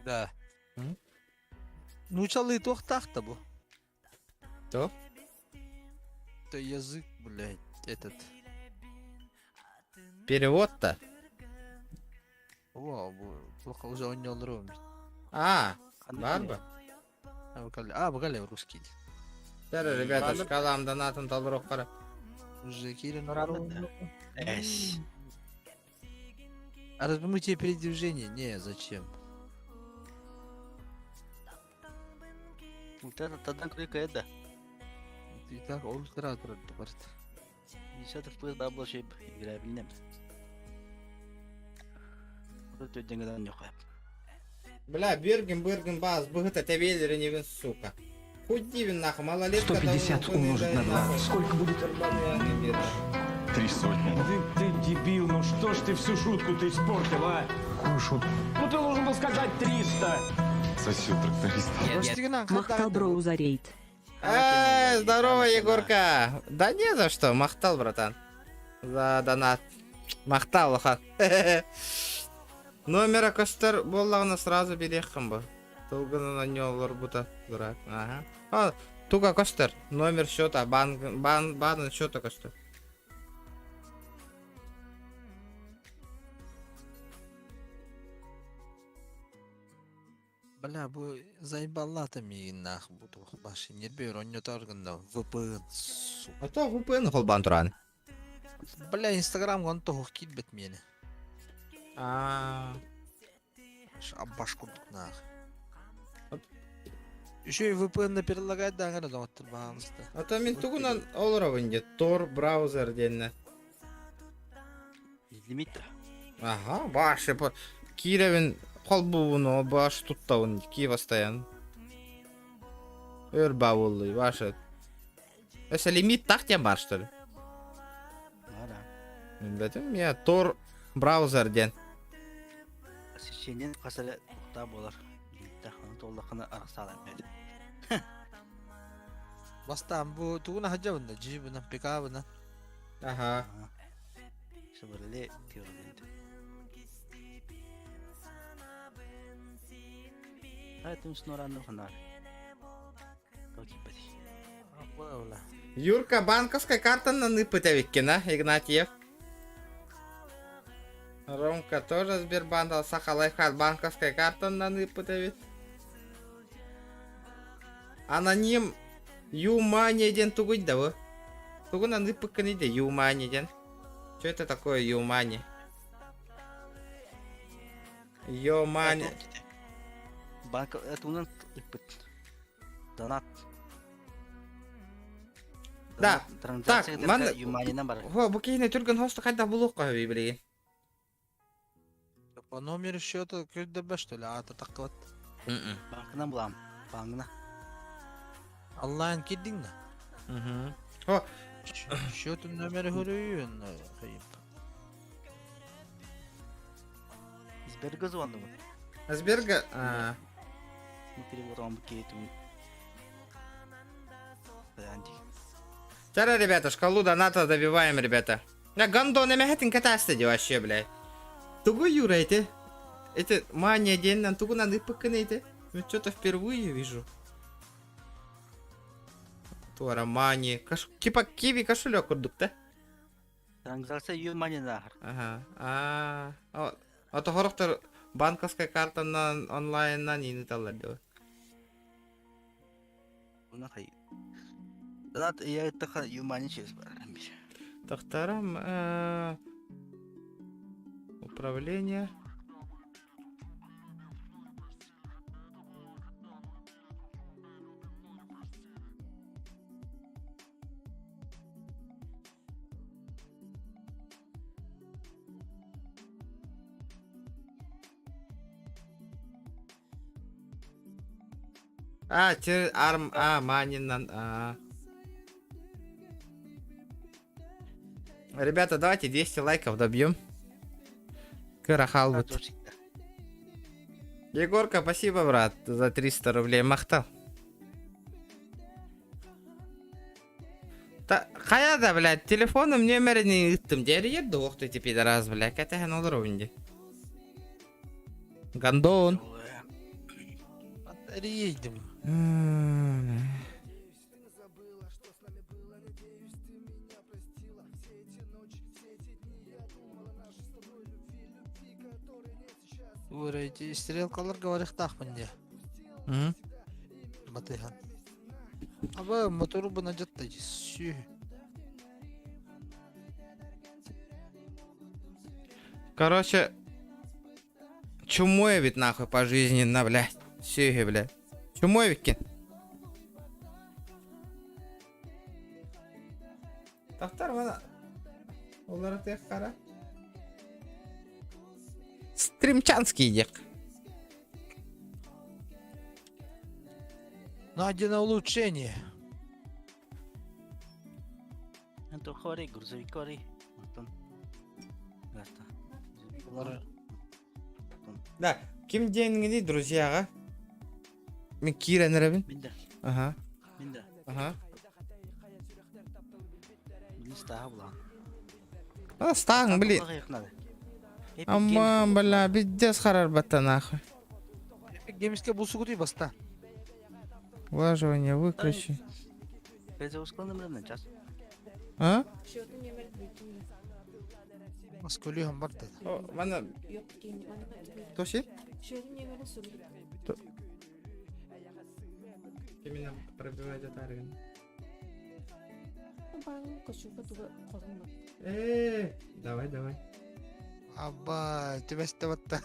S4: Да. Нуучалыы туохтаах да бу?
S1: То?
S4: Это язык, блядь, этот.
S1: Перевод-то?
S4: О, бу плохо уже оонньоолору
S1: А, бар ба?
S4: А, бу русский.
S1: Тәрі, ребята, шкалам донатын толуруоххара.
S4: Уже киирэн
S5: Эс.
S4: А размытие передвижения? Не, зачем?
S5: Вот это тогда крика это.
S4: И так ультра барт.
S5: 50 FPS дабл шейп игра билнем. Вот это деньги не хуя.
S1: Бля, Бирген, Бирген, бас, быгыта тебелери сука. Хуй нахуй, малолетка.
S3: 150 умножить на 2. Сколько будет?
S9: Три сотни.
S3: Ты, ты дебил, ну что ж ты всю шутку-то испортил, а?
S9: Какую шутку?
S3: Ну ты должен был сказать 300.
S9: Сосил тракторист.
S2: Махтал бро за рейд.
S1: Э, здорово, Егорка. Да не за что, махтал, братан. За донат. Махтал, лоха. Номера көстөр буоллаҕына сразу билиэххин бу. Тылгынан анньоллор бута дурак. Ага. А, туга көстөр. Номер счета, банк, бан, бан счета көстөр.
S4: Бля, бу заебалата миигин нах бу туох баш нербер онньотор гынна VPN сука.
S1: А то VPN холбаан туран.
S4: Бля, Инстаграм он тоһух киирбэт миэнэ.
S1: А,
S4: Баш курдук нах. Еще и VPN предлагает да аңара доҕоттор баҕаныста.
S1: А то мин тугунан олоробун де Tor браузер диэннэ.
S5: Лимит.
S1: Ага, башы по кииребин холбуубун баш туттабын ки постоянно. Өр бауллый башы. Өсө лимит так диэн бар что ли?
S5: Да, да.
S1: Билбэтим, я Tor браузер диэн.
S5: Освещение хасара тухта болар. Лимитта аны толлахына арасалар бәді.
S4: Бастаан бу тугуна хаджабында джибына пикабына.
S1: Ага.
S5: Шыбырылы теория. Айтым сноран ханар. Токи
S1: Юрка, банковская карта на ныпытавиккина, Игнатьев. Ромка тоже Сбербанк, Саха Лайфхак, банковская карта на ныпытавит. Аноним Юмани ден тугуй да вы? Тугуна ныпыкканы де Юмани ден. Что это такое Юмани? Йомани.
S5: Банк это у нас донат.
S1: Да,
S5: Транзакция
S1: так, ман-
S5: Юманина бар.
S1: Хо, бу кихини түргөн хосту кайда булук билигин.
S4: По номеру счета көрдөбө что ли? Ата таккыбат.
S5: Банкынан булам. Банкына.
S4: Онлайн кирдиң да.
S1: Мгм. О,
S4: Счетун номери хөрүйүн. Хайып.
S5: Сберга звонду.
S1: Сберга... а,
S5: Переводом кейтун.
S1: Вчера, ребята, шкалу доната добиваем, ребята. Я гондон эмэхэтин катасты вообще, блядь. Тугу Юра эти. Это мания день нам тугу надо эти. Ну что-то впервые вижу. Туара мания. Каш... Типа киви кошелек курдук, да?
S5: Транзакция Юманина.
S1: Ага. А, а, а то хорохтор банковская карта на онлайн на не талар дела.
S5: Уна хай. Донат я это Юмани через бар.
S1: Тохтором управление. А, через арм, а, Манинан, а. Ребята, давайте 200 лайков добьем. Кырахалбыт. Егорка, спасибо, брат, за 300 рублей. Махтал. Та, хайа да, блядь, телефоном нөмерин ыыттым дьэрийэр да уох ты пидорас, блядь, кэтэһэн олоробун дии. Гондон.
S6: Эрийдим. Уурайти стрелкаларга барыахтаахпын дии. Батыһан. Аба мотору бына дьатта сүү.
S1: Короче, чумой ведь нахуй пожизненно, блядь. Сүйе, блядь. Чумой ведь Тахтар мана. Олар тек қара. Стримчанский дек.
S6: Найдено улучшение.
S5: Тухори, грузовикори. Онтон.
S6: Олар
S1: Да, ким диэҥҥиний друзьяҕа? Мин киирэн эрэбин.
S5: Мин да.
S1: Аха.
S5: Мин да.
S1: Аха.
S5: Мин стааһа булаҕын.
S1: А, стааҥ, блин. Амма, бля, пиздец харарбатта нахуй.
S6: Гемиске булсугутуй баста.
S1: Влаживание выключи.
S5: час.
S1: А?
S6: Москвалюһан барда.
S1: Мана... Тоси? Именно пробивать атарган. Э, давай, давай.
S6: Абба, түбэстэ батта.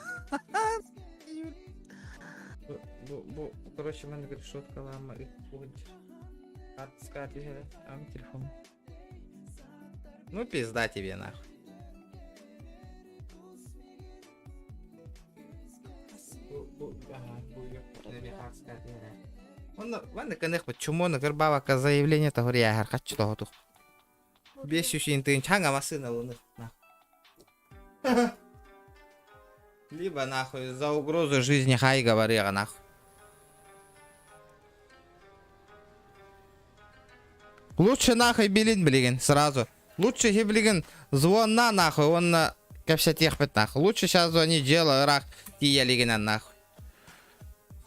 S1: Бу, бу, короче, мен решеткалаама Артыска түһэрэ, ам телефон. Ну пизда тебе нахуй. Онно манна кыных чумону кырбабакка заявление тоһур хаччы тоһутух. Бес үсін тыын массына луны. Либо нахуй за угрозу жизни хай говори нахуй. Лучше нахуй билин билигин сразу. Лучше билигин звонна нахуй, он на кэпсэтиэхпит нахуй. Лучше сейчас звони дело рах тиийэлигинэн нахуй.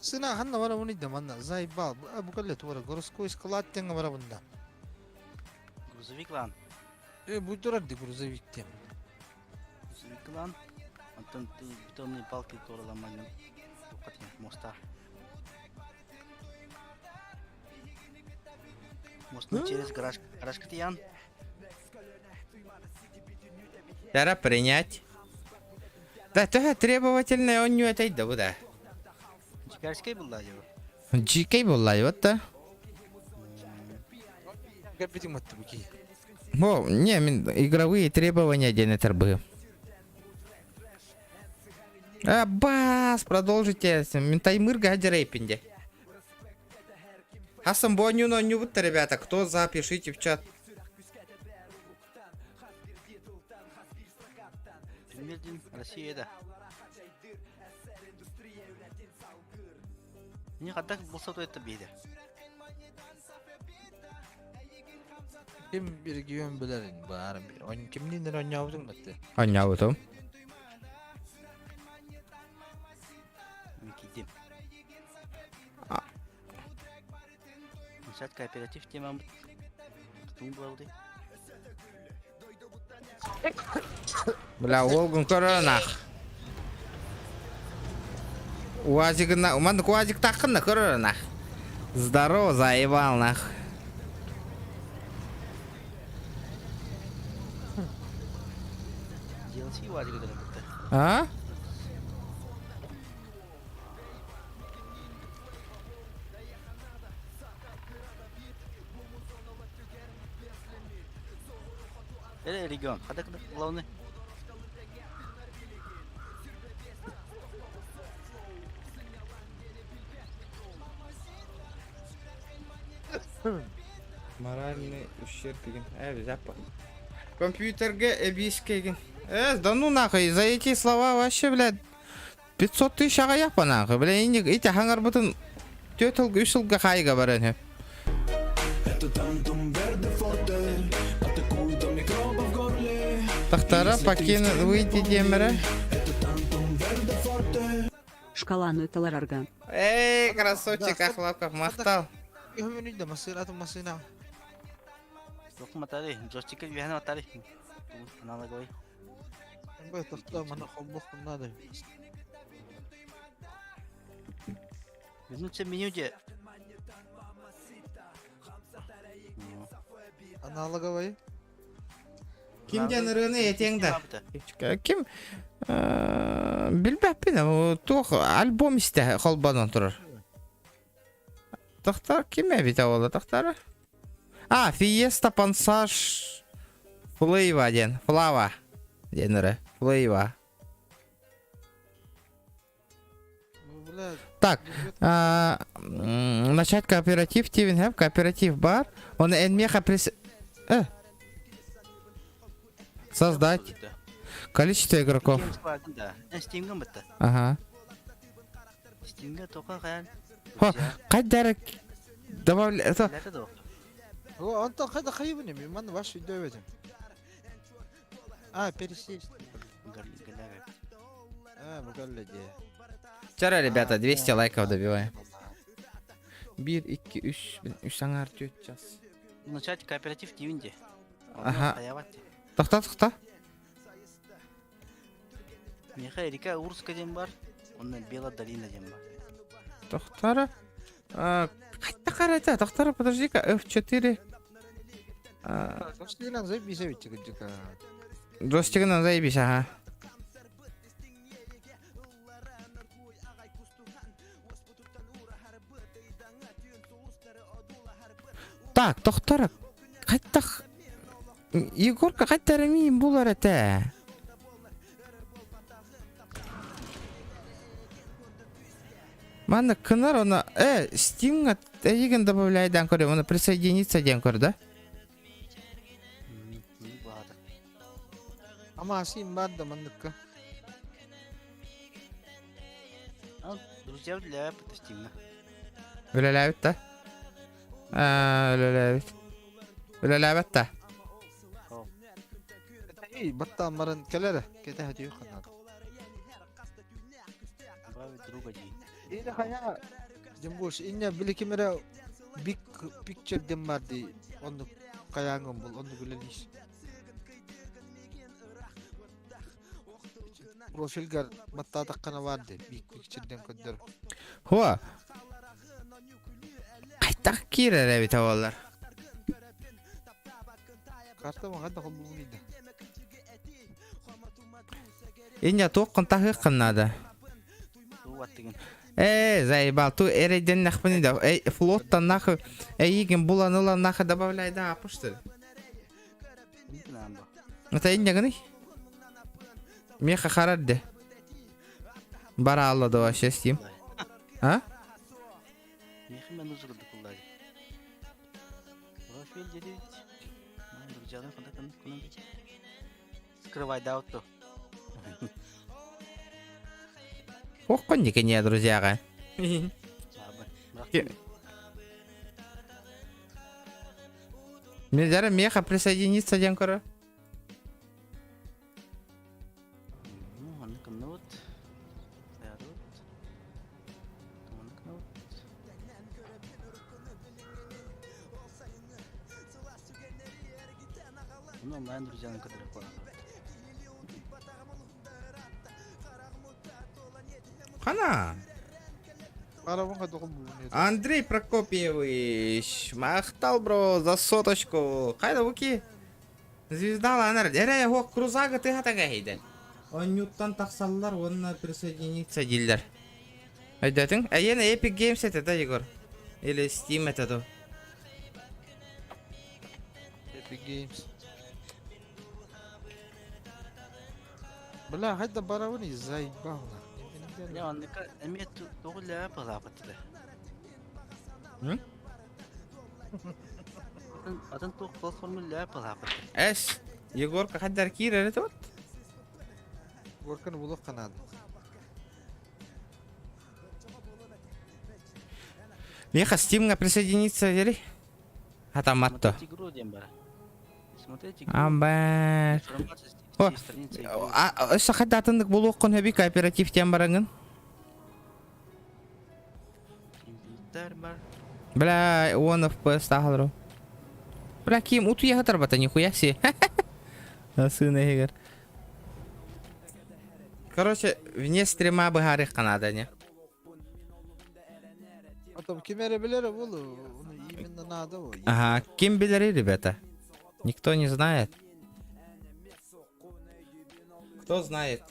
S6: Сына ханна бара уни да манна заебал. Бу кэллэ туора городской склад тэҥэ бара бунда.
S5: Грузовик лан.
S6: Э бу турар ди грузовик тем.
S5: Грузовик лан. Онтон бетонные балки туораламанын моста. Мост через гараж, гараж Катиян.
S1: Тара принять. Да, то требовательный он не это да буда.
S5: Дикарский был да его.
S1: Дикий был вот да.
S6: Кэпитин матты буки.
S1: О, не, игровые требования ден это бы. А, бас, продолжите. Мин таймыр гадерейпинде. Хасан боню но не будто, ребята. Кто за, пишите в чат.
S5: Россия да. Не хатак болса то это бейді.
S6: Ким регион билер баар. Он кимнин оññообутуҥ батты.
S1: Оññообутум.
S5: Мин киирдим. Сад кооператив темам. Тутун булауды.
S1: Бля, уолгун көрөр нах. Уазигына, уман уазик тахын көрөр нах. Здорово, заебал нах. А?
S5: Э, регион. Хада главный.
S1: Моральный ущерб деген. Э, запа. Компьютерге эбиискеген. Э, да ну нахуй, за эти слова вообще, блядь, 500 тысяч аҕыйах нахуй. Бля, инник ити хаҥарбытын түөрт сылга, үс сылга хаайга баран үһү.
S3: Это тантум верде форте Атакуют до микробов в горле
S1: Тахтара покину выйти диэмэрэ.
S3: Это тантум верде форте
S2: Шкаланы таларарга.
S1: Эй, красавчик, ахлапках, махтал.
S6: Үһүмүн да масыына атын масыына.
S5: Туох матары, джойстикка үөһэн матары. Аналоговый.
S6: Бу тохтоо маны холбох надо.
S5: Вернуться в меню где?
S6: Аналоговый.
S1: Ким диэн ырыаны этиэҥ да? Ким билбэппин, туох альбом истэ холбонон турар. Тохтор ким эбитэ буолла тохтор? А, Фиеста Пансаж Флейва диэн, Флава диэн эрэ, Флейва. Так, начать кооператив Тивин кооператив бар. Он энмеха прис... Э. Создать. Количество игроков. Ага.
S5: Steam'ге тоқа қаян.
S1: Хо, қайдара добавля... Это...
S6: О, онтон хайда хайыбын эми, ман ваш үйдөбөтүм. А, пересесть. А, бугалла де.
S1: Вчера, ребята, 200 лайков добиваем. Бир, икки, үс, үс аңар, төрт час.
S5: Начать кооператив дивинде.
S1: Ага. Тоқта, тоқта.
S5: Миха река Урска ден бар, онна Бела долина ден бар.
S1: Тохтара. Қайта қарайта, Тохтара, подожди-ка, F4.
S6: Джойстигынан заебись эбит кырдьык.
S1: Джойстигынан заебись, ага. Так, Тохтара, қайта... Егорка қайтара миин булар этэ. Манна кынар она... Э, Steam'га эйигин добавляйдан көрө, оны присоединиться диэн көр, да?
S6: Ама асин бар да манныкка.
S5: Друзья үлэлээбит Steam'га.
S1: Үлэлээбит да? Үлэлээбит. Үлэлээбэт да?
S6: Эй, баттаан баран кэлэр кэтэһэ түһүөх ханнаат.
S5: Добавить друга дии.
S6: Или хайа Димбуш, инне били ким эрэ Big Picture диэн баар дии, оннук хайааҥҥын бул, оннук үлэлиир. Профильгар баттаатаххына баар дии, Big Picture диэн көрдөр.
S1: Хуа. Хайдах киирэр эбитэ буоллар.
S6: Карта маҕан да холбугун ыйда.
S1: Инньэ туоххун таһыаххын наада.
S5: Туу аттыгын.
S1: Ээ, заебал, ту эрэйдэннэхпиний да. Эй, флоттан нахуй, эйигин булан ылан нахуй добавляй да, апышты. Это инньэ гыный? Меха харар де. Бара алла да вообще Steam. А?
S5: Меха мен узурду куллари. Профиль делить. Друзья, Скрывай, да, вот то.
S1: Ох, не, друзья. Милдара меха присоединиться диэн көрө.
S5: Ну, оннук вот. Вот. Ну, онлайн друзьяны кадыры
S1: Хана. Андрей Прокопьевич, махтал, бро, за соточку. Кайда буки? Звезда ланар. Эре, хо, крузага ты хатага хейден. Оонньууттан тахсаллар уонна присоединиться дииллэр. Өйдөөтүҥ? Эйиэн Epic Games этэ да, Егор? Или Steam этэ дуу?
S6: Epic Games. Бля, хайда барабын заебал нахуй.
S5: Не, оннука эмиэ тугу лээ былаабыт этэ.
S1: М?
S5: Атын атын туох платформа лээ былаабыт.
S1: Эс, Егорка хайдар киирэр этэ вот.
S6: Горканы булуохха наада.
S1: Миэхэ Steam'ҥа присоединиться бери. Хатаммат то.
S5: Смотреть игру диэн бара. Смотреть игру.
S1: Амбар.
S5: Информация
S1: О,
S5: страница игры.
S1: а, өссө хайда атыннык булуоххун хөбүй кооператив диэн бараҥын.
S5: Инвентарь бар.
S1: Бля, он FPS таһалару. Бля, ким утуя хатарбата нихуя себе. Сына егер. Короче, вне стрима быһаарыахха наада не.
S6: Потом ким эрэ билэр буолу, ону именно надо о.
S1: Ага, ким билэрий, ребята? Никто не знает. Кто знает?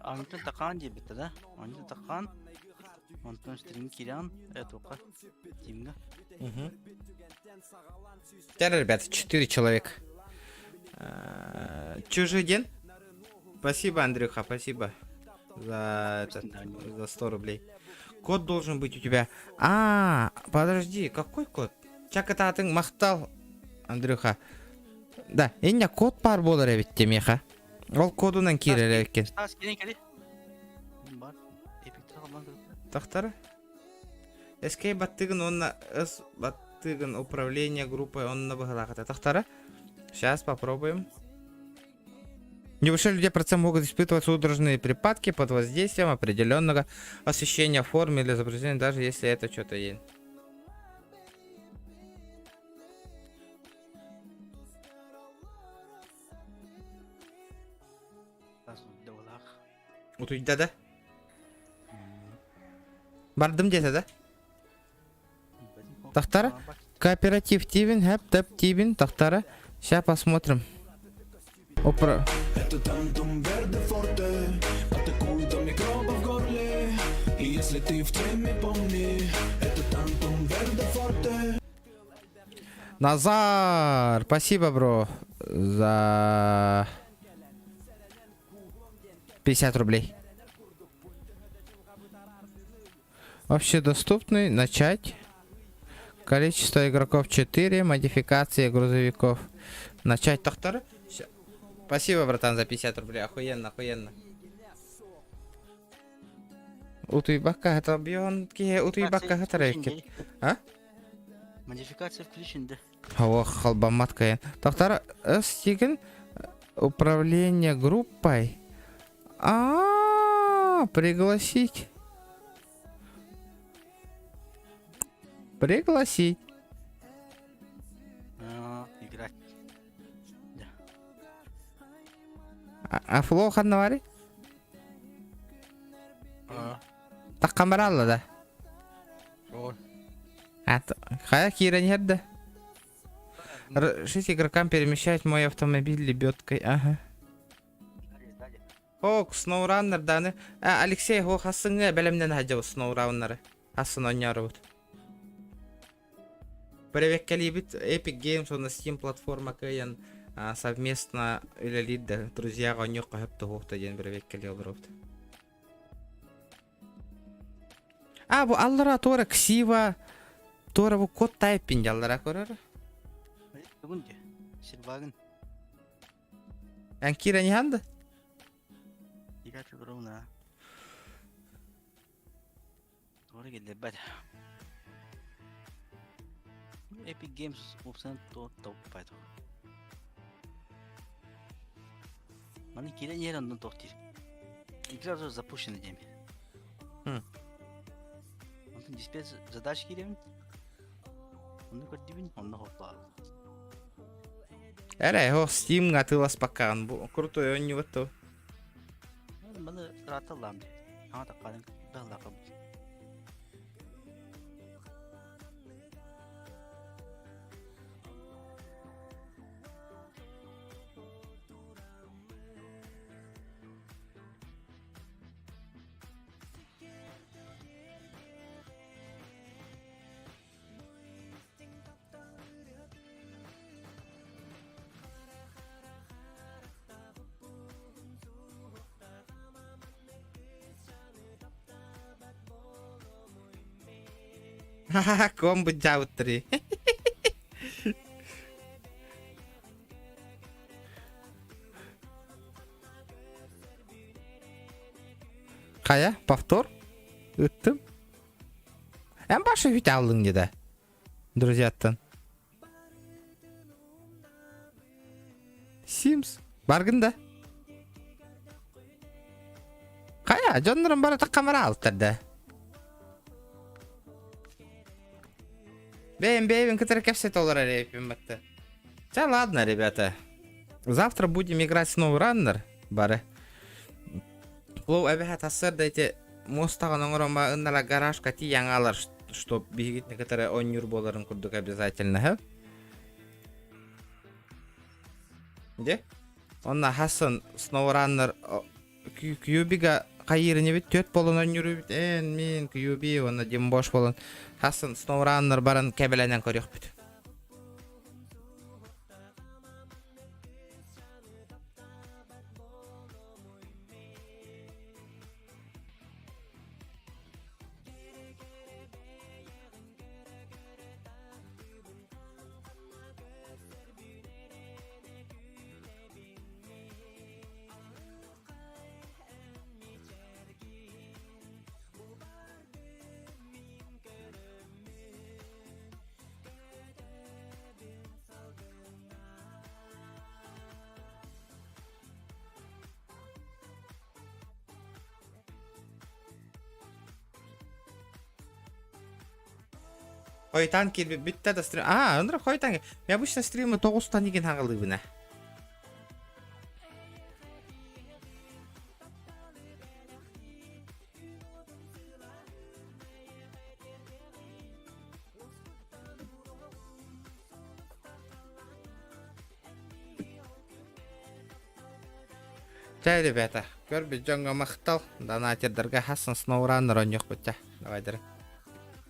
S5: Антон Такан диэбитэ да? Антон Такан. Онтон стрим киирэн, э, тука. Тимҥа.
S1: Угу. Теперь, ребята, четыре человека. Чужой день. Спасибо, Андрюха, спасибо за этот, за 100 рублей. Код должен быть у тебя. А, подожди, какой код? Чакататын махтал, Андрюха. Да, иння код баар буолар эбит миэхэ. Ол кодунан киирэр эбиккин.
S5: Стас, кэлин кэли. Бар. Эпиктер қалман
S1: Тахтара. СК баттыгын онна С баттыгын управление группой онна быһалаахата. Тахтара. Сейчас попробуем. Небольшие людей процент могут испытывать судорожные припадки под воздействием определенного освещения формы или изображения, даже если это что-то есть.
S5: Стас, давалах.
S1: Утуйда да? Бардым десе да? Тахтара? Кооператив Тивин, хэп тэп Тивин, Тахтара. Сейчас посмотрим. Опра.
S3: Это тантум верде форте Атакует до микробов в горле И если ты в теме, помни Это тантум верде форте
S1: Назар, спасибо, бро, за 50 рублей. Общедоступный, начать. Количество игроков 4, модификации грузовиков. Начать тохтор. Всё. Спасибо, братан, за 50 рублей. Охуенно, охуенно. Утуйбакка это бьон ки утуйбакка хатарайкет. А?
S5: Модификация включен, да.
S1: Ох, халбаматка. Тохтор Стиген управление группой. А, пригласить. Пригласить.
S5: А, играть.
S1: А, а флоу ханнавари?
S6: А,
S1: Таккамаралла да.
S6: о.
S1: А, хая кирен херде. Разрешить игрокам перемещать мой автомобиль лебедкой. Ага.
S5: Далее, далее.
S1: Ок, SnowRunner даны. А, Алексей, хо хасыңы бэлэмнэн хажабы SnowRunner. Хасын онньоробут. Бэрэбиэркэлиибит Epic Games уонна Steam платформа кыайан а, совместно үлэлиир да друзьяҕа онньуохха сөп туһуохта диэн бэрэбиэркэлии олоробут. А, бу аллара туора ксива туора бу код тайпин жаллара көрөр.
S5: Бүгүн де. Сильвагын.
S1: Эн киирэн иһэн да?
S5: Играть ровно. Туора кэллэрбэт. Epic Games опцияны то топпайт. Маны киирэн иһэр оннун тохтир. Игра уже запущена диэми. Онтон диспетч задач киирэбин. Онну көрдүбүн, онно хоплаа.
S1: Эрэ, хо Steam атыыласпаккаҕын бу крутой оонньуу то.
S5: Маны ырааталлаам ди. Аңа таккаадын баһылаакка.
S1: Ха-ха-ха, ком быдьаабыттарый. Хайа, повтор? Ыттым. Эн баша үт аллың деді. Друзьяттан. Симс. Баргын да. Хайа, дьоннорум бары камера алттар да. Бэйэм бэйэбин кытары кэпсэтэ олорор эбиппин батта. Ча, ладно, ребята. Завтра будем играть SnowRunner, бары. Лоу эбэһэ тахсар да ити муостаҕын оҥорон ба ыннара гаражка тиийэн аалар, что биһигитини кытары оонньуур буоларын курдук обязательно, һэ? Де? Онно хассын SnowRunner Кьюбига хайыырын эбит, түөрт болон оонньуур эбит, эн, мин, Кьюби уонна Димбош болон хассын SnowRunner баран кэбэлэнэн көрүөхпүт. Хойтан киирбит бүттэ да стрим. Аа, ындыра хойтан. Мен обычно стримы тоҕустан игин хаҥалыыбына. Чэ, ребята, көрбүт дьоҥҥо махтал. Донатердарга хассан сноураннар оонньуохпут чэ. Давай, дары.